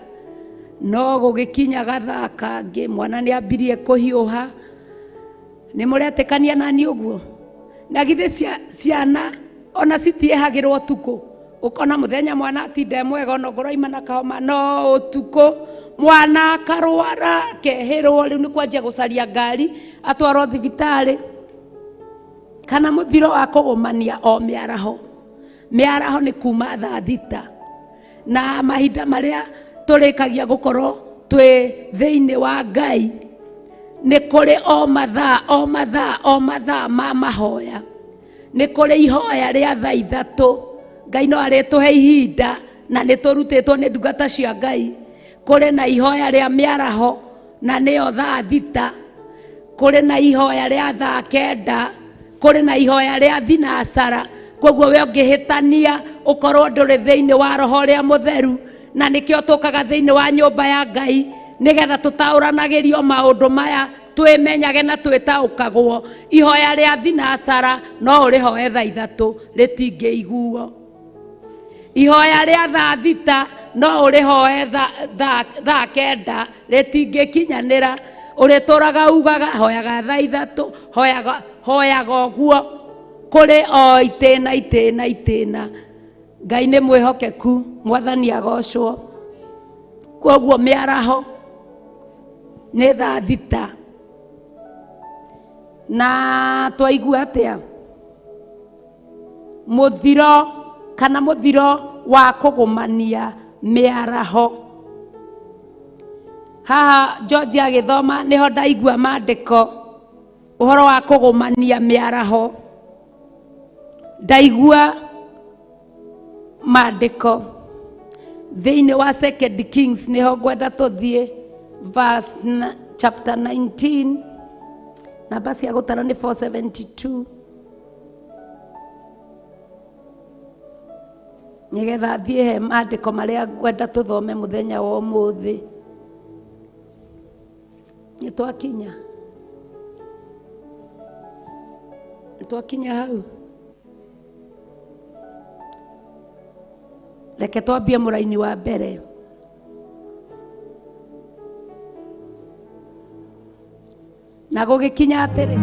no gũgĩkinya gathaa kangĩ mwana nĩ ambirie kũhiũha. Nĩ mũretĩkania nani ũguo? Na githĩ ciana ona citiĩhagĩrwo ũtukũ, ũkona mũthenya mwana atinda e mwega ona ongorwo aima na kahoma, no ũtukũ mwana akarwara akehĩrwo, rĩu nĩ kwanjia gũcaria ngari atwarwo thibitarĩ. Kana mũthiro wa kũgũmania o mĩaraho. Mĩaraho nĩ kuma thaa thita, na mahinda marĩa tũrĩkagia gũkorwo twĩ thĩinĩ wa Ngai nĩ kũrĩ o mathaa o mathaa o mathaa ma mahoya. Nĩ kũrĩ ihoya rĩa thaa ithatũ, Ngai no arĩtũhe ihinda na nĩ tũrutĩtwo nĩ ndungata cia Ngai. Kũrĩ na ihoya rĩa mĩaraho na nĩyo thaa thita, kũrĩ na ihoya rĩa thaa kenda, kũrĩ na ihoya rĩa thinacara. Kwoguo we ũngĩhĩtania ũkorwo ndũrĩ thĩinĩ wa roho ũrĩa mũtheru, na nĩkĩo tũkaga thĩinĩ wa nyũmba ya Ngai nĩgetha tũtaũranagĩrio maũndũ maya, twĩmenyage na twĩtaũkagwo. Ihoya rĩa thinacara no ũrĩhoe thaa ithatũ rĩtingĩiguo. Ihoya rĩa thaa thita no ũrĩhoe thaa kenda rĩtingĩkinyanĩra. Ũrĩtũraga ugaga hoyaga thaa ithatũ, hoyaga ũguo kũrĩ o itĩna itĩna itĩna. Ngai nĩ mwĩhokeku, Mwathani agocwo. Kwoguo mĩaraho nĩ thaa thita. Na twaigua atĩa? Mũthiro kana mũthiro wa kũgũmania mĩaraho. Haha George agĩthoma nĩho ndaigua maandĩko ũhoro wa kũgũmania mĩaraho. Ndaigua maandĩko thĩinĩ wa Second Kings, nĩho ngwenda tũthiĩ verse chapter 19, namba cia gũtara nĩ 472, nĩgetha thiĩ he maandĩko marĩa ngwenda tũthome mũthenya wa ũmũthĩ. Nĩ twakinya. Twakinya hau reke twambie mũraini wa mbere. Na gũgĩkinya atĩrĩ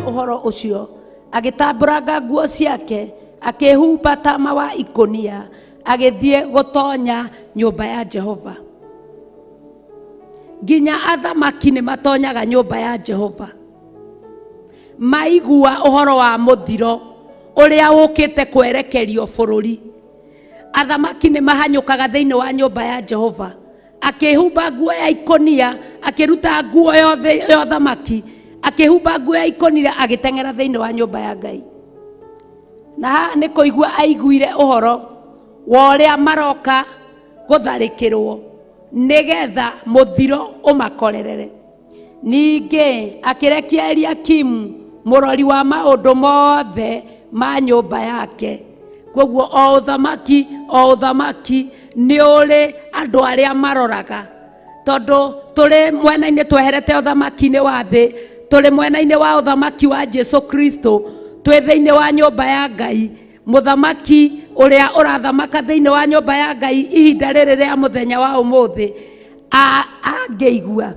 ũhoro ũcio, agĩtambũranga nguo ciake, akĩhumba tama wa ikũnia, agĩthiĩ gũtonya nyũmba ya Jehova. Nginya athamaki nĩ matonyaga nyũmba ya Jehova maigua ũhoro wa mũthiro ũrĩa ũkĩte kwerekerio bũrũri. Athamaki nĩ mahanyũkaga thĩinĩ wa nyũmba ya Jehova. Akĩhumba nguo ya ikũnia, akĩruta nguo yothe ya ũthamaki, akĩhumba nguo ya ikũnia, agĩteng'era thĩinĩ wa nyũmba ya Ngai. Na haha nĩ kũigua aiguire ũhoro wa ũrĩa maroka gũtharĩkĩrwo nĩgetha mũthiro ũmakorerere. Ningĩ akĩrekia Eliakimu mũrori wa maũndũ mothe ma nyũmba yake. Koguo o ũthamaki nĩ ũrĩ andũ arĩa maroraga, tondũ tũrĩ mwena-inĩ tweherete ũthamaki-inĩ wa thĩ, tũrĩ mwena-inĩ wa ũthamaki wa Jesu Kristo, twĩ thĩinĩ wa nyũmba ya Ngai. Mũthamaki ũrĩa ũrathamaka thĩinĩ wa nyũmba ya Ngai ihinda rĩrĩ rĩa mũthenya wa ũmũthĩ angĩigua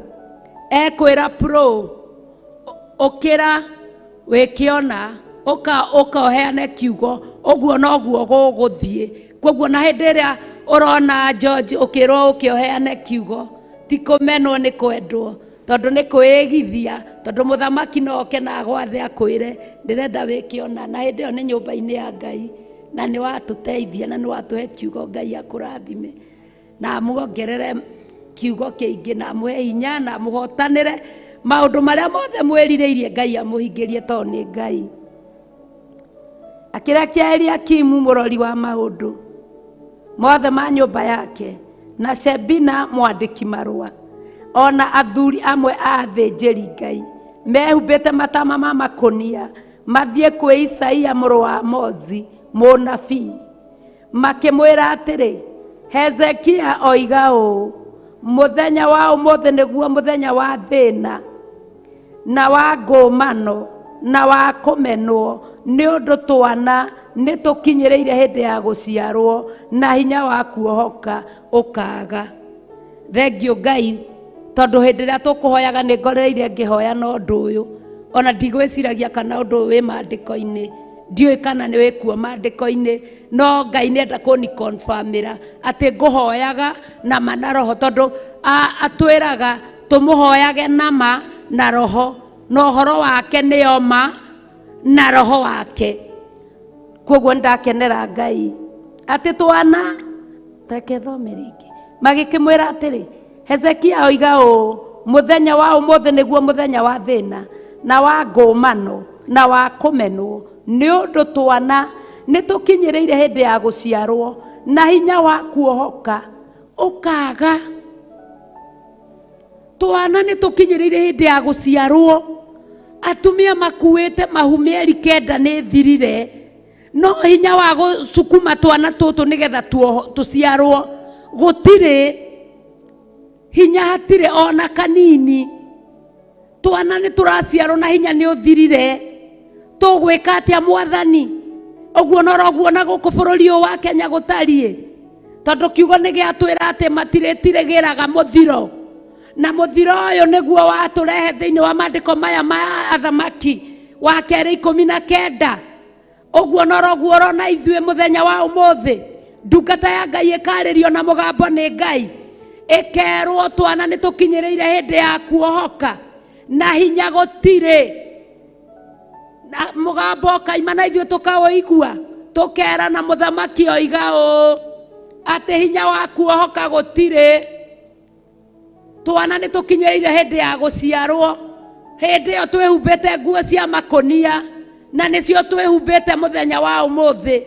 ekwĩra pro ũkĩra wĩkĩona ũka ũheane kiugo, ũguo noguo gũgũthiĩ. Koguo na hĩndĩ ĩrĩa ũrona George ũkĩrwo ũke ũheane kiugo, ti kũmenwo nĩ kwendwo, tondũ nĩ kwĩĩgithia, tondũ mũthamaki no oke na agwathe akwĩre ndĩrenda wĩkĩona, na hĩndĩ ĩyo nĩ nyũmba-inĩ ya Ngai, na nĩ watũteithia na nĩ watũhe kiugo. Ngai akũrathime na amuongerere kiugo kĩingĩ, na amũhe hinya, na amũhotanĩre maũndũ marĩa mothe mwĩrirĩirie. Ngai amũhingĩrie tondũ nĩ Ngai. Akĩrekia Eliakimu mũrori wa maũndũ mothe ma nyũmba yake, na Shebina mwandĩki marũa, ona athuri amwe a athĩnjĩri Ngai mehumbĩte matama ma makũnia, mathiĩ kwĩ Isaia mũrũ wa Amozi mũnabii, makĩmwĩra atĩrĩ, Hezekia oiga ũũ, mũthenya wa ũmũthĩ nĩguo mũthenya wa thĩna na wa ngũmano na wa kũmenwo, nĩ ũndũ twana nĩ tũkinyĩrĩire hĩndĩ ya gũciarwo, na hinya wa kuohoka ũkaaga. Thengio Ngai, tondũ hĩndĩ ĩrĩa tũkũhoyaga nĩ ngorereire ngĩhoya na ũndũ ũyũ, ona ndigwĩciragia kana ũndũ ũyũ wĩ maandĩko-inĩ, ndiũĩ kana nĩ wĩkuo maandĩko-inĩ, no Ngai nĩenda kũni confirmĩra atĩ ngũhoyaga na ma na roho, tondũ atwĩraga tũmũhoyage na ma na roho, na ũhoro wake nĩyo ma na roho wake. Koguo ndakenera Ngai atĩ twana reke thome rĩngĩ. Magĩkĩmwĩra atĩrĩ, Hezekia oiga ũũ, mũthenya wa ũmũthĩ nĩguo mũthenya wa thĩna na wa ngũmano na wa kũmenwo, nĩ ũndũ twana nĩ tũkinyĩrĩire hĩndĩ ya gũciarwo, na hinya wa kuohoka ũkaaga. Twana nĩ tũkinyĩrĩire hĩndĩ ya gũciarwo, atumia makuĩte mahu mĩeri 9 nĩ thirire, no hinya wa gũcukuma twana tũtũ nĩgetha tũciarwo gũtirĩ hinya, hatirĩ ona kanini. Twana nĩ tũraciarwo na hinya nĩ ũthirire, tũgwĩka atĩa Mwathani? Ũguo noroguo na gũkũ bũrũri ũyũ wa Kenya gũtariĩ, tondũ kiugo nĩ gĩatwĩra atĩ matirĩtirĩgĩraga mũthiro, na mũthiro ũyũ nĩguo watũrehe thĩinĩ wa maandĩko maya ma athamaki wa kerĩ 19. Ũguo noroguo ũrona ithuĩ mũthenya wa ũmũthĩ, ndungata ya Ngai ĩkarĩrio na mũgambo nĩ Ngai, ĩkerwo twana nĩ tũkinyĩrĩire hĩndĩ ya kuohoka na hinya gũtirĩ, na mũgambo ũkaima na ithuĩ tũkaũigua, tũkera na mũthamaki oiga ũũ atĩ hinya wa kuohoka gũtirĩ. Twana nĩ tũkinyĩrĩire hĩndĩ ya gũciarwo, hĩndĩ ĩyo twĩhumbĩte nguo cia makũnia, na nĩcio twĩhumbĩte mũthenya wa ũmũthĩ,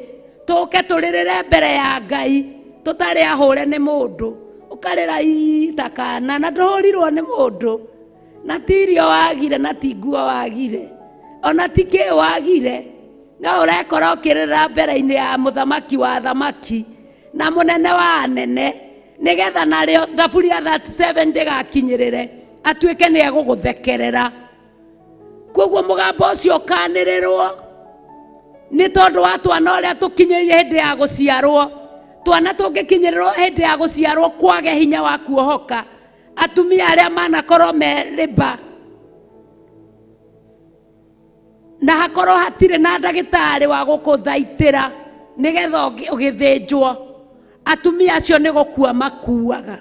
tũke tũrĩrĩre mbere ya Ngai tũtarĩ ahũre nĩ mũndũ. Ũkarĩra ii ta kana na ndũhũrirwo nĩ mũndũ, na ti irio wagire, na ti nguo wagire, ona ti kĩ wagire, no ũrekora ũkĩrĩra mbere-inĩ ya mũthamaki wa thamaki na mũnene wa anene, nĩgetha narĩo thaburi ya 37 ndĩgakinyĩrĩre, atuĩke nĩ egũgũthekerera. Koguo mũgambo ũcio ũkanĩrĩrwo nĩ tondũ wa twana ũrĩa tũkinyĩrire hĩndĩ ya gũciarwo. Twana tũngĩkinyĩrĩrwo hĩndĩ ya gũciarwo kwage hinya wa kuohoka, atumia arĩa manakorwo me rĩba na hakorwo hatirĩ na ndagĩtarĩ wa gũkũthaitĩra nĩgetha ũgĩthĩnjwo, atumia acio nĩ gũkua makuaga,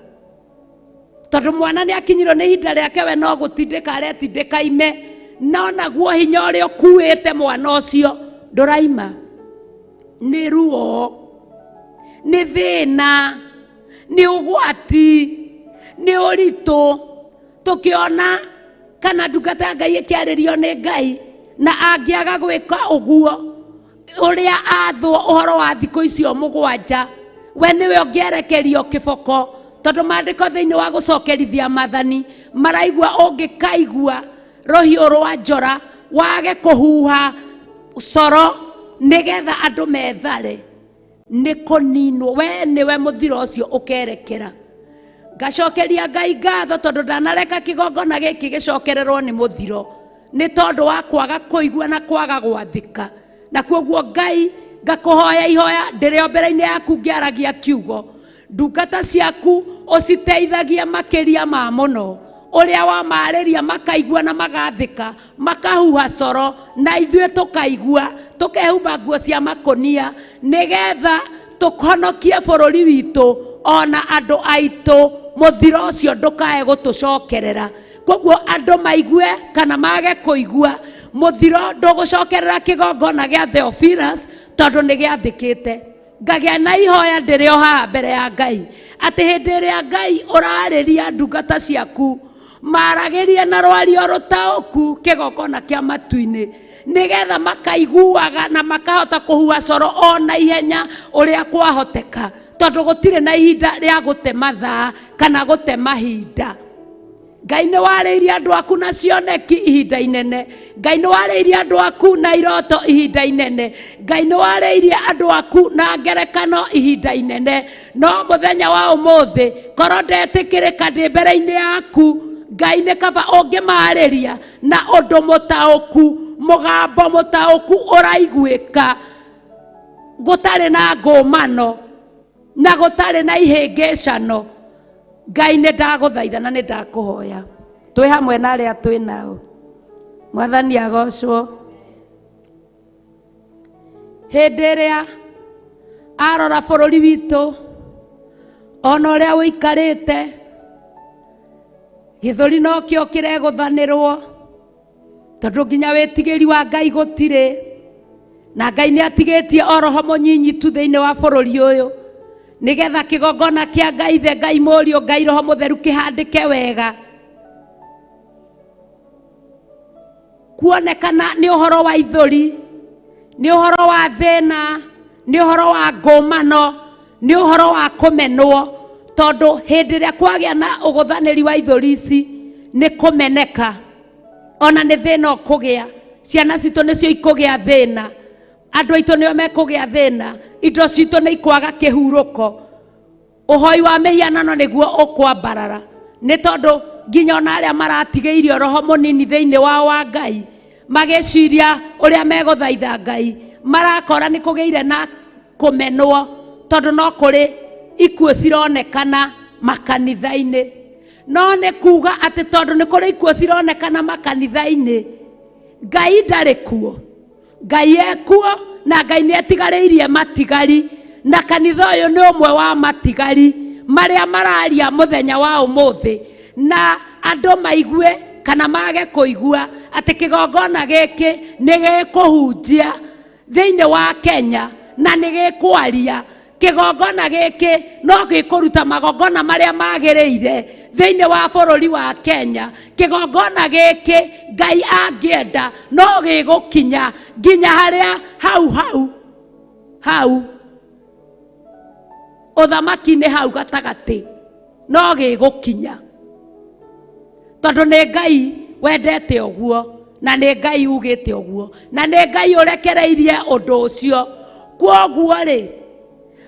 tondũ mwana nĩ akinyirwo nĩ ihinda rĩake, we no gũtindĩka aretindĩka ime, no naguo hinya ũrĩa ũkuĩte mwana ũcio ndũraima. Nĩ ruo, nĩ thĩna, nĩ ũgwati, nĩ ũritũ. Tũkĩona kana ndungata ya Ngai ĩkĩarĩrio nĩ Ngai na angĩaga gwĩka ũguo ũrĩa athwo ũhoro wa thikũ icio mũgwanja, we nĩwe ũngĩerekerio kĩboko, tondũ maandĩko thĩinĩ wa gũcokerithia maathani maraigua ũngĩkaigua rũhiũ rwa njora wage kũhuha coro nĩgetha andũ methare, nĩ kũninwo, we nĩwe mũthiro ũcio ũkerekera. Ngacokeria Ngai ngatho tondũ ndanareka kĩgongona gĩkĩ gĩcokererwo nĩ mũthiro nĩ tondũ wa kwaga kũigua na kwaga gwathĩka. Na koguo Ngai ngakũhoya ihoya ndĩrĩ o mbere-inĩ yaku ngĩaragia kiugo, ndungata ciaku ũciteithagie makĩria ma mũno, ũrĩa wamarĩria makaigua na magathĩka, makahuha coro, na ithuĩ tũkaigua, tũkehumba nguo cia makũnia nĩgetha tũhonokie bũrũri witũ ona andũ aitũ, mũthiro ũcio ndũkae gũtũcokerera. Koguo andũ maigue kana mage kũigua, mũthiro ndũgũcokerera kĩgongona gĩa Theophilus tondũ nĩ gĩathĩkĩte. Ngagĩa na ihoya ndĩrĩ o haha mbere ya Ngai atĩ hĩndĩ ĩrĩa Ngai ũrarĩria ndungata ciaku maragĩrie na rwario rũtaũku kĩgongona kĩa matu-inĩ, nĩgetha makaiguaga na makahota kũhuha coro o na ihenya ũrĩa kwahoteka, tondũ gũtirĩ na ihinda rĩa gũte mathaa kana gũte mahinda. Ngai nĩ warĩirie andũ aku na cioneki ihinda inene, Ngai nĩ warĩirie andũ aku na iroto ihinda inene, Ngai nĩ warĩirie andũ aku na ngerekano ihinda inene, no mũthenya wa ũmũthĩ korwo ndetĩkĩrĩka ndĩ mbere-inĩ yaku, Ngai nĩ kaba ũngĩmarĩria na ũndũ mũtaũku, mũgambo mũtaũku ũraiguĩka, gũtarĩ na ngũmano na gũtarĩ na ihĩngĩcano. Ngai nĩ ndagũthaitha na nĩ ndakũhoya, twĩ hamwe na arĩa twĩ nao. Mwathani agocwo. Hĩndĩ ĩrĩa arora bũrũri witũ ona ũrĩa ũikarĩte, gĩthũri nokĩo kĩregũthanĩrwo, tondũ nginya wĩtigĩri wa Ngai gũtirĩ, na Ngai nĩ atigĩtie o roho mũnyinyi tu thĩinĩ wa bũrũri ũyũ, nĩgetha kĩgongona kĩa Ngai Ithe, Ngai Mũriũ, Ngai Roho Mũtheru kĩhandĩke wega, kuonekana nĩ ũhoro wa ithũri, nĩ ũhoro wa thĩna, nĩ ũhoro wa ngũmano, nĩ ũhoro wa kũmenwo, tondũ hĩndĩ ĩrĩa kwagĩa na ũgũthanĩri wa ithũri ici nĩ kũmeneka, ona nĩ thĩna ũkũgĩa, ciana citũ nĩcio ikũgĩa thĩna, andũ aitũ nĩo mekũgĩa thĩna, indo citũ nĩ ikwaga kĩhurũko, ũhoi wa mĩhianano nĩguo ũkwambarara, nĩ tondũ nginya ona arĩa maratigĩirio roho mũnini thĩinĩ wao wa Ngai magĩciria ũrĩa megũthaitha Ngai, marakora nĩ kũgĩire na kũmenwo, tondũ no kũrĩ ikuũ cironekana makanitha-inĩ. No nĩ kuga atĩ tondũ nĩ kũrĩ ikuũ cironekana makanitha-inĩ, Ngai ndarĩ kuo, Ngai ekuo, na Ngai nĩ atigarĩirie matigari, na kanitha ũyũ nĩ ũmwe wa matigari marĩa mararia mũthenya wa ũmũthĩ, na andũ maigue kana mage kũigua atĩ kĩgongona gĩkĩ nĩ gĩkũhunjia thĩinĩ wa Kenya na nĩ gĩkwaria. Kĩgongona gĩkĩ no gĩkũruta magongona marĩa magĩrĩire thĩinĩ wa bũrũri wa Kenya. Kĩgongona gĩkĩ Ngai angĩenda no gĩgũkinya nginya harĩa hau hau hau ũthamaki-inĩ hau gatagatĩ, no gĩgũkinya, tondũ nĩ Ngai wendete ũguo, na nĩ Ngai ugĩte ũguo, na nĩ Ngai ũrekereirie ũndũ ũcio. Kwoguo rĩ,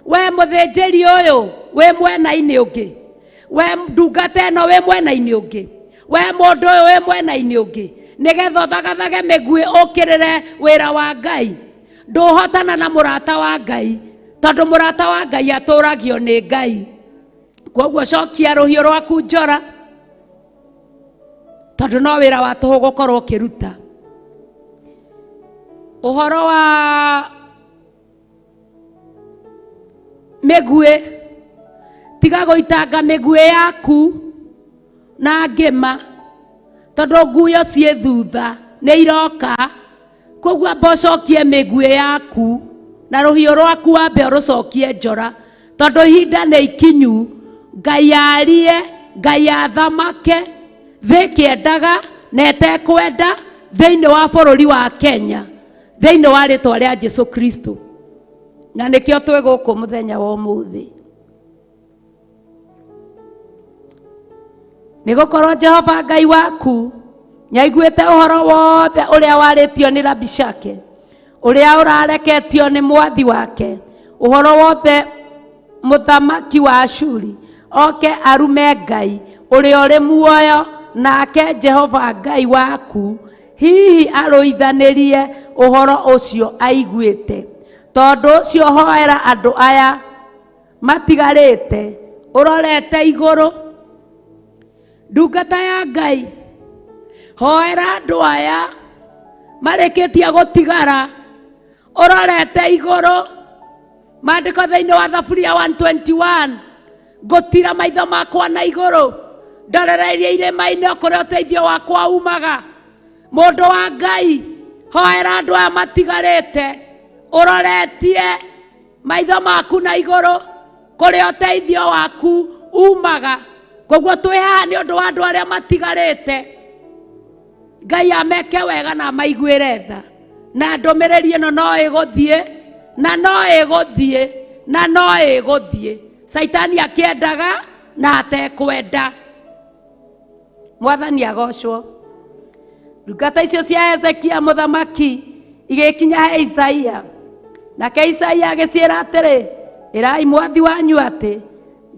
we mũthĩnjĩri ũyũ wĩ mwena-inĩ ũngĩ, we ndungata ĩno wĩ mwena-inĩ ũngĩ, we mũndũ ũyũ wĩ mwena-inĩ ũngĩ, Nĩgetha ũthagathage mĩguĩ ũkĩrĩre wĩra wa Ngai. Ndũhotana na mũrata wa Ngai, tondũ mũrata wa Ngai atũragio nĩ Ngai. Kwoguo cokia rũhiũ rwaku njora, tondũ no wĩra wa tũhũ gũkorwo ũkĩruta. Ũhoro wa mĩguĩ, tiga gũitanga mĩguĩ yaku na ngĩma, tondũ nguyo ciĩ thutha nĩ iroka. Koguo amba ũcokie mĩguĩ yaku na rũhiũ rwaku wambe ũrũcokie njora, tondũ ihinda nĩ ikinyu Ngai arie, Ngai athamake thĩ ĩkĩendaga na ĩtekwenda thĩinĩ wa bũrũri wa Kenya, thĩinĩ wa rĩtwa rĩa Jesu Kristo. Na nĩkĩo twĩ gũkũ mũthenya wa ũmũthĩ. Nĩ gũkorwo Jehova Ngai waku nĩaiguĩte ũhoro wothe ũrĩa warĩtio nĩ Rabishake, ũrĩa ũrareketio nĩ mwathi wake, ũhoro wothe mũthamaki wa Ashuri oke arume Ngai ũrĩa ũrĩ muoyo, nake Jehova Ngai waku hihi arũithanĩrie ũhoro ũcio aiguĩte. Tondũ ũcio hoera andũ aya matigarĩte ũrorete igũrũ. Ndungata ya Ngai, hoera andũ aya marĩkĩtie gũtigara ũrorete igũrũ. Maandĩko thĩinĩ wa Thaburia 121, ngũtira maitho makwa na igũrũ ndorereirie irĩma-inĩ o kũrĩa ũteithio wakwa umaga. Mũndũ wa Ngai, hoera andũ aya matigarĩte ũroretie maitho maku na igũrũ kũrĩa ũteithio waku umaga. Koguo twĩ haha nĩ ũndũ wa andũ arĩa matigarĩte. Ngai ameke wega na amaiguĩre tha. Na ndũmĩrĩri ĩno no ĩgũthiĩ, na no ĩgũthiĩ, na no ĩgũthiĩ. Caitani akĩendaga na atekwenda. Mwathani agocwo. Ndungata icio cia Hezekia mũthamaki igĩkinya he Isaia. Nake Isaia agĩciĩra atĩrĩ, ĩrai mwathi wanyu atĩ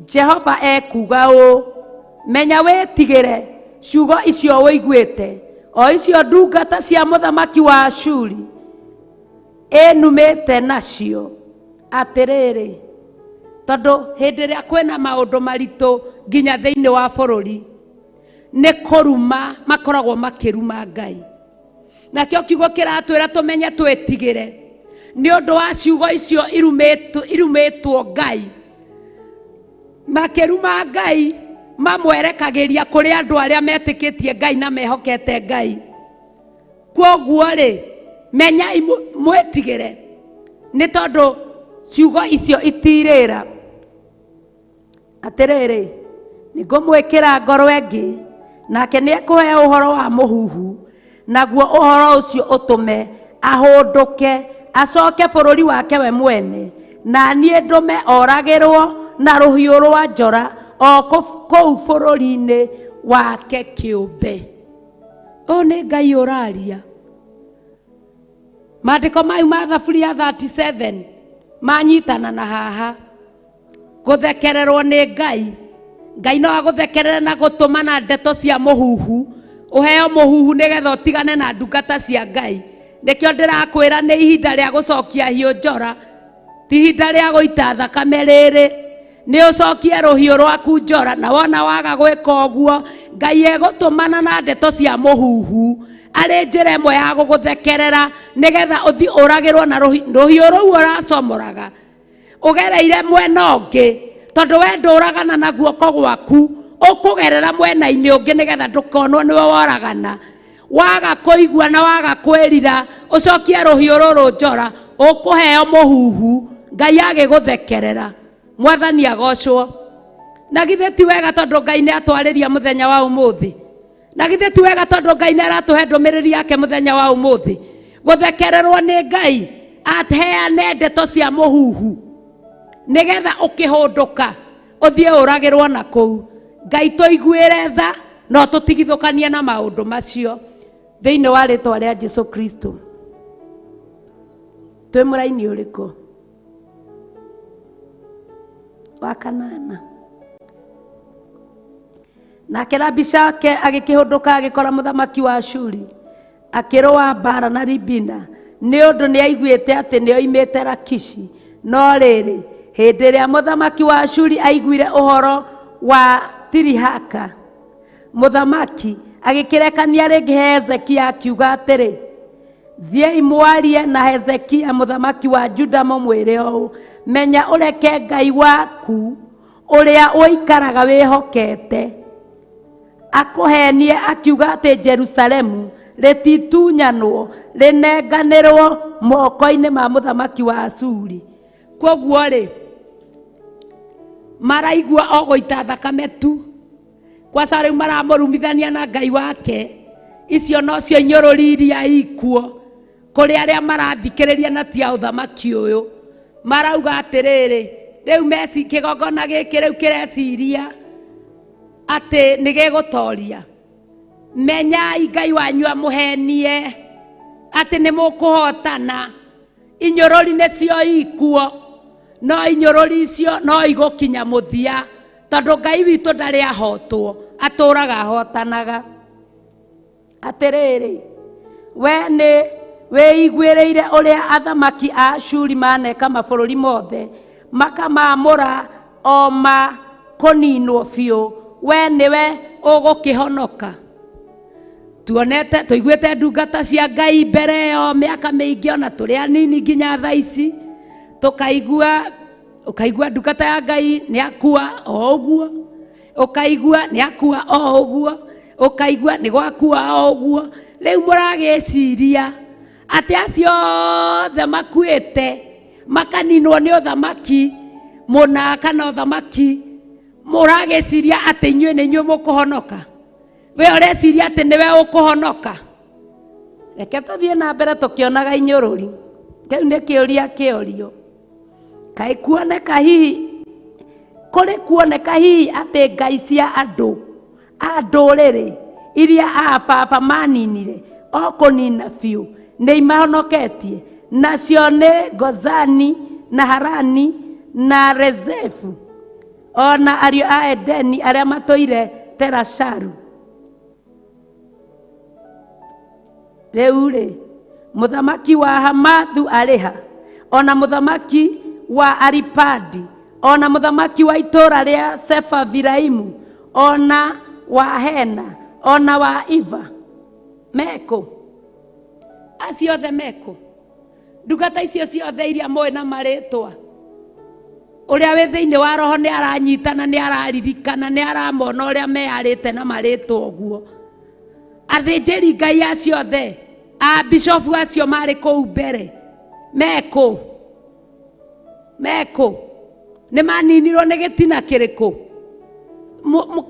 Jehova ekuuga ũũ, menya wĩtigĩre ciugo icio ũiguĩte, o icio ndungata cia mũthamaki wa Ashuri ĩnumĩte nacio. Atĩrĩrĩ, tondũ hĩndĩ ĩrĩa kwĩna maũndũ maritũ nginya thĩinĩ wa bũrũri, nĩ kũruma makoragwo makĩruma Ngai. Nakĩo kiugo kĩratwĩra tũmenye twĩtigĩre nĩ ũndũ wa ciugo icio irumĩtwo Ngai. Makĩruma Ngai mamwerekagĩria kũrĩ andũ arĩa metĩkĩtie Ngai na mehokete Ngai. Kwoguo rĩ, menyai mwĩtigĩre nĩ tondũ ciugo icio itirĩra. Atĩrĩrĩ, nĩngũmwĩkĩra ngoro ĩngĩ, nake nĩekũhe ũhoro wa mũhuhu, naguo ũhoro ũcio ũtũme ahũndũke acoke bũrũri wake we mwene, na niĩ ndũme oragĩrwo na rũhiũ rwa njora o kũu bũrũri-inĩ wake kĩũmbe. Ũyũ nĩ Ngai ũraria. Maandĩko mayu ma Thaburi ya 37 manyitana na haha. Gũthekererwo nĩ Ngai. Ngai no agũthekerere na gũtũma na ndeto cia mũhuhu, ũheo mũhuhu nĩgetha ũtigane na ndungata cia Ngai. Nĩkĩo ndĩrakwĩra nĩ ihinda rĩa gũcokia hiũ njora, ti ihinda rĩa gũita thakame rĩrĩ. Nĩ ũcokie rũhiũ rwaku njora, na wona waga gwĩka ũguo, Ngai egũtũmana na ndeto cia mũhuhu arĩ njĩra ĩmwe ya gũgũthekerera nĩgetha ũthiĩ ũragĩrwo na rũhiũ rũu ũracomoraga ũgereire mwena ũngĩ, tondũ we ndũragana na guoko gwaku, ũkũgerera mwena-inĩ ũngĩ nĩgetha ndũkonwo nĩwe woragana. Waga kũigua na waga kwĩrira, ũcokie rũhiũ rũrũ njora, ũkũheo mũhuhu, Ngai agĩgũthekerera. Mwathani agocwo. Na githĩ ti wega tondũ Ngai nĩ atwarĩria mũthenya wa ũmũthĩ? Na githĩ ti wega tondũ Ngai nĩ aratũhe ndũmĩrĩri yake mũthenya wa ũmũthĩ? Gũthekererwo nĩ Ngai aheane ndeto cia mũhuhu nĩgetha ũkĩhũndũka ũthiĩ ũragĩrwo na kũu. Ngai tũiguĩre tha na ũtũtigithũkanie na maũndũ macio thĩinĩ wa rĩtwa rĩa Jesu Kristo. Twĩ mũraini ũrĩkũ? Wa kanana. Nake Rabishake agĩkĩhũndũka agĩkora mũthamaki wa Ashuri. Akĩrũa mbaara na Libina, nĩ ũndũ nĩaiguĩte atĩ nĩoimĩte Lakishi. No rĩrĩ, hĩndĩ ĩrĩa mũthamaki wa Ashuri aiguire ũhoro wa Tirihaka, mũthamaki agĩkĩrekania rĩngĩ he Hezekia akiuga atĩrĩ, Thiĩi mwarie na Hezekia mũthamaki wa Juda mũmwĩre ũũ, menya ũreke Ngai waku ũrĩa ũikaraga wĩhokete akũhenie akiuga atĩ Jerusalemu rĩtitunyanwo rĩnenganĩrwo moko-inĩ ma mũthamaki wa Ashuri. Kwoguo rĩ, maraigua o gũita thakame tu kwaca rĩu maramũrumithania na Ngai wake. Icio nocio inyũrũri iria ikuo kũrĩ arĩa marathikĩrĩria na ti a ũthamaki ũyũ. Marauga atĩrĩrĩ, rĩu meci kĩgongona gĩkĩ rĩu kĩreciria atĩ nĩ gĩgũtoria. Menyai Ngai wanyu amũhenie atĩ nĩ mũkũhotana. Inyũrũri nĩcio ikuo, no inyũrũri icio no igũkinya mũthia, tondũ Ngai witũ ndarĩ ahotwo, atũraga ahotanaga. Atĩrĩrĩ, we nĩ wĩiguĩrĩire ũrĩa athamaki a Ashuri maneka mabũrũri mothe, makamaamũra o ma kũninwo biũ, we nĩwe ũgũkĩhonoka. Tuonete tũiguĩte ndungata cia Ngai mbere ĩyo mĩaka mĩingĩ ona tũrĩ anini nginya thaa ici, tũkaigua ũkaigua ndungata ya Ngai nĩ akua o ũguo, ũkaigua nĩ akua o ũguo, ũkaigua nĩ gwakua o ũguo. Rĩu mũragĩciria atĩ acio othe makuĩte makaninwo nĩ ũthamaki mũna kana ũthamaki, mũragĩciria atĩ inyuĩ nĩ inyuĩ mũkũhonoka? We ũreciria atĩ nĩwe ũkũhonoka? Reke tũthiĩ na mbere tũkĩonaga inyũrũri. Kĩu nĩ kĩũria kĩorio. Kaĩ kuoneka hihi, kũrĩ kuoneka hihi atĩ ngai cia andũ a ndũrĩrĩ iria a baba maninire o kũnina biũ nĩ imahonoketie, nacio nĩ Gozani na Harani na Rezefu o na ariũ a Edeni arĩa matũire Terasharu. Rĩu rĩ, mũthamaki wa Hamathu arĩ ha? O na mũthamaki wa Aripadi, o na mũthamaki wa itũũra rĩa Sefaviraimu, o na wa Hena, o na wa Iva, mekũ? Acio othe mekũ? Ndungata icio ciothe iria mũĩ na marĩtwa, ũrĩa wĩ thĩinĩ wa roho nĩ aranyitana, nĩ araririkana, nĩ aramona ũrĩa meyarĩte na marĩtwa ũguo. Athĩnjĩri Ngai acio othe, a bishofu acio marĩ kũu mbere, mekũ? Mekũ? Nĩ maninirwo nĩ gĩtina kĩrĩkũ?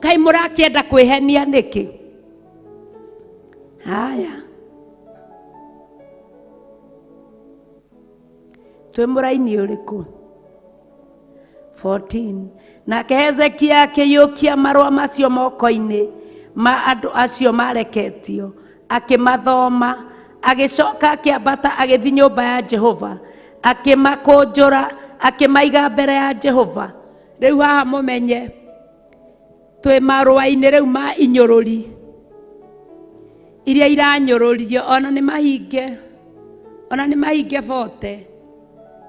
Kaĩ mũrakĩenda kwĩhenia nĩkĩ? Haya, twĩ mũraini ũrĩkũ? 14. Nake Hezekia akĩiyũkia marũa macio moko-inĩ ma andũ acio mareketio, akĩmathoma, agĩcoka akĩambata agĩthiĩ nyũmba ya Jehova, akĩmakũnjũra, akĩmaiga mbere ya Jehova. Rĩu haha mũmenye twĩ marũa-inĩ rĩu ma inyũrũri iria iranyũrũrio, ona nĩ mahinge, ona nĩ mahinge bote,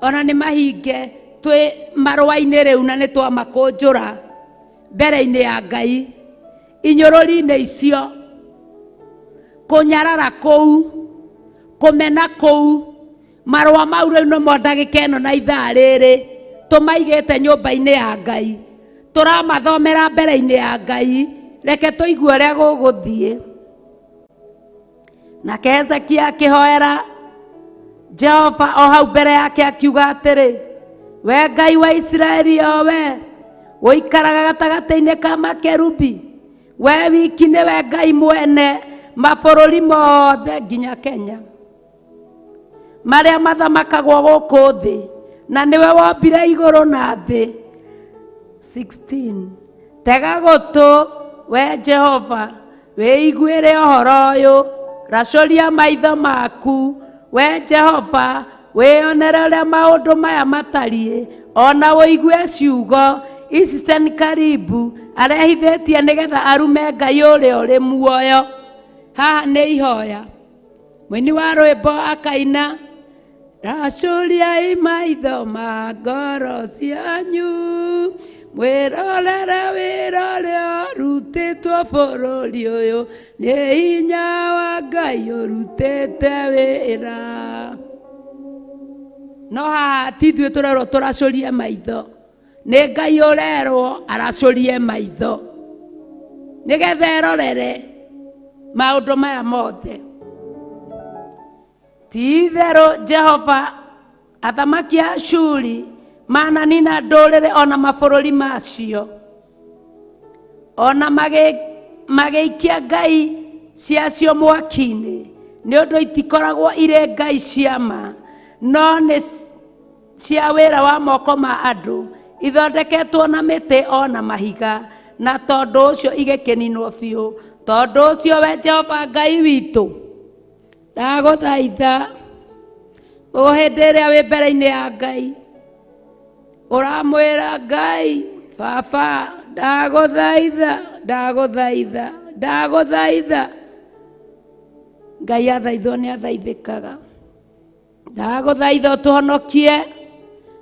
ona nĩ mahinge, twĩ marũa-inĩ rĩu na nĩ twamakũnjũra mbere-inĩ ya Ngai. Inyũrũri-inĩ icio, kũnyarara kũu, kũmena kũu, marũa mau rĩu nĩmo ndagĩka ĩno na ithaa rĩrĩ tũmaigĩte nyũmba-inĩ ya Ngai, tũramathomera mbere-inĩ ya Ngai. Reke tũigue ũrĩa gũgũthiĩ. Nake Hezekia akĩhoera Jehova o hau mbere yake akiuga atĩrĩ, we Ngai wa Isiraeli, o we ũikaraga gatagatĩ-inĩ ka makerubi, we wiki nĩwe Ngai mwene mabũrũri mothe nginya Kenya marĩa mathamakagwo gũkũ thĩ, na nĩwe wombire igũrũ na thĩ. 16 Tega gũtũ we Jehova, wĩiguĩre ũhoro ũyũ, racũria maitho maku we Jehova, wĩonere ũrĩa maũndũ maya matariĩ, ona ũigue ciugo ici Senkeribu arehithĩtie nĩgetha arume Ngai ũrĩa ũrĩ muoyo. Haha nĩ ihoya. Mũini wa rwĩmbo akaina, racũriai maitho ma ngoro cianyu, mwĩrorere wĩra ũrĩa ũrutĩtwo bũrũri ũyũ, nĩ hinya wa Ngai ũrutĩte wĩra. No haha ti ithuĩ tũrerwo tũracũrie maitho, nĩ Ngai ũrerwo aracũrie maitho nĩgetha erorere maũndũ maya mothe. Ti itherũ Jehova, athamaki a Ashuri mananina ndũrĩrĩ ona mabũrũri macio, ona magĩikia ngai ciacio mwaki-inĩ, nĩ ũndũ itikoragwo irĩ ngai cia ma, no nĩ cia wĩra wa moko ma andũ, ithondeketwo na mĩtĩ ona mahiga, na tondũ ũcio igĩkĩninwo biũ. Tondũ ũcio we Jehova Ngai witũ, ndagũthaitha o hĩndĩ ĩrĩa wĩ mbere-inĩ ya Ngai, ũramwĩra Ngai, baba, ndagũthaitha, ndagũthaitha, ndagũthaitha. Ngai athaithwo nĩ athaithĩkaga. Ndagũthaitha ũtũhonokie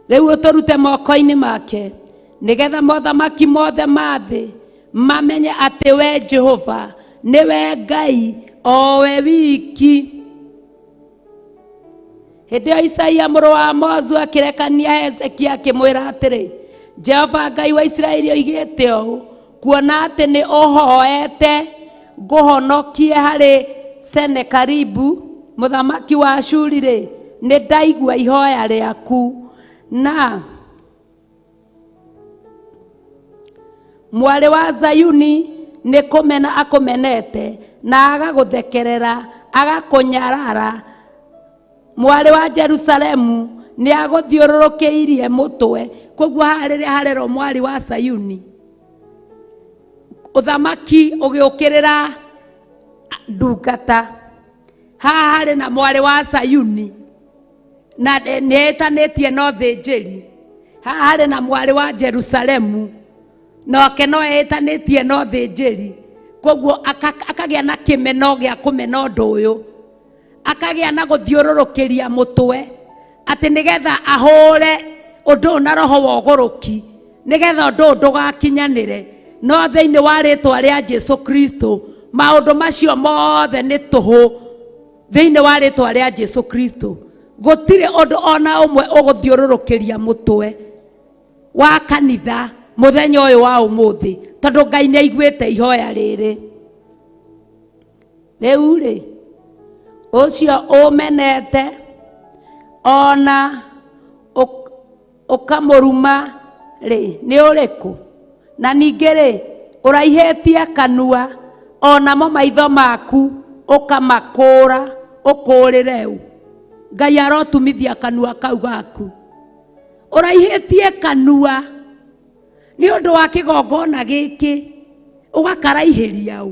rĩu, ũtũrute moko-inĩ make, nĩgetha mothamaki mothe ma thĩ mamenye atĩ we Jehova nĩwe Ngai o we wiki. Hĩndĩ ĩyo Isaia mũrũ wa Amozu akĩrekania Hezekia akĩmwĩra atĩrĩ, Jehova Ngai wa Isiraeli oigĩte ũũ, kuona atĩ nĩ ũhoete ngũhonokie harĩ Senakeribu mũthamaki wa Ashuri-rĩ, nĩ ndaigua ihoya rĩaku, na mwarĩ wa Zayuni nĩ kũmena akũmenete, na agagũthekerera, agakũnyarara. Mwarĩ wa Jerusalemu nĩ agũthiũrũrũkĩirie mũtwe. Koguo haha rĩrĩa harerwo mwarĩ wa Sayuni, ũthamaki ũgĩũkĩrĩra ndungata. Haha harĩ na mwarĩ wa Sayuni na nĩ ĩtanĩtie na ũthĩnjĩri. Haha harĩ na mwarĩ wa Jerusalemu nake no ĩtanĩtie na ũthĩnjĩri. Koguo akagĩa na kĩmeno gĩa kũmena ũndũ ũyũ, akagĩa na gũthiũrũrũkĩria mũtwe atĩ nĩgetha ahũre ũndũ ũyũ na roho wa ũgũrũki, nĩgetha ũndũ ũyũ ndũgakinyanĩre. No thĩinĩ wa rĩtwa rĩa Jesu Kristo maũndũ macio mothe nĩ tũhũ. Thĩinĩ wa rĩtwa rĩa Jesu Kristo gũtirĩ ũndũ ona ũmwe ũgũthiũrũrũkĩria mũtwe wa kanitha mũthenya ũyũ wa ũmũthĩ, tondũ Ngai nĩ aiguĩte ihoya rĩrĩ. Rĩu rĩ, ũcio ũmenete ona ũkamũruma rĩ, nĩ ũrĩkũ? Na ningĩ rĩ, ũraihĩtie kanua onamo maitho maku ũkamakũra ũkũrĩre ũ? Ngai arotumithia kanua kau gaku. Ũraihĩtie kanua nĩ ũndũ wa kĩgongona gĩkĩ, ũgakaraihĩria ũ?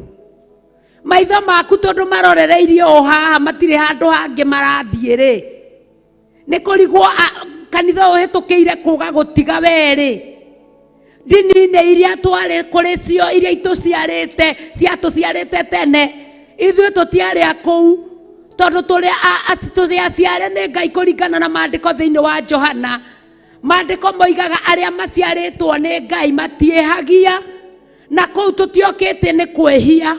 Maitho maku tondũ marorereirie o haha, matirĩ handũ hangĩ marathiĩ rĩ, nĩ kũrigwo kanitha ũhĩtũkĩire kũga gũtiga werĩ. Ndini-inĩ iria twarĩ kũrĩ cio, iria itũciarĩte, ciatũciarĩte tene, ithuĩ tũtiarĩ a kũu, tondũ tũrĩ aciare nĩ Ngai kũringana na maandĩko thĩinĩ wa Johana. Maandĩko moigaga arĩa maciarĩtwo nĩ Ngai matiĩhagia, na kũu tũtiokĩte nĩ kwĩhia.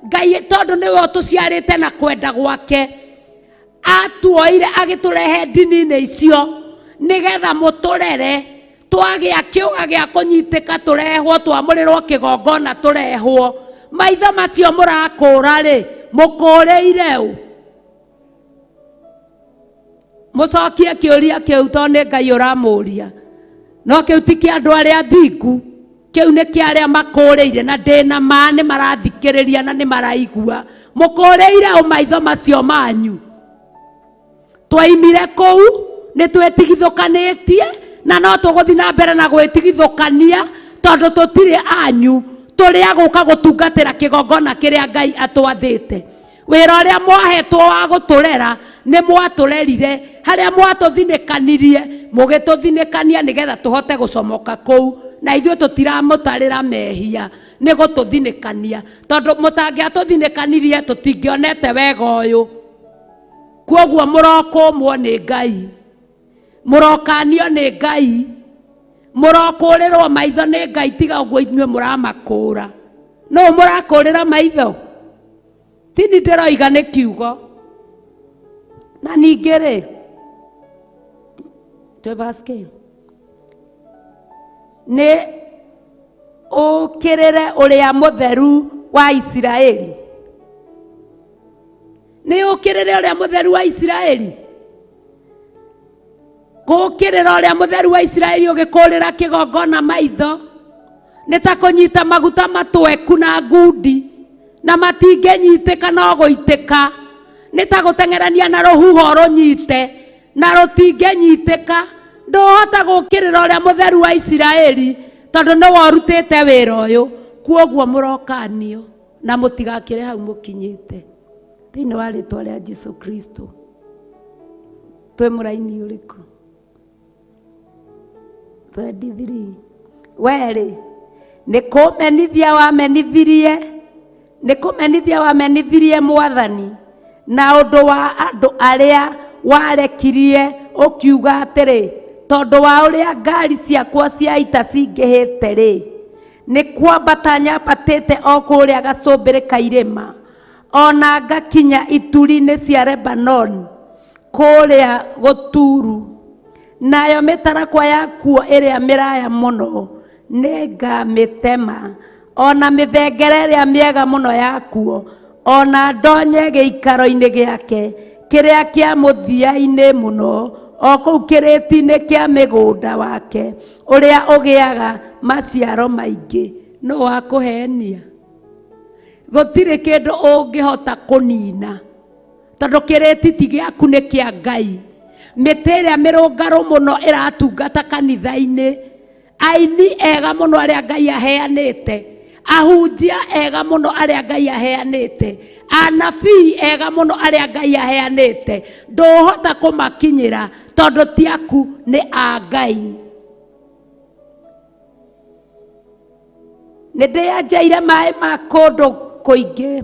Ngai tondũ nĩwe ũtũciarĩte na kwenda gwake, atuoire agĩtũrehe ndini-inĩ icio nĩgetha mũtũrere. Twagĩa kĩũga gĩa kũnyitĩka, tũrehwo, twamũrĩrwo kĩgongona, tũrehwo. Maitho macio mũrakũra rĩ, mũkũrĩire ũ? Mũcokie kĩũria kĩu tondũ nĩ Ngai ũramũria. No kĩu ti kĩa andũ arĩa athingu, kĩu nĩ kĩa arĩa makũrĩire, na ndĩna ma nĩ marathikĩrĩria na nĩ maraigua. Mũkũrĩire ũ maitho macio manyu? Twaimire kũu nĩ twĩtigithũkanĩtie, na no tũgũthiĩ na mbere na gwĩtigithũkania, tondũ tũtirĩ anyu, tũrĩ a gũka gũtungatĩra kĩgongona kĩrĩa Ngai atwathĩte. Wĩra ũrĩa mwahetwo wa gũtũrera nĩ mwatũrerire, harĩa mwatũthinĩkanirie mũgĩtũthinĩkania nĩgetha tũhote gũcomoka kũu, na ithuĩ tũtiramũtarĩra mehia nĩ gũtũthinĩkania, tondũ mũtangĩatũthinĩkanirie tũtingĩonete wega ũyũ. Kwoguo mũrokũmwo nĩ Ngai, mũrokanio nĩ Ngai, mũrokũrĩrwo maitho nĩ Ngai, tiga ũguo inyuĩ mũramakũra. Nũ mũrakũrĩra maitho? Tini ndĩroiga nĩ kiugo. Na ningĩ rĩ, twĩ verse kĩ? Nĩ ũkĩrĩre ũrĩa mũtheru wa Isiraeli. Nĩ ũkĩrĩre ũrĩa mũtheru wa Isiraeli. Gũkĩrĩra ũrĩa mũtheru wa Isiraeli ũgĩkũrĩra kĩgongona maitho nĩ ta kũnyita maguta matweku na ngundi, na matingĩnyitĩka no gũitĩka. Nĩ ta gũteng'erania na rũhuho rũnyite na rũtingĩnyitĩka. Ndũhota gũkĩrĩra ũrĩa mũtheru wa Isiraeli tondũ nĩwe ũrutĩte wĩra ũyũ. Kwoguo mũrokanio na mũtigakĩre hau mũkinyĩte, thĩinĩ wa rĩtwa rĩa Jesu Kristo. Twĩ mũraini ũrĩkũ? 23. Werĩ nĩ kũmenithia wamenithirie, nĩ kũmenithia wamenithirie Mwathani na ũndũ wa andũ arĩa warekirie, ũkiuga atĩrĩ, tondũ wa ũrĩa ngari ciakwa cia ita cingĩhĩte rĩ, nĩ kwambata nyambatĩte o kũrĩa gacũmbĩrĩ ka irĩma, ona ngakinya ituri-inĩ cia Lebanon kũrĩa gũturu. Nayo mĩtarakwa yakuo ĩrĩa mĩraya mũno nĩngamĩtema, ona mĩthengere ĩrĩa mĩega mũno yakuo, ona ndonye gĩikaro-inĩ gĩake kĩrĩa kĩa mũthia-inĩ mũno, o kũu kĩrĩti-inĩ kĩa mĩgũnda wake ũrĩa ũgĩaga maciaro maingĩ. Nũ wakũhenia? Gũtirĩ kĩndũ ũngĩhota kũnina, tondũ kĩrĩti ti gĩaku, nĩ kĩa Ngai. Mĩtĩ ĩrĩa mĩrũngarũ mũno ĩratungata kanitha-inĩ, aini ega mũno arĩa Ngai aheanĩte, ahunjia ega mũno arĩa Ngai aheanĩte, anabii ega mũno arĩa Ngai aheanĩte, ndũhota kũmakinyĩra tondũ ti aku, nĩ a Ngai. Nĩ ndĩyanjeire maĩ ma kũndũ kũingĩ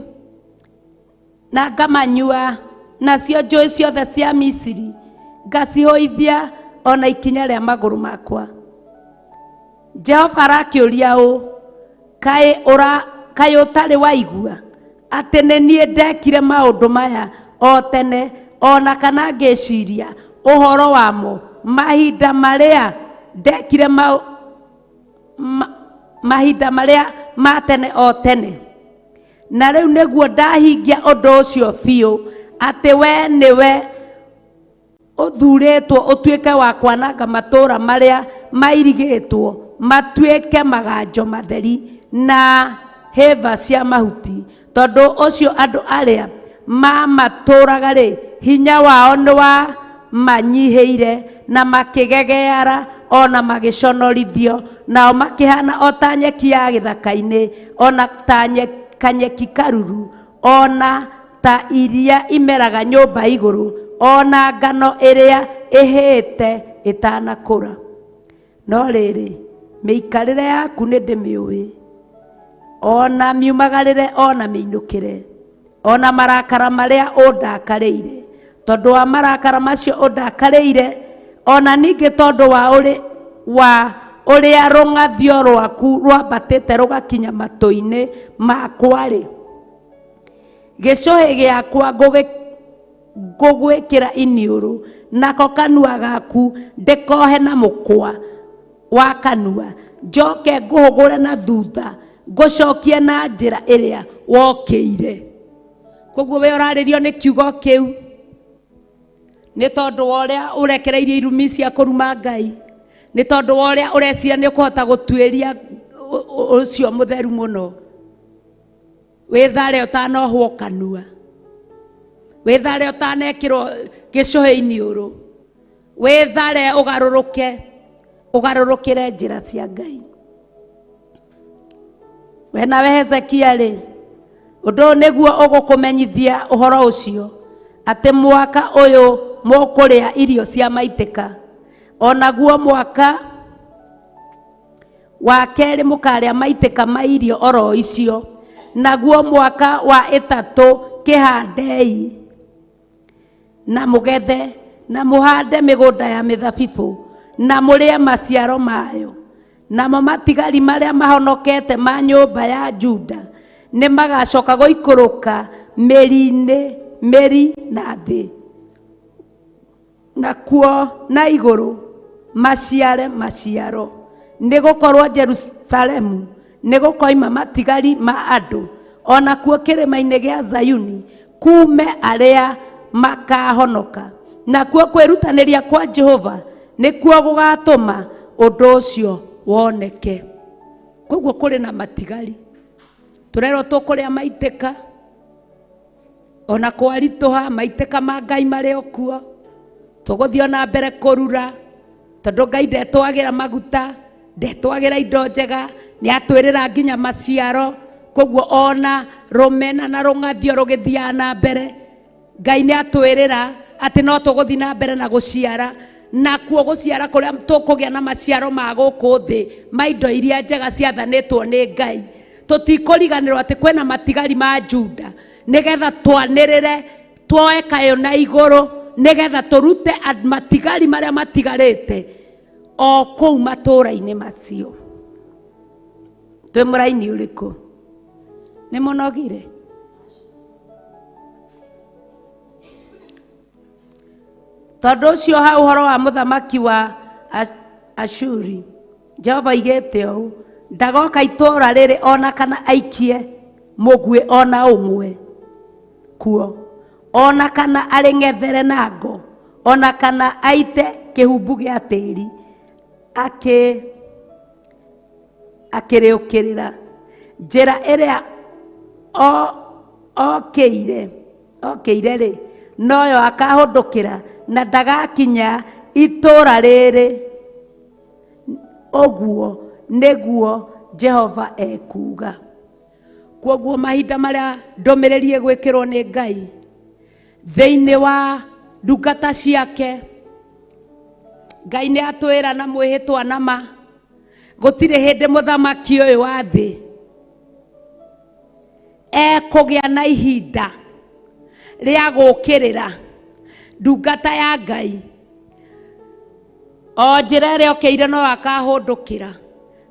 na ngamanyua, nacio njũĩ ciothe cia Misiri ngacihũithia ona ikinya rĩa magũrũ makwa. Jehova arakĩũria ũũ, kaĩ ũra kaĩ ũtarĩ waigua atĩ nĩ niĩ ndekire maũndũ maya o tene, ona kana ngĩciria ũhoro wamo mahinda marĩa ndekire mahinda marĩa ma tene o tene? Na rĩu nĩguo ndahingia ũndũ ũcio biũ, atĩ we nĩwe ũthurĩtwo ũtuĩke wa kwananga matũũra marĩa mairigĩtwo matuĩke maganjo matheri na hĩba cia mahuti. Tondũ ũcio andũ arĩa mamatũũraga rĩ, hinya wao nĩ wamanyihĩire, na makĩgegeara ona magĩconorithio, nao makĩhana o ta nyeki ya gĩthaka-inĩ, ona ta kanyeki karuru, ona ta iria imeraga nyũmba igũrũ, ona ngano ĩrĩa ĩhĩte ĩtanakũra. No rĩrĩ, mĩikarĩre yaku nĩ ndĩmĩũĩ, ona miumagarĩre ona mĩinũkĩre, ona marakara marĩa ũndakarĩire. Tondũ wa marakara macio ũndakarĩire, ona ningĩ tondũ wa ũrĩ wa ũrĩa rũng'athio rwaku rwambatĩte rũgakinya matũ-inĩ makwa-rĩ, gĩcũhĩ gĩakwa ngũgwĩkĩra iniũrũ, nako kanua gaku ndĩkohe na mũkwa wa kanua, njoke ngũhũgũre na thutha, ngũcokie na njĩra ĩrĩa wokĩire. Koguo we ũrarĩrio nĩ kiugo kĩu nĩ tondũ wa ũrĩa ũrekereirie irumi cia kũruma Ngai, nĩ tondũ wa ũrĩa ũreciria nĩ ũkũhota gũtuĩria ũcio mũtheru mũno. Wĩthare ũtanohwo kanua, wĩthare ũtanekĩrwo gĩcũhĩ iniũrũ, wĩthare ũgarũrũke, ũgarũrũkĩre njĩra cia Ngai. We nawe Hezekia rĩ, ũndũ ũyũ nĩguo ũgũkũmenyithia ũhoro ũcio, atĩ mwaka ũyũ mũkũrĩa irio cia maitĩka, onaguo mwaka wa kerĩ mũkarĩa maitĩka ma irio oro icio, naguo mwaka wa ĩtatũ kĩhandei. Na mũgethe na mũhande mĩgũnda ya mĩthabibũ na mũrĩe maciaro mayo. Namo matigari marĩa mahonokete ma nyũmba ya Juda nĩ magacoka gũikũrũka mĩri-inĩ mĩri na thĩ nakuo na igũrũ maciare maciaro. Nĩ gũkorwo Jerusalemu nĩ gũkoima matigari ma andũ, onakuo kĩrĩma-inĩ gĩa Zayuni kume arĩa makahonoka. Nakuo kwĩrutanĩria kwa Jehova nĩkuo gũgatũma ũndũ ũcio woneke. Koguo kũrĩ na matigari tũrerwo tũkũrĩa maitĩka, ona kwaritũha maitĩka ma Ngai marĩ o kuo. Tũgũthiĩ ona mbere kũrura tondũ Ngai ndetwagĩra maguta, ndetwagĩra indo njega, nĩ atwĩrĩra nginya maciaro. Koguo ona rũmena na rũng'athio rũgĩthiaga na mbere, Ngai nĩ atwĩrĩra atĩ no tũgũthiĩ na mbere na gũciara. Nakuo gũciara kũrĩa tũkũgĩa na maciaro ma gũkũ thĩ ma indo iria njega ciathanĩtwo nĩ Ngai. Tũtikũriganĩrwo atĩ kwĩna matigari ma Juda, nĩgetha twanĩrĩre tuoe kayũ na igũrũ, nĩgetha tũrute matigari marĩa matigarĩte o kũu matũũra-inĩ macio. Twĩ mũraini ũrĩkũ? Nĩ mũnogire? Tondũ ũcio ha ũhoro wa mũthamaki wa Ashuri, Jehova oigĩte ũũ, ndagoka itũũra rĩrĩ ona kana aikie mũguĩ ona ũmwe kuo, ona kana arĩng'ethere na ngo, ona kana aite kĩhumbu gĩa tĩri akĩrĩũkĩrĩra. Njĩra ĩrĩa okĩire rĩ, noyo akahũndũkĩra na ndagakinya itũũra rĩrĩ. Ũguo nĩguo Jehova ekuuga. Kwoguo mahinda marĩa ndũmĩrĩri ĩgwĩkĩrwo nĩ Ngai thĩinĩ wa ndungata ciake, Ngai nĩ atwĩra na mwĩhĩtwa na ma, gũtirĩ hĩndĩ mũthamaki ũyũ wa thĩ ekũgĩa na ihinda rĩa gũũkĩrĩra ndungata ya Ngai. O njĩra ĩrĩa okĩire no akahũndũkĩra.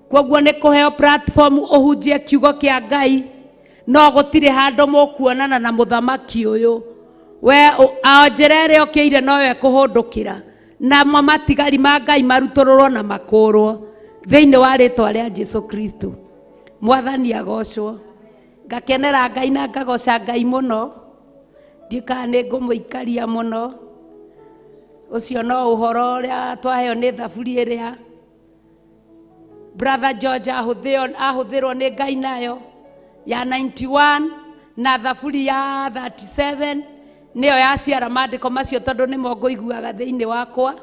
Kwoguo nĩ kũheo platform ũhunjie kiugo kĩa Ngai, no gũtirĩ handũ mũkuonana na mũthamaki ũyũ. We o njĩra ĩrĩa okĩire noyo ekũhũndũkĩra, namo matigari ma Ngai marutũrũrwo na makũrwo thĩinĩ wa rĩtwa rĩa Jesu Kristo. Mwathani agocwo. Ngakenera Ngai na ngagoca Ngai mũno. Ndiũĩ nĩ ngũmũikaria mũno. Ũcio no ũhoro ũrĩa twaheo nĩ thaburi ĩrĩa Brother George ahũthĩrwo nĩ Ngai nayo ya 91 na thaburi ya 37 nĩyo yaciara maandĩko macio, tondũ nĩmo ngũiguaga thĩinĩ wakwa.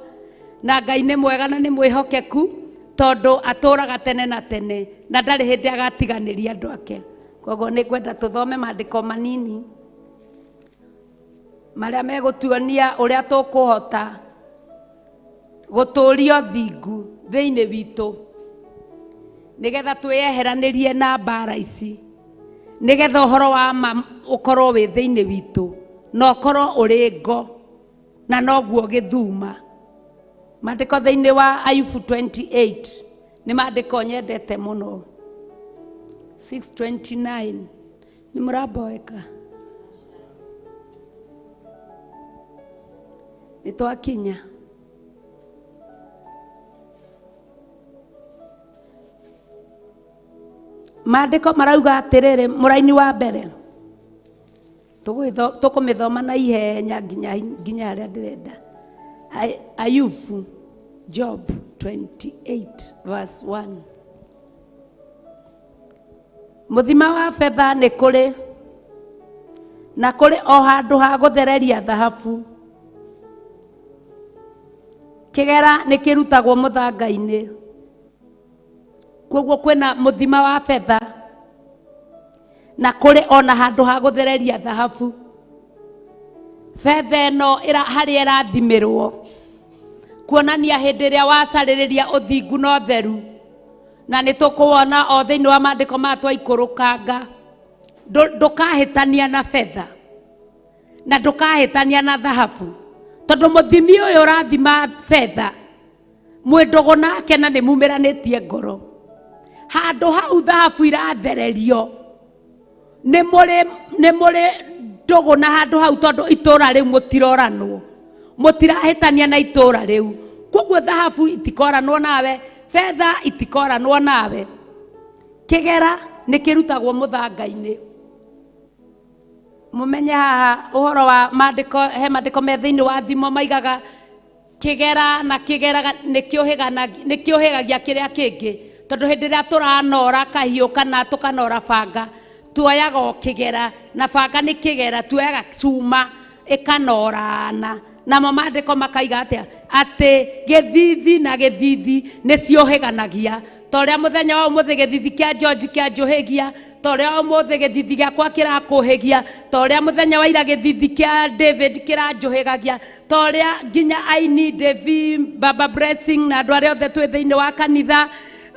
Na Ngai nĩ mwega na nĩ mwĩhokeku, tondũ atũũraga tene na tene na ndarĩ hĩndĩ agatiganĩria andũ ake. Koguo nĩ ngwenda tũthome maandĩko manini marĩa megũtuonia ũrĩa tũkũhota gũtũũria ũthingu thĩinĩ witũ, nĩgetha twĩyeheranĩrie na mbara ici, nĩgetha ũhoro wa ma ũkorwo wĩ thĩinĩ witũ na ũkorwo ũrĩ ngo na noguo gĩthuma. Maandĩko thĩinĩ wa Ayubu 28 nĩ maandĩko nyendete mũno. 629 nĩ mũramboeka? Nĩ twakinya. Maandĩko marauga atĩrĩrĩ, mũraini wa mbere tũkũmĩthoma na ihenya nginya harĩa ndĩrenda. Ayubu, Job 28 verse 1. Mũthima wa betha nĩ kũrĩ na kũrĩ o handũ ha gũthereria thahabu. Kĩgera nĩ kĩrutagwo mũthanga-inĩ. Koguo kwĩna mũthima wa betha na kũrĩ ona handũ ha gũthereria thahabu. Betha ĩno harĩa ĩrathimĩrwo kuonania hĩndĩ ĩrĩa wacarĩrĩria ũthingu na ũtheru, na nĩ tũkũwona o thĩinĩ wa maandĩko maya twaikũrũkanga. Ndũkahĩtania na betha na ndũkahĩtania na thahabu. Tondũ mũthimi ũyũ ũrathima betha mwĩ ndũgũ nake na nĩ mumĩranĩtie ngoro. Handũ hau thahabu irathererio nĩ mũrĩ ndũgũ na handũ hau tondũ itũra rĩu mũtiroranwo. Mũtirahĩtania na itũra rĩu. Koguo thahabu itikoranwo nawe, betha itikoranwo nawe. Kĩgera nĩ kĩrutagwo mũthanga-inĩ. Mũmenye haha ũhoro wa maandĩko, he maandĩko me thĩinĩ wa thimo maigaga kĩgera na kĩgera nĩ kĩũhĩgagia kĩrĩa kĩngĩ. Tondũ hĩndĩ ĩrĩa tũranora kahiũ kana tũkanora banga, tuoyaga o kĩgera na banga nĩ kĩgera, tuoyaga cuma ĩkanorana. Namo maandĩko makaiga atĩa? Atĩ gĩthithi na gĩthithi nĩ ciũhĩganagia. Ta ũrĩa mũthenya wa ũmũthĩ gĩthithi kĩa George kĩanjũhĩgia, ta ũrĩa ũmũthĩ gĩthithi gĩakwa kĩrakũhĩgia, ta ũrĩa mũthenya wa ira gĩthithi kĩa David kĩranjũhĩgagia, ta ũrĩa nginya aini David, Baba Blessing na andũ arĩa othe twĩ thĩinĩ wa kanitha,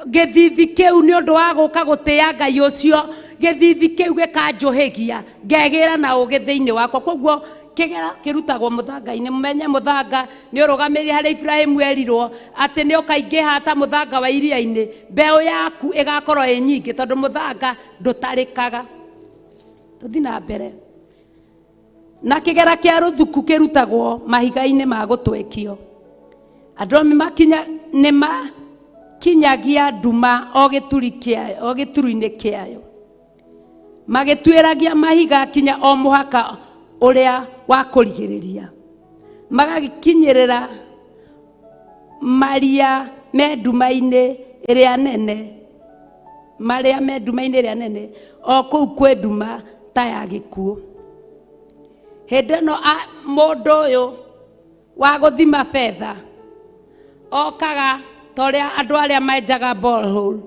gĩthithi kĩu nĩ ũndũ wa gũka gũtĩĩa Ngai ũcio, gĩthithi kĩu gĩkanjũhĩgia, ngegĩra na ũũgĩ thĩinĩ wakwa. Koguo kĩgera kĩrutagwo mũthanga-inĩ. Mũmenye mũthanga nĩ ũrũgamĩrĩire harĩa Ibrahimu erirwo atĩ nĩ ũkaingĩha ta mũthanga wa iria-inĩ, mbeũ yaku ĩgakorwo ĩ nyingĩ tondũ mũthanga ndũtarĩkaga. Tũthiĩ na mbere. Na kĩgera kĩa rũthuku kĩrutagwo mahiga-inĩ ma gũtwekio. Andũ nĩ makinyagia nduma o gĩturi-inĩ kĩayo. Magĩtuĩragia mahiga kinya o mũhaka ũrĩa wa kũrigĩrĩria. Magagĩkinyĩrĩra maria me nduma-inĩ ĩrĩa nene, marĩa me nduma-inĩ ĩrĩa nene, o kũu kwĩ nduma ta ya gĩkuũ. Hĩndĩ ĩno mũndũ ũyũ wa gũthima betha okaga ta ũrĩa andũ arĩa menjaga borehole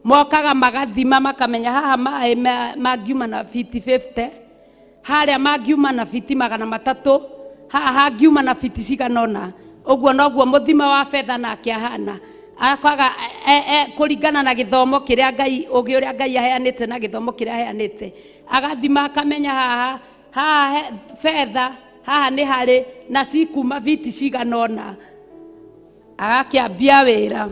mokaga magathima makamenya haha maĩ mangiuma na fiti 50, harĩa mangiuma na fiti 300, haha hangiuma na fiti cigana ũna. Ũguo noguo mũthima wa betha nake ahana. Akaga kũringana na gĩthomo kĩrĩa Ngai, ũgĩ ũrĩa Ngai aheanĩte na gĩthomo kĩrĩa aheanĩte, agathima akamenya haha haha betha haha nĩ harĩ na cikuma fiti cigana ũna. Agakĩambia wĩra.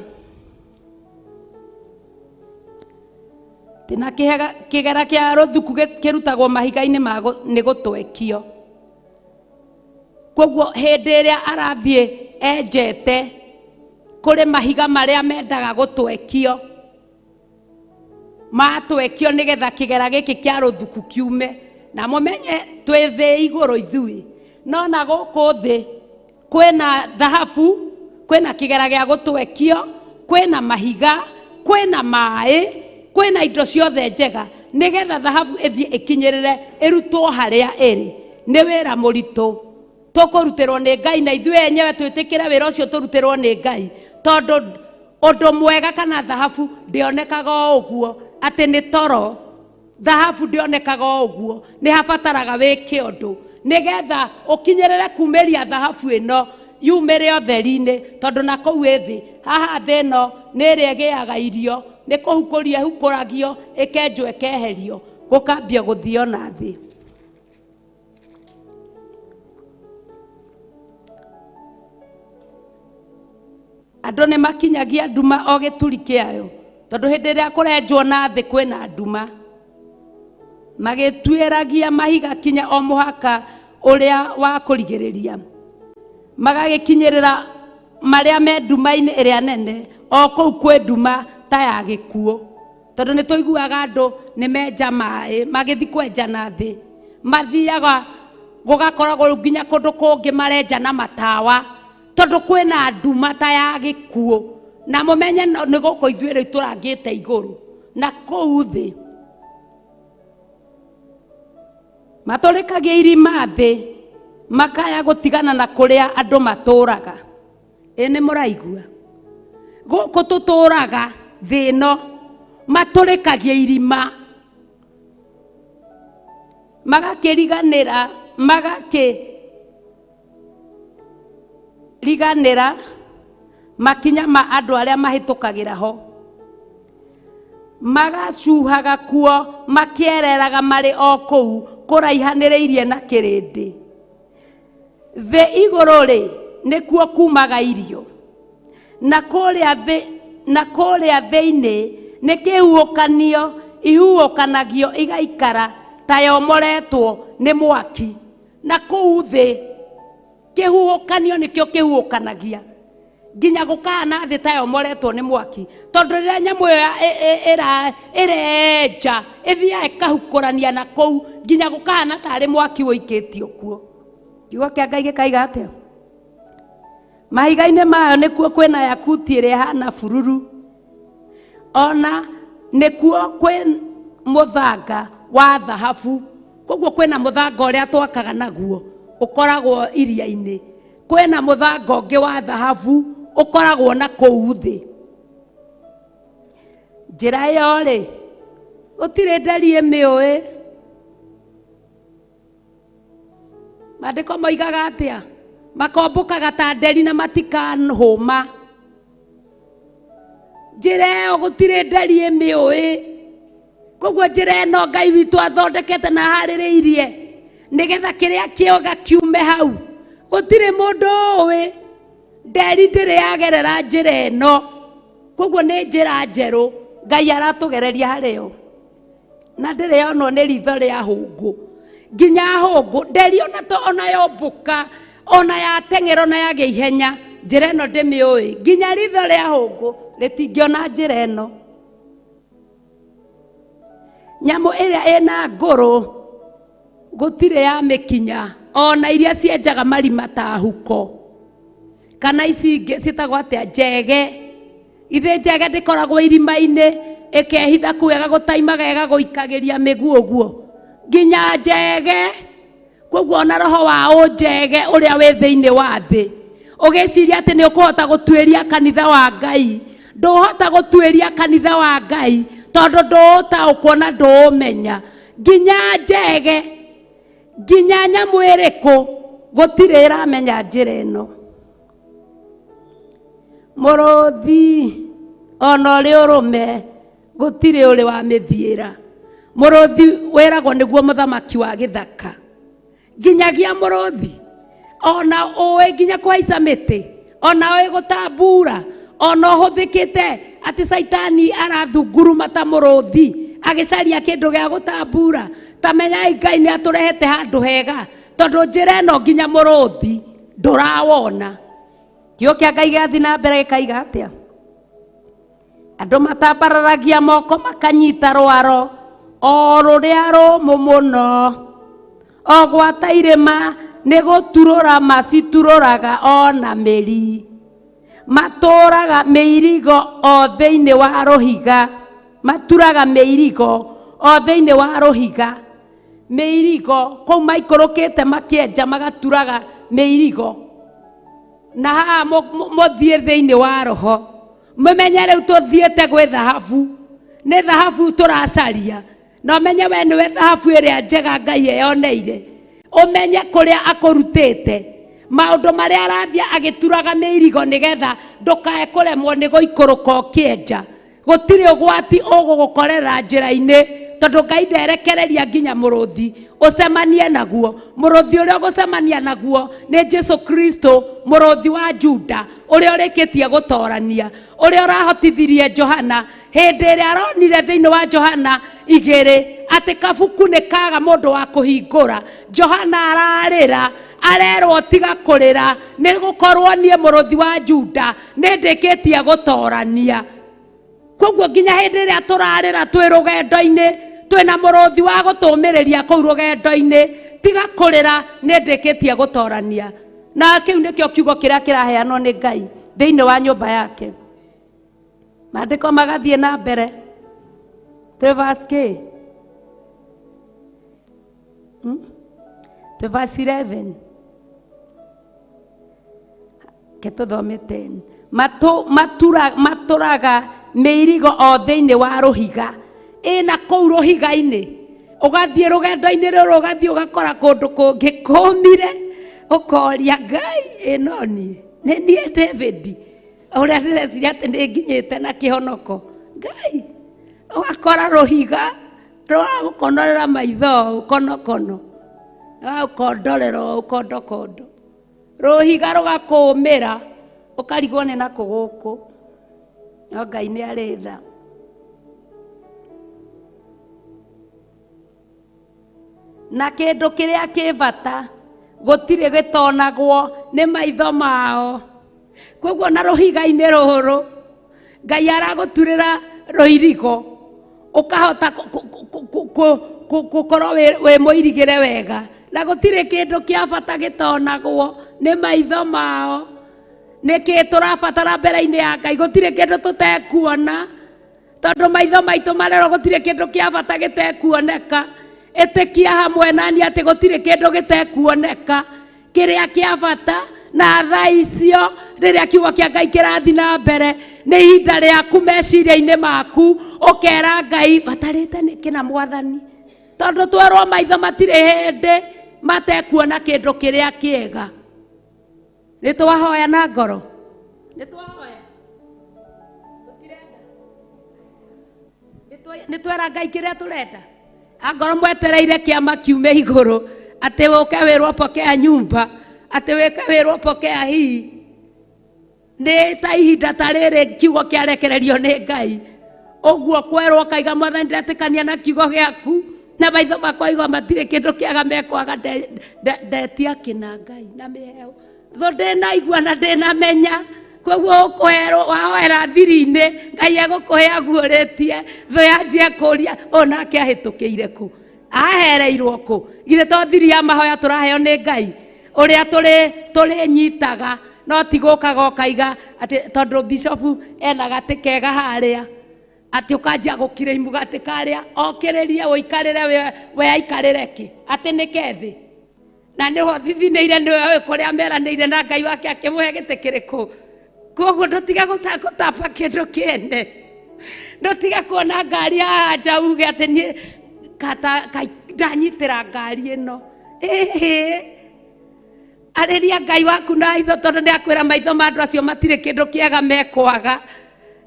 Na kĩgera kĩa rũthuku kĩrutagwo mahiga-inĩ ma nĩ gũtwekio. Koguo hĩndĩ ĩrĩa arathiĩ enjete kũrĩ mahiga marĩa mendaga gũtwekio, matwekio nĩgetha kĩgera gĩkĩ kĩa rũthuku kiume. Na mũmenye twĩ thĩ igũrũ ithuĩ, no na gũkũ thĩ kwĩna thahabu, kwĩna kĩgera gĩa gũtwekio, kwĩna mahiga, kwĩna maĩ, kwĩna indo ciothe njega nĩgetha thahabu ĩthiĩ ĩkinyĩrĩre ĩrutwo harĩa ĩrĩ. Nĩ wĩra mũritũ tũkũrutĩrwo nĩ Ngai, na ithuĩ enyewe twĩtĩkĩre wĩra ũcio tũrutĩrwo nĩ Ngai, tondũ ũndũ mwega kana thahabu ndĩonekaga o ũguo atĩ nĩ toro. Thahabu ndĩonekaga o ũguo, nĩ habataraga wĩke ũndũ nĩgetha ũkinyĩrĩre kumĩria thahabu ĩno yumĩre ũtheri-inĩ, tondũ na kũu ĩ thĩ haha thĩ ĩno nĩ ĩrĩa ĩgĩaga irio, nĩ kũhukũria ĩhukũragio ĩkenjwo ĩkeherio, gũkambia gũthio na thĩ. Andũ nĩ makinyagia nduma o gĩturi kĩayo, tondũ hĩndĩ ĩrĩa kũrenjwo na thĩ kwĩna nduma. Magĩtuĩragia mahiga kinya o mũhaka ũrĩa wa kũrigĩrĩria, magagĩkinyĩrĩra marĩa me nduma-inĩ ĩrĩa nene, o kũu kwĩ nduma ta ya gĩkuũ. Tondũ nĩ tũiguaga andũ nĩ menja maĩ, magĩthiĩ kwenja na thĩ, mathiaga gũgakoragwo rĩu nginya kũndũ kũngĩ marenja na matawa, tondũ kwĩna nduma ta ya gĩkuũ. Na mũmenye nĩ gũkũ ithuĩ rĩu tũrangĩte igũrũ na kũu thĩ. Matũrĩkagia irima thĩ, makaya gũtigana na kũrĩa andũ matũraga. Ĩ nĩ mũraigua? Gũkũ tũtũraga thĩ ĩno, matũrĩkagia irima, magakĩriganĩra, magakĩriganĩra makinya ma andũ arĩa mahĩtũkagĩra ho. Magacuhaga kuo, makĩereraga marĩ o kũu kũraihanĩrĩirie na kĩrĩndĩ. Thĩ igũrũ rĩ nĩkuo kumaga irio, na kũrĩa thĩ, na kũrĩa thĩinĩ nĩ kĩhuhũkanio ihuhũkanagio igaikara ta yomoretwo nĩ mwaki. Na kũu thĩ kĩhuhũkanio nĩkĩo kĩhuhũkanagia nginya gũkahana thĩ ta yomoretwo nĩ mwaki, tondũ rĩrĩa nyamũ ĩyo ĩrenja ĩthiaga ĩkahukũrania na kũu nginya gũkahana tarĩ mwaki ũikĩtio kuo. Kiugo kĩa Ngai gĩkaiga atĩa? Mahiga-inĩ mayo nĩkuo kwĩna yakuti ĩrĩa ĩhana bururu, ona nĩkuo kwĩ mũthanga wa thahabu. Koguo kwĩna mũthanga ũrĩa twakaga naguo ũkoragwo iria-inĩ, kwĩna mũthanga ũngĩ wa thahabu ũkoragwo na kũu thĩ. Njĩra ĩyo rĩ gũtirĩ nderi ĩmĩũĩ. Maandĩko moigaga atĩa? Makombũkaga ta nderi na matikanhũma. Njĩra ĩyo gũtirĩ nderi ĩmĩũĩ. Koguo njĩra ĩno Ngai witũ athondekete na aharĩrĩirie nĩgetha kĩrĩa kĩoga kiume hau, gũtirĩ mũndũ ũĩ. Nderi ndĩrĩ yagerera njĩra ĩno. Koguo nĩ njĩra njerũ Ngai aratũgereria harĩyo, na ndĩrĩ yonwo nĩ ritho rĩa hũngũ. Nginya hũngũ nderi ona to ona yombũka ona yateng'era ona yagĩa ihenya, njĩra ĩno ndĩmĩũĩ. Nginya ritho rĩa hũngũ rĩtingĩona njĩra ĩno. Nyamũ ĩrĩa ĩna ngũrũ gũtirĩ ya mĩkinya, ona iria cienjaga marima ta huko, kana ici ingĩ ciĩtagwo atĩa, njege. Ithe njege ndĩkoragwo irima-inĩ ĩkehitha kũu ĩgagũtaimaga ĩgagũikagĩria mĩguũ ũguo, nginya njege. Koguo ona roho wa ũnjege ũrĩa wĩ thĩinĩ wa thĩ ũgĩciria atĩ nĩ ũkũhota gũtuĩria kanitha wa Ngai, ndũhota gũtuĩria kanitha wa Ngai tondũ ndũũtaũkwo na ndũũmenya. Nginya njege, nginya nyamũ ĩrĩkũ gũtirĩ ĩramenya njĩra ĩno. Mũrũthi ona ũrĩ ũrũme gũtirĩ ũrĩ wa mĩthiĩra. Mũrũthi wĩragwo nĩguo mũthamaki wa gĩthaka. Nginyagia mũrũthi ona ũĩ nginya kũhaica mĩtĩ, ona ũĩ gũtambura, ona ũhũthĩkĩte atĩ caitani arathunguruma ta mũrũthi agĩcaria kĩndũ gĩa gũtambura. Ta menyai Ngai nĩ atũrehete handũ hega, tondũ njĩra ĩno nginya mũrũthi ndũrawona. Kiugo kĩa Ngai gĩathiĩ na mbere gĩkaiga atĩa? Andũ matambararagia moko makanyita rwaro o rũrĩa rũmũ mũno, o gwata irĩma nĩ gũturũra maciturũraga ona mĩri. Matũraga mĩirigo o thĩinĩ wa rũhiga, maturaga mĩirigo o thĩinĩ wa rũhiga. Mĩirigo kũu maikũrũkĩte makĩenja magaturaga mĩirigo. Na haha mũthiĩ thĩinĩ wa roho mũmenye rĩu tũthiĩte gwĩ thahabu, nĩ thahabu tũracaria. Na ũmenye we nĩwe thahabu ĩrĩa njega Ngai eyoneire, ũmenye kũrĩa akũrutĩte, maũndũ marĩa arathiĩ agĩturaga mĩirigo nĩgetha ndũkae kũremwo nĩ gũikũrũka ũkĩenja. Gũtirĩ ũgwati ũgũgũkorera njĩra-inĩ, tondũ Ngai nderekereria nginya mũrũthi ũcemanie naguo. Mũrũthi ũrĩa ũgũcemania naguo nĩ Jesu Kristo, mũrũthi wa Juda, ũrĩa ũrĩkĩtie gũtorania, ũrĩa ũrahotithirie Johana hĩndĩ ĩrĩa aronire thĩinĩ wa Johana 2 atĩ kabuku nĩ kaga mũndũ wa kũhingũra. Johana ararĩra, arerwo tiga kũrĩra, nĩ gũkorwo niĩ mũrũthi wa Juda nĩ ndĩkĩtie gũtorania. Koguo nginya hĩndĩ ĩrĩa tũrarĩra twĩ rũgendo-inĩ, twĩna mũrũthi wa gũtũmĩrĩria kũu rũgendo-inĩ, tiga kũrĩra nĩ ndĩkĩtie gũtorania. Na kĩu nĩkĩo kiugo kĩrĩa kĩraheanwo nĩ Ngai thĩinĩ wa nyũmba yake. Maandĩko magathiĩ na mbere. Twĩ verse kĩ? Twĩ verse 11. Ke tũthome 10. Matũraga mĩirigo o thĩinĩ wa rũhiga. Ĩna kũu rũhiga-inĩ. Ũgathiĩ rũgendo-inĩ rũrũ, ũgathiĩ ũgakora kũndũ kũngĩ kũmire, ũkoria Ngai, ĩno niĩ nĩ niĩ David ũrĩa ndĩreciria atĩ nĩ nginyĩte na kĩhonoko. Ngai, ũgakora rũhiga rũragũkonorera maitho ũũ konokono, rũragũkondorera ũũ kondokondo. Rũhiga rũgakũũmĩra ũkarigwo nĩ nakũ gũkũ. No Ngai nĩ arĩ tha. Na kĩndũ kĩrĩa kĩ bata gũtirĩ gĩtonagwo nĩ maitho mao. Koguo na rũhiga-inĩ rũrũ Ngai aragũturĩra rũirigo ũkahota gũkorwo wĩ mũirigĩre wega. Na gũtirĩ kĩndũ kĩa bata gĩtonagwo nĩ maitho mao. Nĩkĩ tũrabatara mbere-inĩ ya Ngai? Gũtirĩ kĩndũ tũtekuona, tondũ maitho maitũ marerwo gũtirĩ kĩndũ kĩa bata gĩtekuoneka. Ĩtĩkia hamwe nani atĩ gũtirĩ kĩndũ gĩtekuoneka kĩrĩa kĩa bata. Na thaa icio rĩrĩa kiugo kĩa Ngai kĩrathiĩ na mbere, nĩ ihinda rĩaku meciria-inĩ maku ũkera Ngai batarĩte nĩkĩ na Mwathani, tondũ twerwo maitho matirĩ hĩndĩ matekuona kĩndũ kĩrĩa kĩega. Nĩ twahoya na ngoro, nĩ twahoya, tũtirenda, nĩ twera Ngai kĩrĩa tũrenda. Angorwo mwetereire kĩama kiume igũrũ atĩ ũke wĩrwo pokea nyumba, atĩ wĩke wĩrwo pokea hii, nĩ ta ihinda ta rĩrĩ kiugo kĩarekererio nĩ Ngai. Ũguo kwerwo kaiga Mwathani ndetĩkania na kiugo gĩaku, na maitho makwa igua matirĩ kĩndũ kĩega mekwaga, ndetia kĩna Ngai na mĩheo thũ ndĩnaigua na ndĩnamenya. Koguo ũkũherwo wahoera thiri-inĩ, Ngai egũkũhe aguũrĩtie, thũ yanjie kũria ũyũ nake ahĩtũkĩire kũ, ahereirwo kũ. Githĩ to thiri ya mahoya tũraheo nĩ Ngai ũrĩa tũrĩnyitaga, no ti gũkaga ũkaiga atĩ tondũ bishofu ena gatĩ kega harĩa atĩ ũkanjia gũkira imu gatĩ karĩa, okĩrĩrie ũikarĩre we aikarĩre kĩ, atĩ nĩ kethĩ. Na nĩho thithinĩire nĩwe ũĩ kũrĩa meranĩire na Ngai wake akĩmũhe gĩtĩ kĩrĩkũ. Koguo ndũtige gũtamba kĩndũ kĩene, ndũtige kuona ngari haha nja uge atĩ niĩ ndanyitĩra ngari ĩno. Ĩhĩ, arĩria Ngai waku na hitho, tondũ nĩ akwĩra maitho ma andũ acio matirĩ kĩndũ kĩega mekwaga.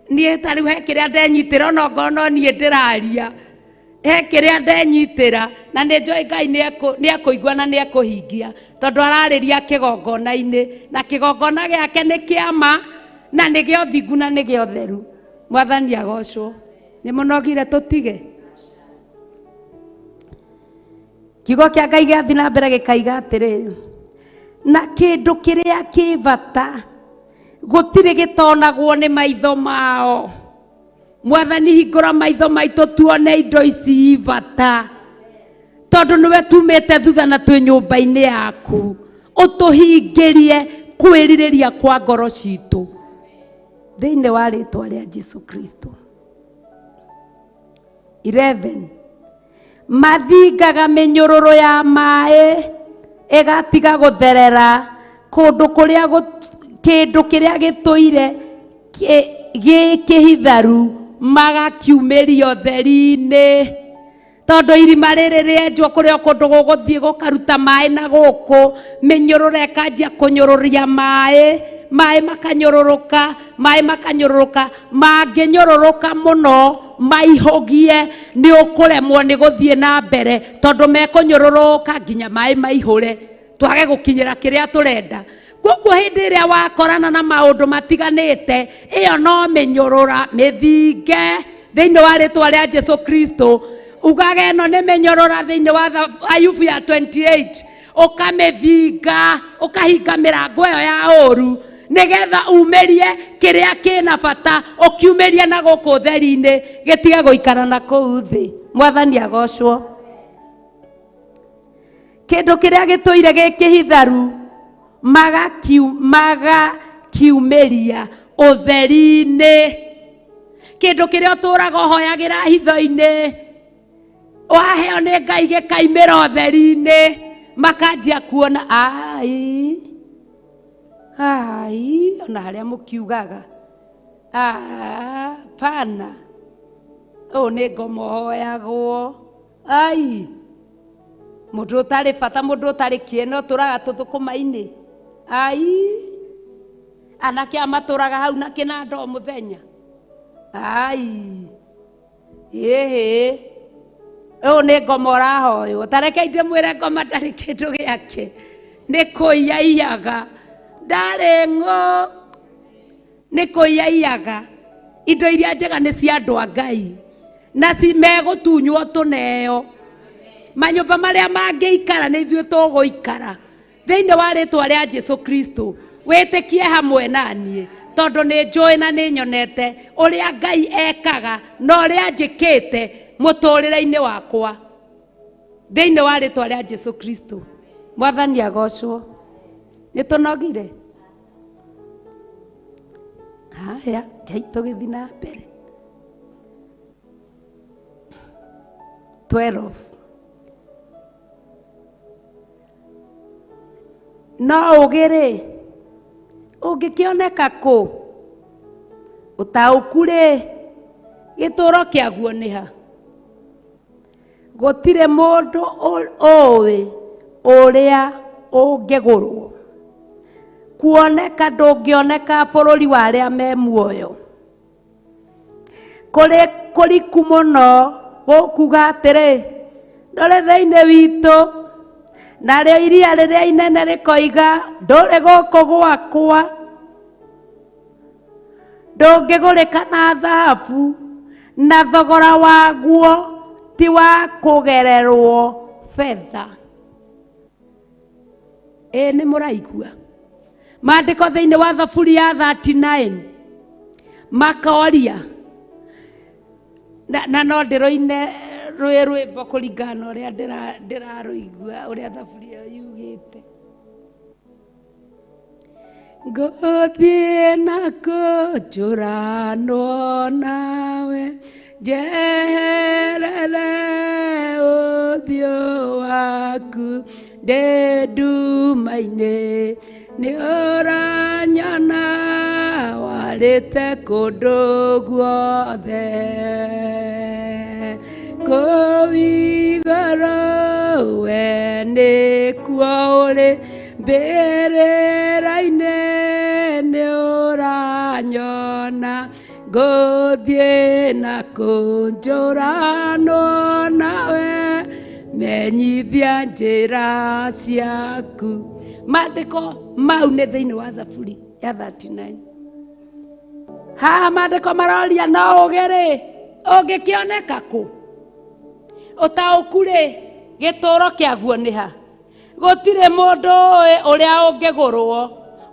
Niĩ ta rĩu he kĩrĩa ndenyitĩra, ona ongorwo no niĩ ndĩraria, he kĩrĩa ndenyitĩra, na nĩ njũĩ Ngai nĩ ekũigua na nĩ ekũhingia, tondũ ararĩria kĩgongona-inĩ, na kĩgongona gĩake nĩ kĩama na nĩ gĩa ũthingu na nĩ gĩa ũtheru. Mwathani agocwo. Nĩ mũnogire tũtige. Kiugo kĩa Ngai gĩathiĩ na mbere gĩkaiga atĩrĩrĩ, na kĩndũ kĩrĩa kĩ bata gũtirĩ gĩtonagwo nĩ maitho mao. Mwathani hingũra maitho maitũ tuone indo ici bata, tondũ nĩwe tumĩte thutha na twĩ nyũmba-inĩ yaku. Ũtũhingĩrie kwĩrirĩria kwa ngoro citũ thĩinĩ wa rĩtwa rĩa Jesu Kristo. 11 mathingaga mĩnyũrũrũ ya maĩ ĩgatiga gũtherera kũndũ kũrĩa kĩndũ kĩrĩa gĩtũire gĩkĩhitharu magakiumĩria ũtheri-inĩ. Tondũ irima rĩrĩ rĩenjwo kũrĩa kũndũ gũgũthiĩ gũkaruta maĩ na gũkũ, mĩnyũrũro ĩkanjia kũnyũrũria maĩ, maĩ makanyũrũrũka, maĩ makanyũrũrũka, mangĩnyũrũrũka mũno maihũgie nĩ ũkũremwo nĩ gũthiĩ na mbere, tondũ mekũnyũrũrũka nginya maĩ maihũre twage gũkinyĩra kĩrĩa tũrenda. Koguo hĩndĩ ĩrĩa wakorana na maũndũ matiganĩte, ĩyo no mĩnyũrũra mĩthinge thĩinĩ wa rĩtwa rĩa Jesu Kristo. Ugage ĩno nĩ mĩnyũrũra thĩinĩ wa Ayubu ya 28, ũkamĩthinga, ũkahinga mĩrango ĩyo ya ũru nĩgetha umĩrie kĩrĩa kĩna bata, ũkiumĩrie na gũkũ ũtheri-inĩ gĩtige gũikara na kũu thĩ. Mwathani agocwo. Kĩndũ kĩrĩa gĩtũire gĩkĩhitharu magakiumĩria ũtheri-inĩ. Kĩndũ kĩrĩa ũtũraga ũhoyagĩra hitho-inĩ waheo nĩ Ngai gĩkaimĩra ũtheri-inĩ, makanjia kuona ai ai, ona harĩa mũkiugaga pana, ũũ nĩ ngoma ũhoyagwo ai, mũndũ ũtarĩ bata, mũndũ ũtarĩ kĩene ũtũraga tũthũkũma-inĩ ai, anake aya matũraga hau na kĩnanda o mũthenya ai, ĩhĩ, ũyũ nĩ ngoma ũrahoywo. Ta reke ndĩmwĩre ngoma ndarĩ kĩndũ gĩake, nĩ kũiyaiyaga. Ndarĩ ng'ũ nĩ kũiyaiyaga. Indo iria njega nĩ cia andũ a Ngai na ci megũtunywo tũneo. Manyũmba marĩa mangĩikara nĩ ithuĩ tũgũikara thĩinĩ wa rĩtwa rĩa Jesu Kristo. Wĩtĩkie hamwe na niĩ tondũ nĩ njũĩ na nĩ nyonete ũrĩa Ngai ekaga na ũrĩa njĩkĩte mũtũrĩre-inĩ wakwa thĩinĩ wa rĩtwa rĩa Jesu Kristo. Mwathani agocwo. Nĩ tũnogire. Haya, Ngai tũgĩthiĩ na mbere. 12. No ũgĩ rĩ ũngĩkĩoneka kũ? Ũtaũku rĩ gĩtũũro kĩaguo nĩ ha? Gũtirĩ mũndũ ũĩ ũrĩa ũngĩgũrwo. Kuoneka ndũngĩoneka bũrũri wa arĩa me muoyo. Kũrĩ kũriku mũno gũkuga atĩrĩ, ndũrĩ thĩinĩ witũ, narĩo iria rĩrĩa inene rĩkoiga ndũrĩ gũkũ gwakwa. Ndũngĩgũrĩka na thahabu, na thogora waguo ti wa kũgererwo betha. Ĩ nĩ mũraigua maandĩko thĩinĩ wa Thaburi ya 39 makoria na no ndĩrũine rwĩ rwĩmbo kũringana na ũrĩa ndĩrarũigua ũrĩa thaburi ĩyo yugĩte. Ngũthiĩ na kũnjũranwo nawe, njeherere ũthiũ waku ndĩ nduma-inĩ, nĩ ũranyona warĩte kũndũ guothe. Kũu igũrũ we nĩkuo ũrĩ, mbĩrĩra-inĩ nĩ ũranyona, ngũthiĩ na kũnjũranwo nawe, menyithia njĩra ciaku. Maandĩko mau nĩ thĩinĩ wa Thaburi ya 39. Haha maandĩko maroria no ũgĩ rĩ ũngĩkĩoneka kũ? Ũtaũku rĩ gĩtũũro kĩaguo nĩ ha? Gũtirĩ mũndũ ũĩ ũrĩa ũngĩgũrwo.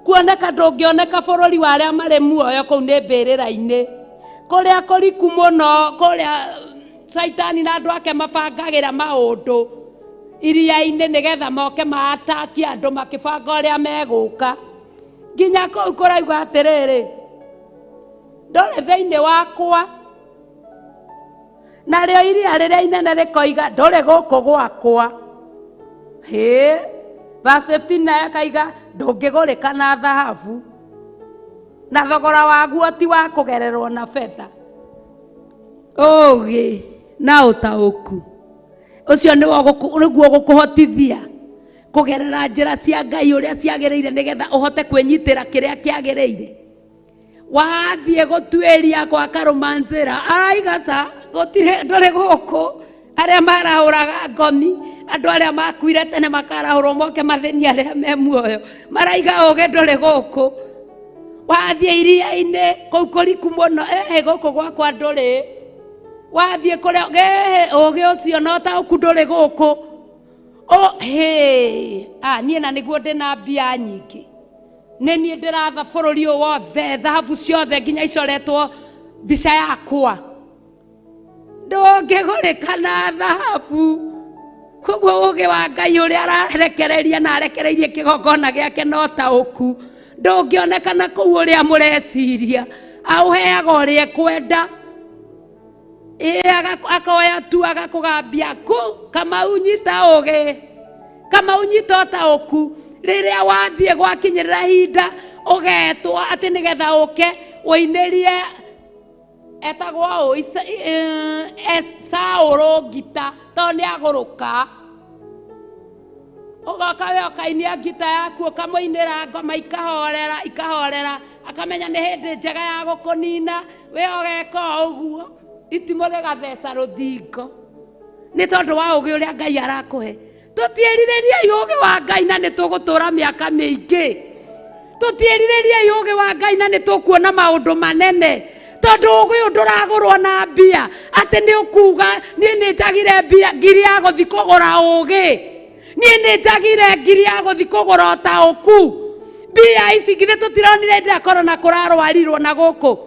Kuoneka ndũngĩoneka bũrũri wa arĩa marĩ muoyo kũu nĩ mbĩrĩra-inĩ. Kũrĩa kũriku mũno, kũrĩa Caitani na andũ ake mabangagĩra maũndũ iria-inĩ nĩgetha moke maatakie andũ makĩbanga ũrĩa megũka. Nginya kũu kũrauga atĩrĩrĩ, ndũrĩ thĩinĩ wakwa, narĩo iria rĩrĩa inene rĩkoiga ndũrĩ gũkũ gwakwa. Hĩ, verse 15 nayo ĩkaiga ndũngĩgũrĩka na thahabu, na thogora waguo ti wa kũgererwo na betha. Ũũgĩ na ũtaũku ũcio nĩguo ũgũkũhotithia kũgerera njĩra cia Ngai ũrĩa ciagĩrĩire nĩgetha ũhote kwĩnyitĩra kĩrĩa kĩagĩrĩire. Wathiĩ gũtuĩria kwa Karũmanzĩra araiga ca gũtirĩ ndũrĩ gũkũ. Arĩa marahũraga ngomi, andũ arĩa makuire tene makarahũrwo moke mathĩni arĩa me muoyo, maraiga ũgĩ ndũrĩ gũkũ. Wathiĩ iria-inĩ kũu kũriku mũno, ĩhĩ gũkũ gwakwa ndũrĩ. Wathiĩ kũrĩa ĩhĩ ũgĩ ũcio na ũtaũku ndũrĩ gũkũ. Hĩ, niĩ na nĩguo ndĩna mbia nyingĩ, nĩ niĩ ndĩratha bũrũri ũyũ wothe, thahabu ciothe nginya icoretwo mbica yakwa. Ndũngĩgũrĩka na thahabu. Koguo ũgĩ wa Ngai ũrĩa ararekereria na arekereirie kĩgongona gĩake na ũtaũku ndũngĩonekana kũu ũrĩa mũreciria. Aũheaga ũrĩa ekwenda. Ĩ akoya tu agakũgambia ku Kamau nyita ũgĩ, Kamau nyita ũtaũku. Rĩrĩa wathiĩ gwakinyĩrĩra ihinda ũgetwo atĩ nĩgetha ũke ũinĩrie etagwo ũ Saũlũ ngita tondũ nĩ agũrũka. Ũgoka we ũkainia ngita yaku ũkamũinĩra ngoma ikahorera ikahorera, akamenya nĩ hĩndĩ njega ya gũkũnina, we ũgeka o ũguo itimũ rĩgatheca rũthingo. Nĩ tondũ wa ũgĩ ũrĩa Ngai arakũhe. Tũtiĩrirĩriei ũgĩ wa Ngai na nĩ tũgũtũra mĩaka mĩingĩ. Tũtiĩrirĩriei ũgĩ wa Ngai na nĩ tũkuona maũndũ manene. Tondũ ũgĩ ũyũ ndũragũrwo na mbia atĩ nĩ ũkuga niĩ nĩ njagire mbia ngiri ya gũthiĩ kũgũra ũgĩ, niĩ nĩ njagire ngiri ya gũthiĩ kũgũra ũtaũku. Mbia ici githĩ tũtironire hĩndĩ ĩrĩa korona kũrarwarirwo na gũkũ,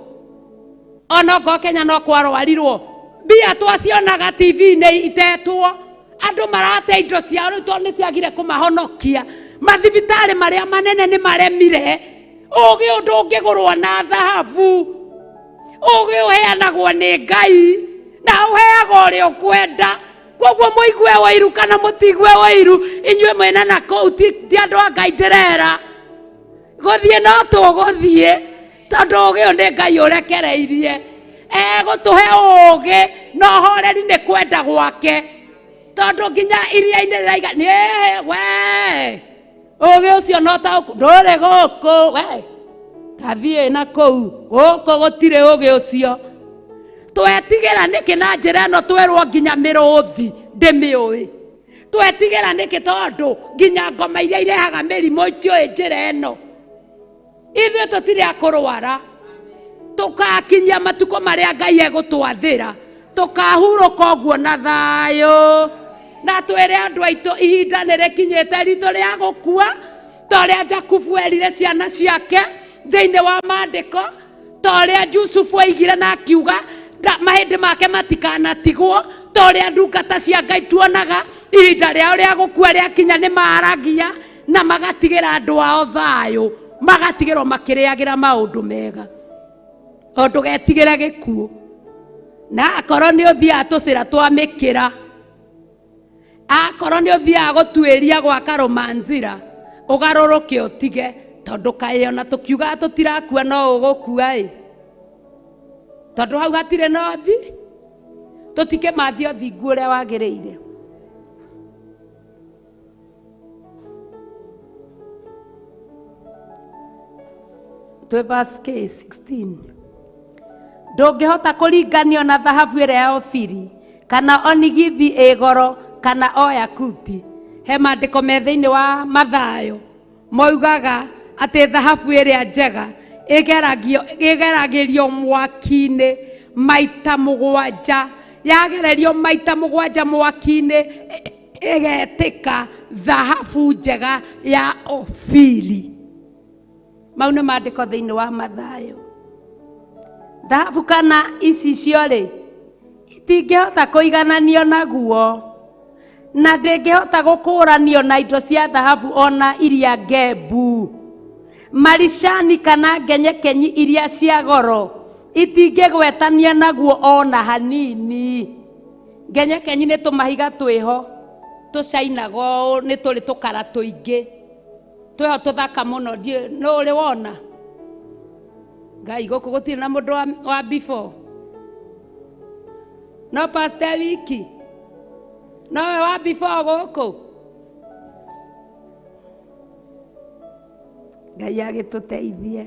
ona okorwo Kenya no kwarwarirwo, mbia twacionaga TV-inĩ itetwo, andũ marate indo ciao rĩu tondũ nĩ ciagire kũmahonokia. Mathibitarĩ marĩa manene nĩ maremire. Ũgĩ ũyũ ndũngĩgũrwo na thahabu, ũgĩ ũheanagwo nĩ Ngai na ũheagwo ũrĩa ũkwenda. Koguo mũigue ũiru kana mũtigue ũiru, inyuĩ mwĩna na kũu ti andũ a Ngai ndĩrera. Gũthiĩ no tũgũthiĩ tondũ ũgĩ ũyũ nĩ Ngai ũrekereirie. Egũtũhe ũgĩ na ũhoreri nĩ kwenda gwake, tondũ nginya iria-inĩ rĩraiga nĩ we ũgĩ ũcio no taũku ndũrĩ gũkũ, we tathiĩ na kũu gũkũ gũtirĩ ũgĩ ũcio. Twetigĩra nĩkĩ na njĩra ĩno twerwo nginya mĩrũthi ndĩmĩũĩ? Twetigĩra nĩkĩ tondũ nginya ngoma iria irehaga mĩrimũ itiũĩ njĩra ĩno? Ithuĩ tũtirĩ a kũrwara, tũkakinyia matukũ marĩa Ngai egũtwathĩra, tũkahurũka ũguo na thayũ. Na twĩre andũ aitũ ihinda nĩ rĩkinyĩte ritũ rĩa gũkua, ta ũrĩa Jakubu erire ciana ciake thĩinĩ wa maandĩko, ta ũrĩa Jusufu oigire na akiuga mahĩndĩ make matikanatigwo, ta ũrĩa ndungata cia Ngai tuonaga ihinda rĩao rĩa gũkua rĩakinya nĩ maragia na magatigĩra andũ ao thayũ, magatigĩrwo makĩrĩagĩra maũndũ mega. O ndũgetigĩre gĩkuũ, na akorwo nĩ ũthiaga tũcĩra twa mĩkĩra, akorwo nĩ ũthiaga gũtuĩria gwa Karumanzira, ũgarũrũke ũtige, tondũ kaĩ ona tũkiugaga tũtirakua no ũgũkua ĩ, tondũ hau hatirĩ na ũthi, tũtikĩmathie ũthingu ũrĩa wagĩrĩire. Twĩ verse K 16. Ndũngĩhota kũringanio na thahabu ĩrĩa ya Ofiri, kana onigithi ĩ goro, kana o yakuti. He maandĩko me thĩinĩ wa Mathayo moigaga atĩ thahabu ĩrĩa njega ĩgeragĩrio mwaki-inĩ maita mũgwanja, yagererio maita mũgwanja mwaki-inĩ ĩgetĩka thahabu njega ya Ofiri. Mau nĩ maandĩko thĩinĩ wa Mathayo. Thahabu kana icicio rĩ, itingĩhota kũigananio naguo, na ndĩngĩhota gũkũranio na indo cia thahabu ona iria ngembu. Maricani kana ngenyekenyi iria cia goro itingĩgwetania naguo ona hanini. Ngenyekenyi nĩ tũmahiga twĩho tũcainaga ũũ, nĩ tũrĩ tũkara tũingĩ twĩho tũthaka mũno. Ndiũĩ nũ ũrĩ wona Ngai gũkũ gũtirĩ na mũndũ wa before. No pastor wiki nowe wa before gũkũ. Ngai agĩtũteithie.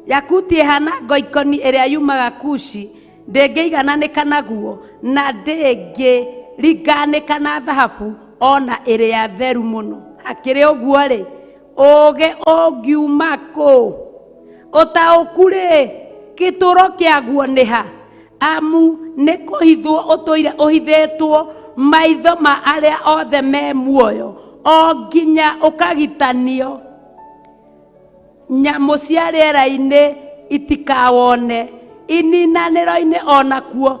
Yakuti ĩhana ngoikoni ĩrĩa yumaga Kushi, ndĩngĩigananĩka naguo na ndĩngĩringanĩka na thahabu ona ĩrĩa theru mũno. Hakĩrĩ ũguo rĩ, ũũgĩ ũngiuma kũ? Ũtaũku rĩ, gĩtũũro kĩaguo nĩ ha? Amu nĩ kũhithwo ũtũire ũhithĩtwo maitho ma arĩa othe me muoyo, o nginya ũkagitanio. Nyamũ cia rĩera-inĩ itikawone, ininanĩro-inĩ onakuo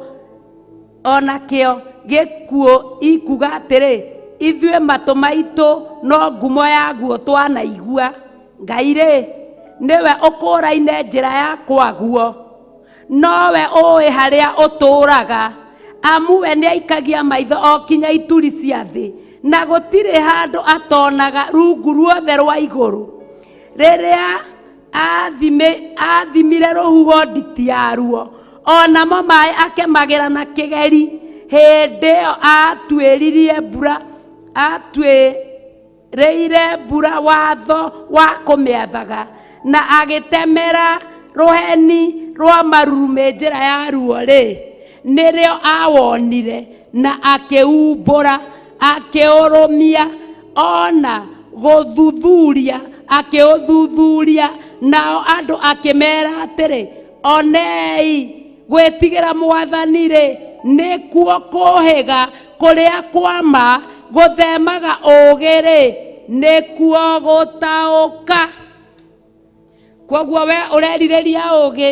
onakĩo gĩkuũ ikuga atĩrĩ, ithuĩ matũ maitũ no ngumo yaguo twanaigua. Ngai rĩ, nĩwe ũkũũraine njĩra ya kwaguo, nowe ũĩ harĩa ũtũũraga. Amu we nĩaikagia maitho o kinya ituri cia thĩ, na gũtirĩ handũ atonaga rungu ruothe rwa igũrũ. Rĩrĩa athimire rũhuho nditi yaruo, onamo maĩ akemagĩra na kĩgeri. Hĩndĩ ĩyo atuĩririe mbura, atuĩrĩire mbura watho wa kũmĩathaga, na agĩtemera rũheni rwa marurumĩ njĩra yaruo rĩ, nĩrĩo awonire na akĩumbũra, akĩũrũmia, ona gũthuthuria akĩũthuthuria nao andũ akĩmera atĩrĩ onei gwĩtigĩra mwathani rĩ nĩkuo kũhĩga kũrĩa kwa ma gũthemaga ũũgĩ rĩ nĩkuo gũtaũka. Kwoguo we ũrerirĩria ũũgĩ,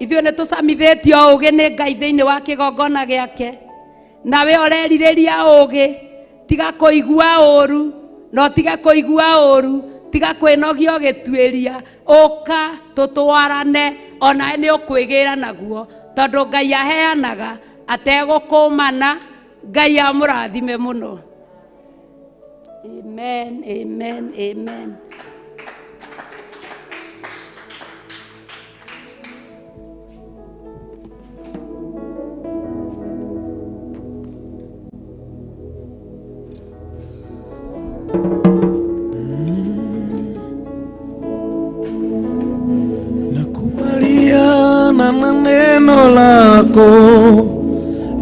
ithuĩ nĩ tũcamithĩtio ũũgĩ nĩ Ngai thĩinĩ wa kĩgongona gĩake, nawe ũrerirĩria ũũgĩ, tiga kũigua ũũru, na ũtige kũigua ũũru, tiga kwĩnogia ũgĩtuĩria, ũka tũtwarane, onawe nĩ ũkwĩgĩra naguo, tondũ Ngai aheanaga ategũkũmana. Ngai amũrathime mũno. Amen, amen, amen. Nakubaliana na neno lako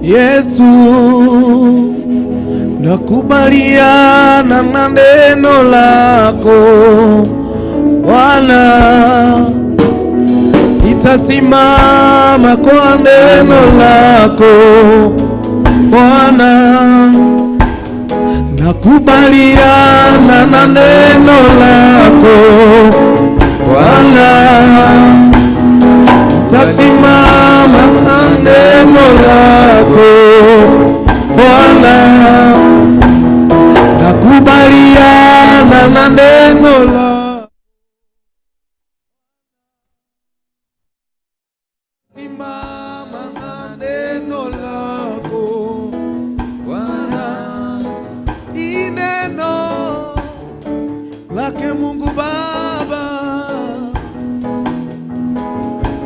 Yesu, nakubaliana na neno lako Bwana, nitasimama kwa neno lako Bwana, nakubaliana na neno lako Bwana, nitasimama kwa neno lako Bwana, nakubaliana na neno lako, simama na neno lako Bwana, ni neno lake Mungu Baba,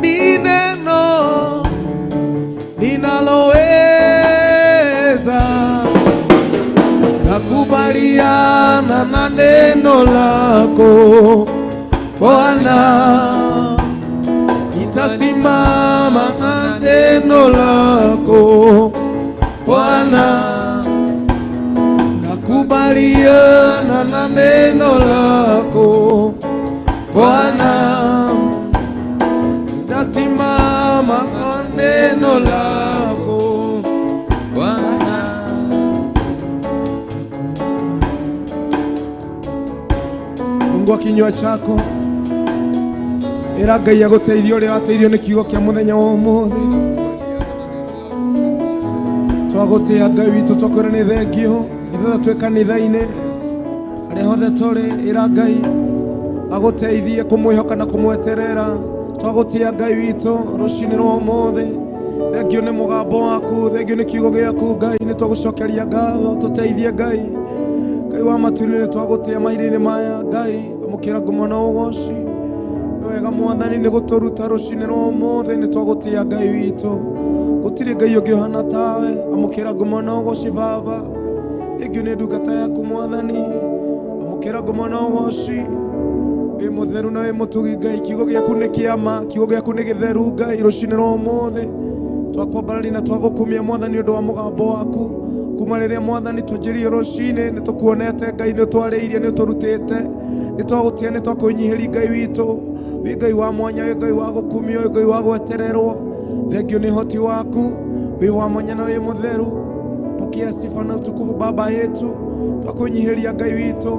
ni neno linaloweza. Nakubaliana na neno lako Bwana, nitasimama na neno lako Bwana, nakubaliana na neno lako Bwana, nitasimama na neno lako Bwana. Fungua kinywa chako, ĩra Ngai agũteithie ũrĩa wateithio nĩ kiugo kĩa mũthenya wa ũmũthĩ. Twagũtĩa Ngai witũ, twakwĩra nĩ thengio ithuothe twĩ kanitha-inĩ harĩa hothe tũrĩ, ĩra Ngai agũteithie kũmwĩhoka na kũmweterera. Twagũtĩa Ngai witũ rũcinĩ rwa ũmũthĩ, thengio nĩ mũgambo waku, thengio nĩ kiugo gĩaku Ngai, nĩ twagũcokeria ngatho, tũteithie Ngai. Ngai wa matu-inĩ, nĩ twagũtĩa mahinda-inĩ maya Ngai, amũkĩra ngumo na ũgoci. Nĩ wega Mwathani nĩ gũtũruta rũcinĩ rwa ũmũthĩ, nĩ twagũtĩa Ngai witũ, gũtirĩ Ngai ũngĩ ũhana tawe, amũkĩra ngumo na ũgoci Baba. Thengio nĩ ndungata yaku Mwathani, amũkĩra ngumo na ũgoci. Wĩ mũtheru na wĩ mũtugi Ngai, kiugo gĩaku nĩ kĩa ma, kiugo gĩaku nĩ gĩtheru Ngai. Rũcinĩ rwa ũmũthĩ twakwambararia na twagũkumia Mwathani ũndũ wa mũgambo waku. Kuma rĩrĩa Mwathani twanjĩrĩirie rũcinĩ, nĩ tũkuonete Ngai, nĩ ũtwarĩirie, nĩ ũtũrutĩte, nĩ twagũtĩa, nĩ twakũnyihĩria Ngai witũ. Wĩ Ngai wa mwanya, wĩ Ngai wa gũkumio, wĩ Ngai wa gwetererwo. Thengio nĩ ũhoti waku, wĩ wa mwanya na wĩ mũtheru. Pokea sifa na utukufu Baba yetu. Twakũnyihĩria Ngai witũ,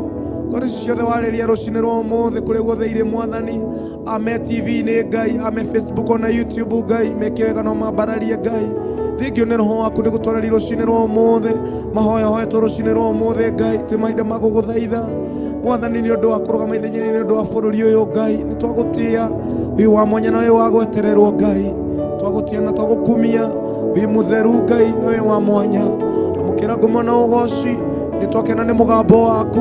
ngoro ici ciothe warĩria rũcinĩ rwa ũmũthĩ kũrĩa guothe irĩ Mwathani, ame TV-inĩ Ngai, ame Facebook ona YouTube Ngai, meke wega no mambararie Ngai. Thengio nĩ roho waku nĩ gũtwarĩria rũcinĩ rwa ũmũthĩ, mahoya hoetwo rũcinĩ rwa ũmũthĩ Ngai, twĩ mahinda ma gũgũthaitha Mwathani nĩ ũndũ wa kũrũgama ithenya-inĩ nĩ ũndũ wa bũrũri ũyũ Ngai, nĩ twagũtĩa, wĩ wa mwanya na wĩ wa gwetererwo Ngai, twagũtĩa na twagũkumia, wĩ mũtheru Ngai na wĩ wa mwanya, amũkĩra ngumo na ũgoci. Nĩ twakena nĩ mũgambo waku,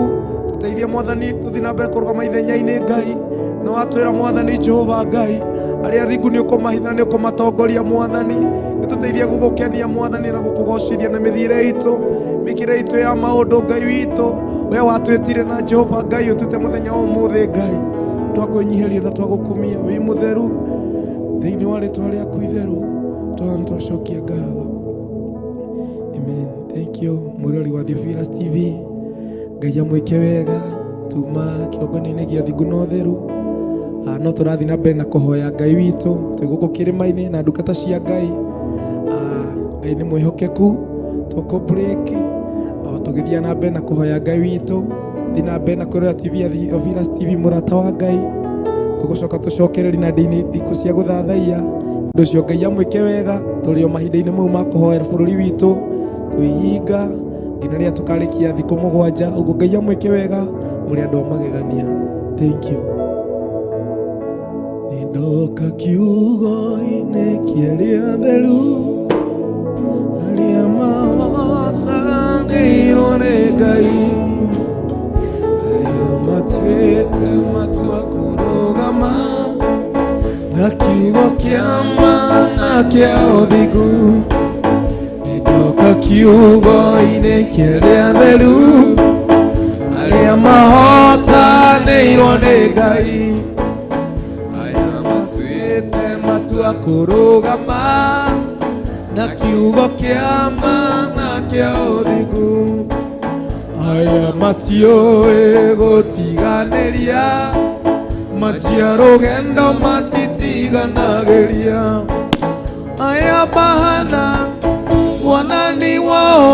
tũteithie Mwathani tũthiĩ na mbere kũrũgama ithenya-inĩ Ngai, na watwĩra Mwathani Jehova Ngai, arĩa athingu nĩ ũkũmahitha nĩ ũkũmatongoria Mwathani, nĩtũteithie gũgũkenia Mwathani na gũkũgocithia na mĩthiĩre itũ, mĩkĩre itũ ya maũndũ Ngai witũ. We watwĩtire na Jehova Ngai ũtwĩte mũthenya wa ũmũthĩ Ngai, twakwĩnyihĩria na twagũkumia, wĩ mũtheru thĩinĩ wa rĩtwa rĩaku itheru, twacokia ngatho. Amen. Thank you mwĩrori wa Theophilus TV, Ngai amwĩke wega. Tuma kĩgongona-inĩ gĩa thingu na ũtheru. No tũrathiĩ na mbere na kũhoya Ngai witũ twĩ gũkũ kĩrĩma-inĩ na ndungata cia Ngai. Ngai nĩ mwĩhokeku, tũkũ break o tũgĩthiĩ na mbere na kũhoya Ngai witũ. Thiĩ na mbere na kwĩrorera TV ya Theophilus TV, mũrata wa Ngai. Tũgũcoka tũcokererie na ndini ndikũ cia gũthathaiya. Ũndũ ũcio Ngai amwĩke wega. Tũrĩ o mahinda-inĩ mau ma kũhoera bũrũri witũ kwĩhinga nginya rĩrĩa tũkarĩkia thikũ 7. Ũguo Ngai amwĩke wega, mũrĩ andũ a magegania. Thank you. Nĩndoka kiugo-inĩ kĩa arĩa atheru, arĩa mahotanĩirwo nĩ Ngai, arĩa matuĩte matua kũrũgama na kiugo kĩa ma na kĩa ũthingu. Nĩndoka kiugo-inĩ kĩa arĩa atheru, arĩa mahotanĩirwo nĩ Ngai, arĩa matuĩte matua kũrũgama na kiugo kĩa ma na kĩa ũthingu. Aya matiũĩ gũtiganĩria, matia rũgendo matitiganagĩria. Aya mahana mwathani wao,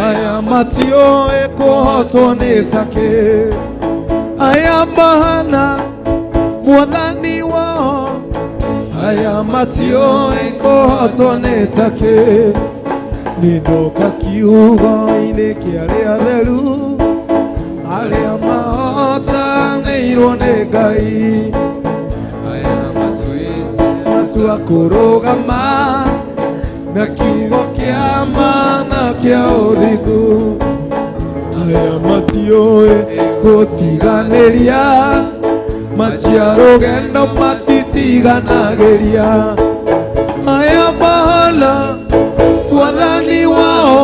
aya matiũĩ kũhotwo nĩ takĩ. Aya mahana mwathani wao, aya matiũĩ kũhotwo nĩ takĩ. Nĩndoka kiugo-inĩ kĩa arĩa atheru, arĩa mahotanĩirwo nĩ Ngai, aya matuĩte matua kũrũgama na kiugo kĩa ma na kĩa ũthingu. Aya matiũĩ gũtiganĩria, matia rũgendo matitiganagĩria. Aya mahana mwathani wao,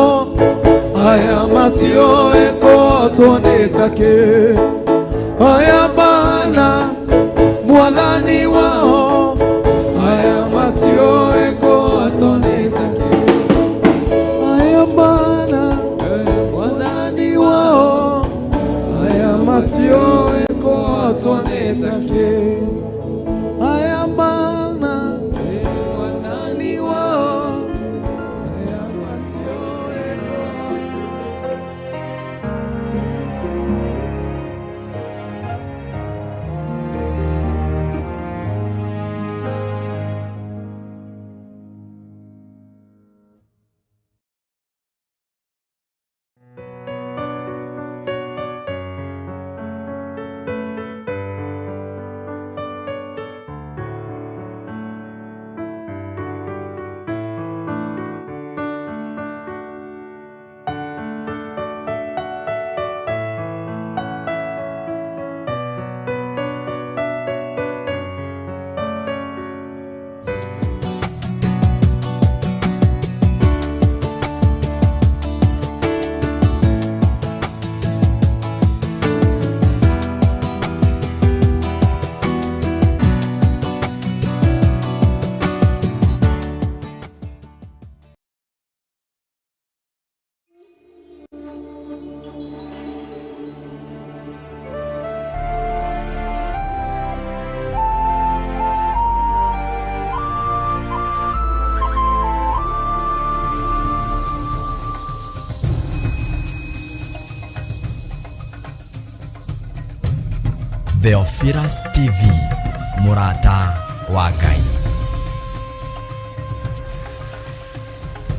aya matiũĩ kũhotwo nĩ takĩ. Aya mahana mwathani wao, aya matiũĩ kũhotwo nĩ takĩ. Aya mahana mwathani wao, aya matiũĩ kũhotwo nĩ takĩ. Aya mahana mwathani wao, aya matiũĩ kũhotwo. Theophilus TV, mũrata wa Ngai.